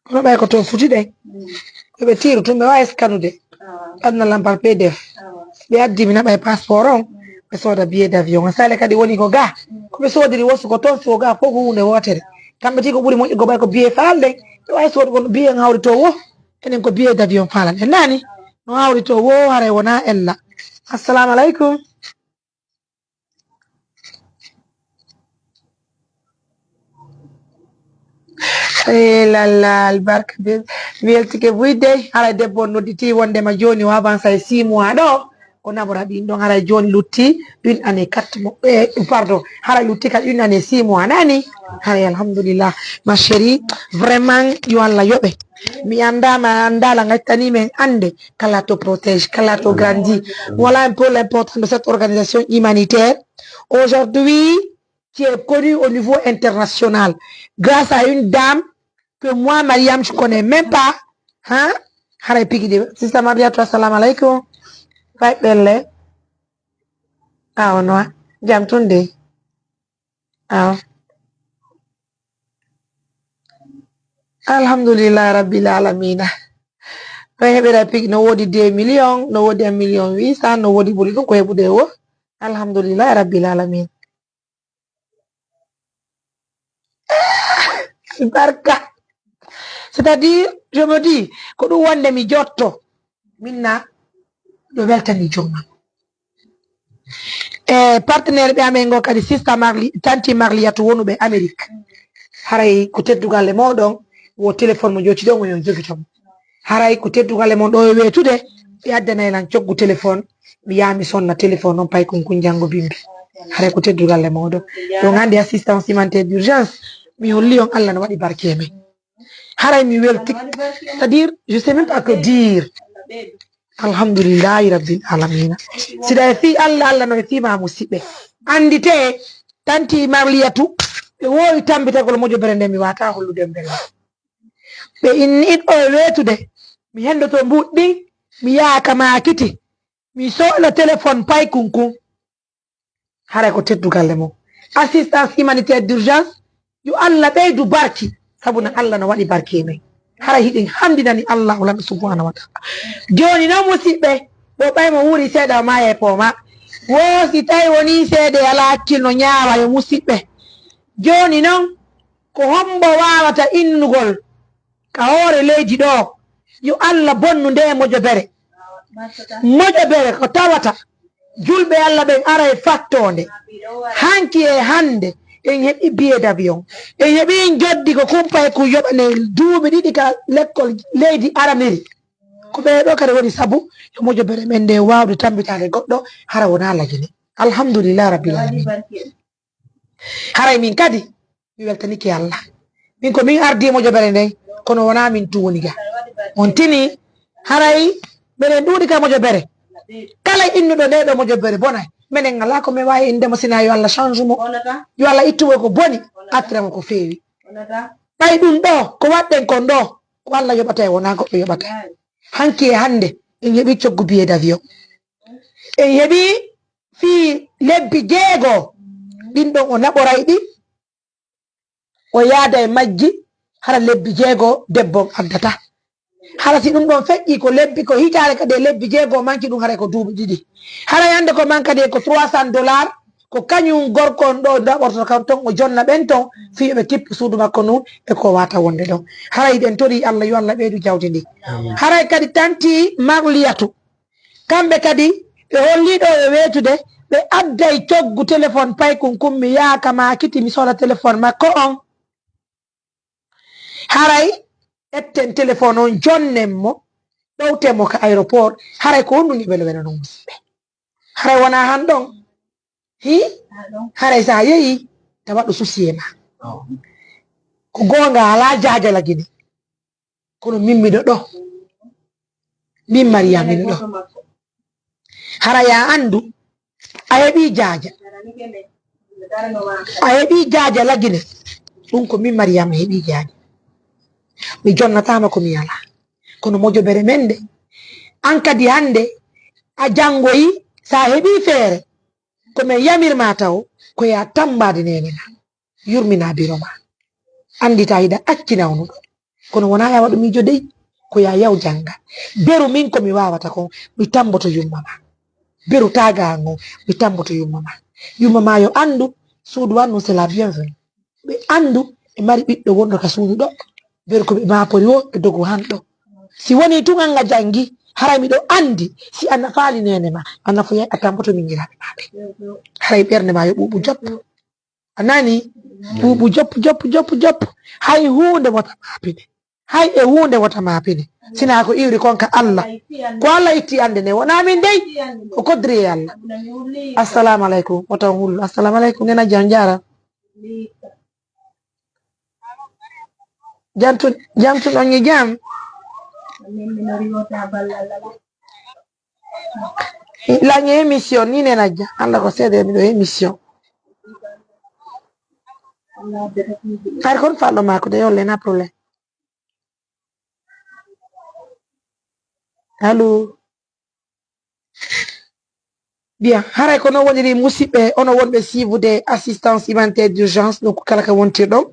Kono ɓay ko toon futi ɗen. Mm. Ko ɓe tiiru tun ɓe waawi skanude. Awa. Ɓanna lam par P D F. Awa. Ɓe addi mi naɓa e passeport on. Mm. Ɓe sooda billet d'avion on sale kadi woni ko ga. Mm. Ko ɓe soodiri wosu ko toon fo ga fof ko hunde wootere. Kamɓe tigi ko ɓuri moƴƴugo ɓay ko billet faal ɗen. Ɓe waawi soodugo no billet on hawri to wo. Enen ko billet d'avion faalan en nani. No hawri to wo, haray wona ella. Assalamu alaikum. Eh, lalla, albarka be mi weltike buy dey. Haray debbo on nodditi wondema joni o avansa e six mois ɗo. O nabora ɗin ɗon, haray joni lutti une année quatre mois. Eh, pardon, haray lutti kadi une année six mois, nani? Haray alhamdulillah. Ma chérie, vraiment, yo Allah yoɓe. Mi anda, ma anda, la gattani men ande. Qu'Allah te protège, qu'Allah te grandit. Voilà un peu l'importance de cette organisation humanitaire. Aujourd'hui, qui est connue au niveau international. Grâce à une dame que moi, Mariam, je connais même pas. Hein? Haray pigi de. Sister Maria, toi, salam alaikum. Fay belle. Ah, on a. Jam tunde. Ah. Alhamdulillah Rabbil Alamina. Ɗo heɓira pik no woodi deux millions, no woodi un million huit cent, no woodi ɓuri ɗum ko heɓude wo. Alhamdulillah Rabbil Alamina. Barka. C'est-à-dire, je me dis, ko ɗum wonde mi jotto. Minna, ɗo weltani joomam. E partenaire ɓe amen ngo kadi, sista Marli, tanti Marliyatu wonuɓe Amérique. Haray ko teddugal e moɗon, wo téléphone mo joti ɗon, on jogito mo. Haray ko teddugal e mon ɗo e weetude, ɓe addanay lan coggu téléphone, mi yaha mi sonna téléphone on, pay kun kun janngo bimbi. Haray ko teddugal e moɗon. Ɗon anndi assistance humanitaire d'urgence, mi holli on Allah no waɗi barke e men. Haray mi welti, c'est-à-dire, je sais même pas que dire. Alhamdulillahi Rabbil Alamina. Siɗa e fii Allah, Allah no e fii ma musiɓɓe. Anndite, tanti Marliyatu, ɓe woowi tambitagol mojobere nde mi wata hollude mbela. Ɓe inni ɗo e weetude, mi hendoto mbuuɗi ɗin, mi yaaka maakiti, mi sohla téléphone pay kun kun. Haray ko teddugal e mum. Assistance humanitaire d'urgence, yo Allah ɓeydu barki, sabu no Allah no waɗi barki e men. Haray hiɗen hamdinani Allah o Lanɗo subhanahu wa ta'ala. Jooni noon, musiɓɓe, ɗo ɓay mo wuuri seeɗa o maaya e pooma. Wo si tawi wonii seede alaa hakkil no ñaawa yo musiɓɓe. Jooni noon, ko hombo waawata innugol ka hoore leydi ɗo, yo Allah bonnu nde mojobere. Mojobere ko tawata julɓe Allah ɓen ara e fattoonde. Hanki e hannde en heɓi billet d'avion. En heɓi njoddi ko kumpa e kun yoɓane duuɓi ɗiɗi ka lekkol leydi Arameri. Ko ɓee ɗo kadi woni sabu yo mojobere men nde waawde tambitaade goɗɗo hara wonaa Lagine. Alhamdulillah Rabbil Alamin. Haray min kadi, mi weltanike Allah. Min ko min ardii mojobere nden, kono wonaa min tun woni ga. On tini, haray meɗen ɗuuɗi ka mojobere. Kala innuɗo nde ɗo mojobere bonay. Menen alaa ko men waawi innde mo sinaa yo Allah change mo. Yo Allah ittu mo ko boni, attira mo ko feewi. Ɓay ɗum ɗo, ko waɗɗen kon ɗo, ko Allah yoɓata e wonaa goɗɗo yoɓata. Hanki e hannde, en heɓi coggu billet d'avion. En heɓi fii lebbi jeego, ɗin ɗon o naɓoray ɗi, o yaada e majji, hara lebbi jeego debbo on addata. Hara si ɗum ɗon feƴƴi ko lebbi, ko hitaare kadi e lebbi jeego manki ɗum, haray ko duuɓi ɗiɗi. Haray hannde ko man kadi ko trois cents dollars, ko kañum gorko on ɗo naɓorto kan ton, o jonna ɓen ton, fii yo ɓe kippu suudu makko ndun e ko wata wonde ɗon. Haray hiɗen torii Allah, yo Allah ɓeydu jawdi ndi. Amin. Haray kadi tanti Marliyatu, kamɓe kadi ɓe hollii ɗo e weetude, ɓe adday coggu téléphone paykun kun, mi yaaka maakiti, mi sohla téléphone makko on. Haray etten téléphone on, jonnen mo, ɗowten mo ka aéroport. Haray ko honɗun e welo welo non, musiɓɓe? Haray wonaa han ɗon? Hi? Haray sa yehi, tawa ɗo souci e ma. Ko goonga, alaa jaaja Lagine. Kono min miɗo ɗo. Min Mariam miɗo ɗo. Hara ya anndu, a heɓi jaaja. A heɓi jaaja Lagine. Ɗum ko min Mariam heɓi jaaja. Mi jonnataama ko mi alaa. Kono mojobere men nde. An kadi hannde, a janngoyi, sa heɓi feere. Ko men yamir ma taw, ko ya tambaade nene na. Yurmina biro ma. Anndita hiɗa acci nawnuɗo. Kono wonaa ya waɗu miijo dey, ko ya yaw jannga. Beru min ko mi waawata kon, mi tamboto yumma ma. Beru taaga an on, mi tamboto yumma ma. Yumma ma yo anndu, suudu an ndun c'est la bienvenue. Ɓe anndu, ɓe mari ɓiɗɗo wonɗo ka suudu ɗo. Beru ko ɓe maapori wo, ɓe dogu han ɗo. Si wonii tun an a janngi, haray miɗo anndi si a nafaali neene maa, a nafoyay a tampoto miñiraaɓe maa ɓen. Haray ɓernde maa yo ɓuuɓu jop. A nanii? Ɓuuɓu jop, jop, jop, jop. Hay huunde wota maapine. Hay e huunde wota maapine. Sinaa ko iwri kon ka Alla. Ko Alla itti annde nden, wonaa min dey. Ko koddiri e Alla. Assalamu aleykum. Wota on hullu. Assalamu aleykum. Nena jam, jaara. Jam tun, jam tun, on e jam? Lañe émission, ni nena jam. Alla ko seede miɗo émission. Kadi kon fallo maako de, yolle na problème. Allo. Bien, haray ko non woniri musidɓe, onon wonɓe suivude assistance humanitaire d'urgence, nokku kala ka wontirɗon.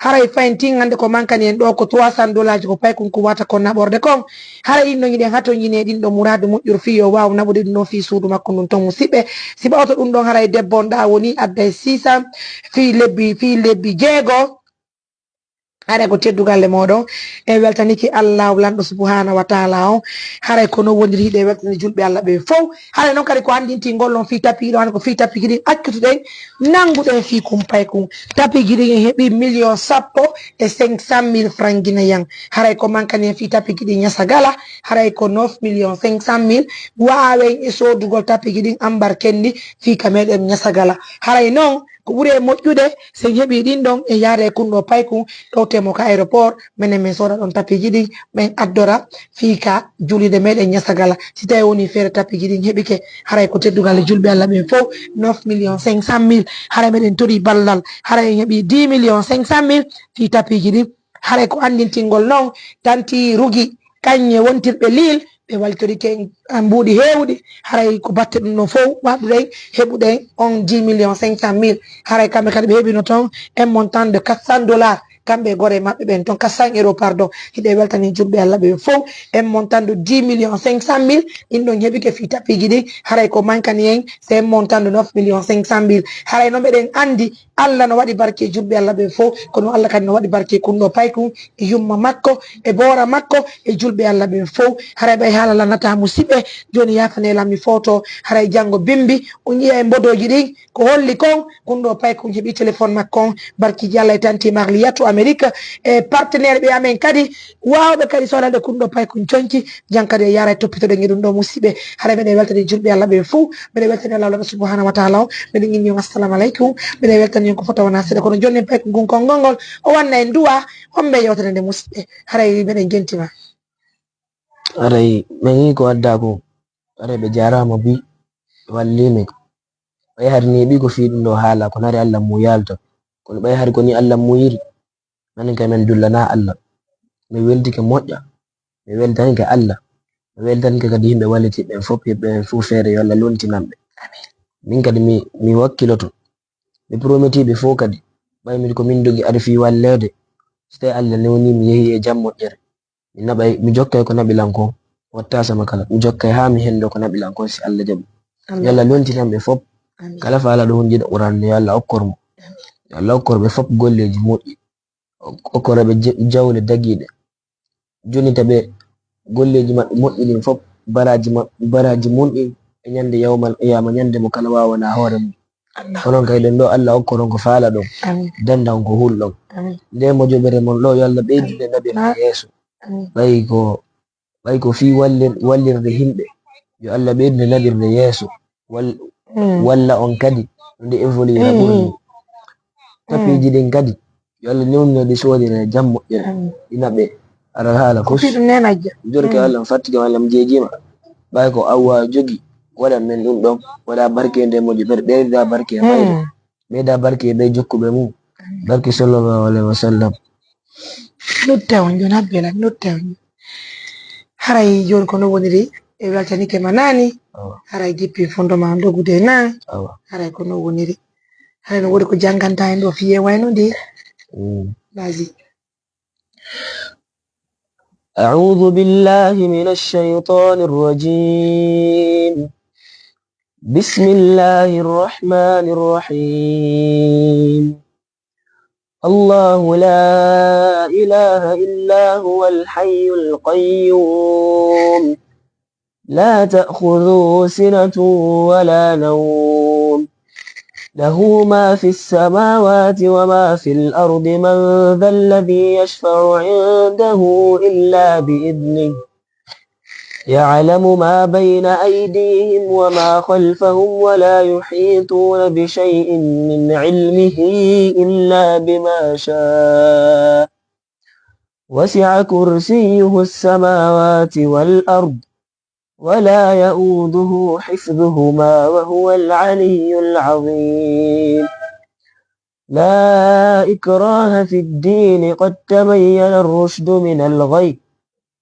Haray fayin tin hannde ko mankani en ɗo ko trois cents dollars ko paykun ko wata kon naɓorde kon. Haray ɗin ɗon hiɗen hatonjini e ɗin ɗon muraadu moƴƴuru fii yo waaw naɓude ɗum ɗon fii suudu makko ndun ton musidɓe. Si ɓawto ɗum ɗon haray debbo on ɗa woni adday six cents fii lebbi, fii lebbi jeego. Haray ko teddugal e mooɗon. En weltanike Allaahu lanɗo subhaanahu wa taala on. Haray ko non woniri hiɗen weltani julɓe Alla ɓen fow. Haray non kadi ko anndintingol non fii tapiji ɗin, hannde ko fii tapiji ɗin accutuɗen, nannguɗen fii kun paykun. Tapiji ɗin en heɓi million sappo e cinq cent mille francs guinéen. Haray ko mankani en fii tapiji ɗin ñasagala. Haray ko neuf millions cinq cent mille. Waawen e soodugol tapiji ɗin ambarkendi fii ka meɗen ñasagala. Haray non ko ɓuri e moƴƴude, si en heɓii ɗin ɗon, en yaada e kun ɗoo paykun, ɗowtee mo ka aéroport, menen men sooda ɗon tapiji ɗin, men addora fii ka juulirde meɗen ñasagala. Si tawii wonii feere tapiji ɗin heɓike, haray ko teddugal e julɓe Alla ɓen fow, neuf millions cinq cent mille, haray meɗen torii ballal, haray en heɓii dix millions cinq cent mille fii tapiji ɗin. Haray ko anndintingol non, tanti Rugi, kañe wontirɓe Lille, ɓe waltorike en mbuuɗi heewuɗi, haray ko batte ɗum ɗon fow waɗuɗen, heɓuɗen on dix millions cinq cent mille. Haray kamɓe kadi ɓe heɓino toon un montant de quatre cents dollars, kamɓe e goree maɓɓe ɓen toon, quatre cents euros, pardon. Hiɗen weltani julɓe Alla ɓe fow, un montant de dix millions cinq cent mille, ɗin ɗon heɓike fii tapiji ɗin, haray ko mankani en, c'est un montant de neuf millions cinq cent mille. Haray non meɗen anndi Alla no waɗi barke e julɓe Alla ɓen fow, kono Alla kadi no waɗi barke e kun ɗoo paykun, e yumma makko, e boora makko, e julɓe Alla ɓen fow. Haray ɓay haala lannataa musidɓe, jooni yaafanee lan mi footo, haray janngo bimbi, on yi'a e mbodooji ɗin, ko holli kon, kun ɗoo paykun heɓi téléphone makko on, barkiiji Alla e tanti Marliyatu Amérique, e partenaire ɓe amen kadi, waawɓe kadi soodande kun ɗoo paykun conci, jan kadi e yaara e toppitoɗen e ɗum ɗoo musidɓe. Haray meɗen weltani julɓe Alla ɓen fow, meɗen weltani Alla subhanahu wa taala on, meɗen inni on assalamu aleykum, meɗen weltani on ko fota wona seeɗa, kono jooni en paykun kun konngol ngol, o wanna en duwa, on ɓe yewtere nde musidɓe, haray meɗen gentima. Haray men yi ko adda ko, haray ɓe jaaraama bi, ɓe walliime ko. Ɓay hari ni ɓi ko fii ɗum ɗoo haala, kono hari Alla mo yaalta. Kono ɓay hari ko ni Alla mo yiri, manin kay men dullana Alla. Mi weltike moƴƴa, mi weltanike Alla, mi weltanike kadi yimɓe wallitiiɓe ɓen fof, yimɓe ɓen fof feere yo Alla lontinan ɓe. Min kadi mi, mi wakkiloto, mi prometii ɓe fof kadi, ɓay min ko min dogi ari fii walleede, so tawi Alla newni mi yehi e jam moƴƴere, mi naɓay, mi jokkay ko naɓi lan kon, watta sama kala, mi jokkay haa mi henndo ko naɓi lan kon si Alla jaɓi. Yo Alla lontinan ɓe fof, kala faalaɗo hundiiɗo Qur'an ne yo Alla okkor mo, yo Alla okkor ɓe fof golleeji moƴƴi. Okkora ɓe je-, jawle dagiiɗe. Jonnita ɓe golleeji maɓɓe moƴƴi ɗin fof, baraaji ma-, baraaji mun ɗin e ñande yawmal qiyaama, ñande mo kala waawanaa hoore mum. Onon kay ɗon ɗoo, Alla okkoron ko faalaɗon, danndan ko hulɗon. Nde mojoɓere mon ɗoo, yo Alla ɓeydine naɓirde yeeso. Ɓay ko, ɓay ko fii wallir-, wallirde yimɓe, yo Alla ɓeydine naɓirde yeeso. Wal-, walla on kadi no nde évoluera ɓurni. Tapiiji ɗin kadi, yo Alla newnu ɗi soodira e jam moƴƴere. Ɗi naɓe aɗa haala ko kos. Fii ɗum nena ja. Jorke Alla mi fattige walla mi jeejiima. Ɓay ko Alla jogi, waɗan men ɗum ɗon, waɗa barke e nde moƴƴo, ɓeyda barke e mayre. Ɓeyda barke e ɓe jokkuɓe mum. Barke sallallahu alayhi wa sallam. Nutta on jon, habbela, nutta on. Haray jooni ko no woniri, e weltanike ma naani. Awa. Haray jippi fondo ma dogude na. Awa. Haray ko no woniri. Haray no woodi ko jannganta en ɗo fiye wayno ndi. Mm. Vas-y. أعوذ بالله من الشيطان الرجيم. بسم الله الرحمن الرحيم. الله لا إله إلا هو الحي القيوم لا تأخذه سنة ولا نوم له ما في السماوات وما في الأرض من ذا الذي يشفع عنده إلا بإذنه يعلم ما بين أيديهم وما خلفهم ولا يحيطون بشيء من علمه إلا بما شاء وسع كرسيه السماوات والأرض ولا يئوده حفظهما وهو العلي العظيم لا إكراه في الدين قد تبين الرشد من الغي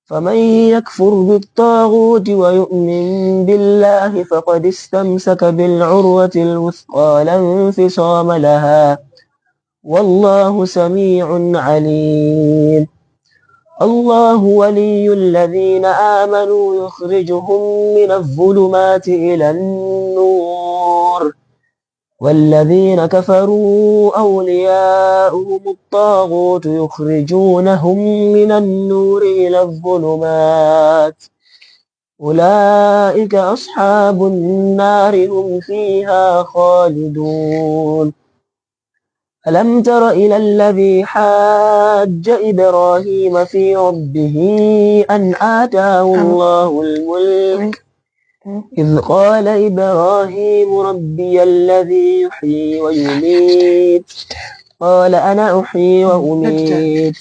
فمن يكفر بالطاغوت ويؤمن بالله فقد استمسك بالعروة الوثقى لا انفصام لها والله سميع عليم الله ولي الذين آمنوا يخرجهم من الظلمات إلى النور والذين كفروا أولياؤهم الطاغوت يخرجونهم من النور إلى الظلمات أولئك أصحاب النار هم فيها خالدون ألم تر إلى الذي حاج إبراهيم في ربه أن آتاه الله الملك إذ قال إبراهيم ربي الذي يحيي ويميت قال أنا أحيي وأميت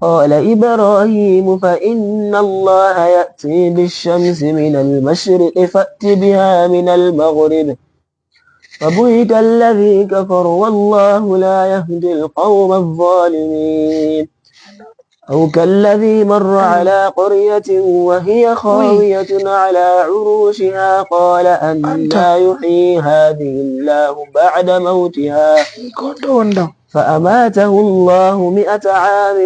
قال إبراهيم فإن الله يأتي بالشمس من المشرق فأت بها من المغرب فبهت الذي كفر والله لا يهدي القوم الظالمين أو كالذي مر على قرية وهي خاوية على عروشها قال أنى يحيي هذه الله بعد موتها فأماته الله مئة عام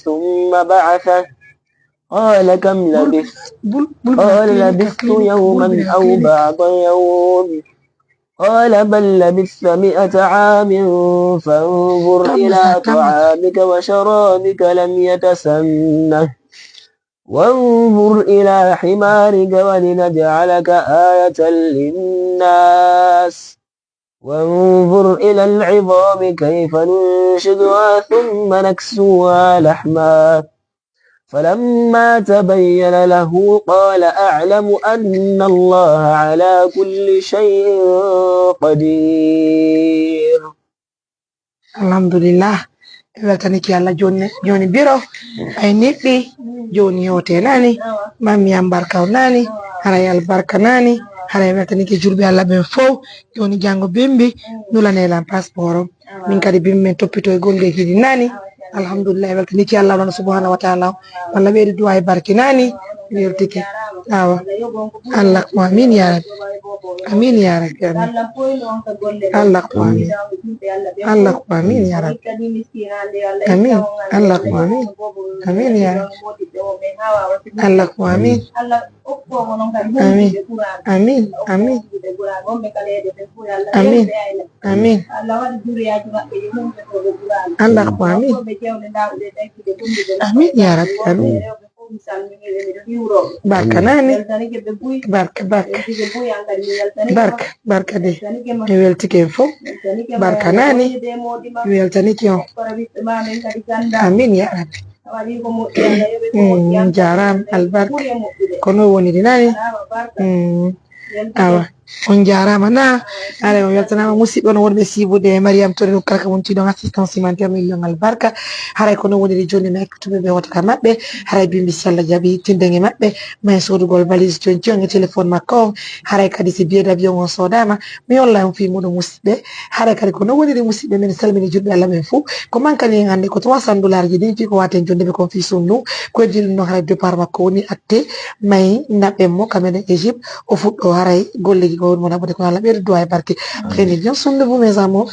ثم بعثه قال كم لبثت قال لبثت يوما أو بعض يوم قال بل لبثت مئة عام فانظر إلى طعامك وشرابك لم يتسنه وانظر إلى حمارك ولنجعلك آية للناس وانظر إلى العظام كيف ننشزها ثم نكسوها لحما فلما تبين له قال أعلم أن الله على كل شيء قدير. Alhamdulillah. Weltaniki Allah joni joni biro ay niɗɗi joni yote nani mammi am barka o nani haray albarka nani haray weltaniki julɓe Allah ɓen fow joni jango bimbi nulanelan passeport o min kadi bimbi min toppito e golleji ɗi nani alhamdulillah weltaniki Allah on subhanahu wa taala walla ɓeydi duwa e barke nani weltiki awa Allah ko amin ya rabbi amin ya rabbi amin Allah ko amin Allah ko amin ya rabbi amin Allah ko amin amin ya rabbi Allah ko amin amin amin amin amin amin Allah ko amin amin ya rabbi amin barka nani barka barka barka barka de mi weltike en fof barka nani mi weltaniki on amin ya rabbi Mm, on jarama albarka kono woniri nani Mm, awa on jarama na haray on weltanama musidɓe on wonɓe sibude mariam tori kala ka wonti ɗon assistance humanitaire million albarka haray kono woniri joni ma ekkutuɓe ɓe wota ka maɓɓe haray bimbi si allah jaaɓi tindege maɓɓe ma e sodugol valise joni joni e téléphone makko on haray kadi si billet d'avion on sodama mi holla on fi muɗum musidɓe haray kadi ko non woniri musidɓe men salmini julɓe allah ɓen fou ko mankani en hannde ko trois cent dollar ji ɗin fi ko waten jonde ɓe kon fi sunnu ko heddi ɗum noon haray départ makko woni atte mayi naɓen mo kamene égypte o fuɗɗo haray golleji ko woni mo naɓude kono allah ɓeydo duwa e barke prenez bien soin de vous mes amours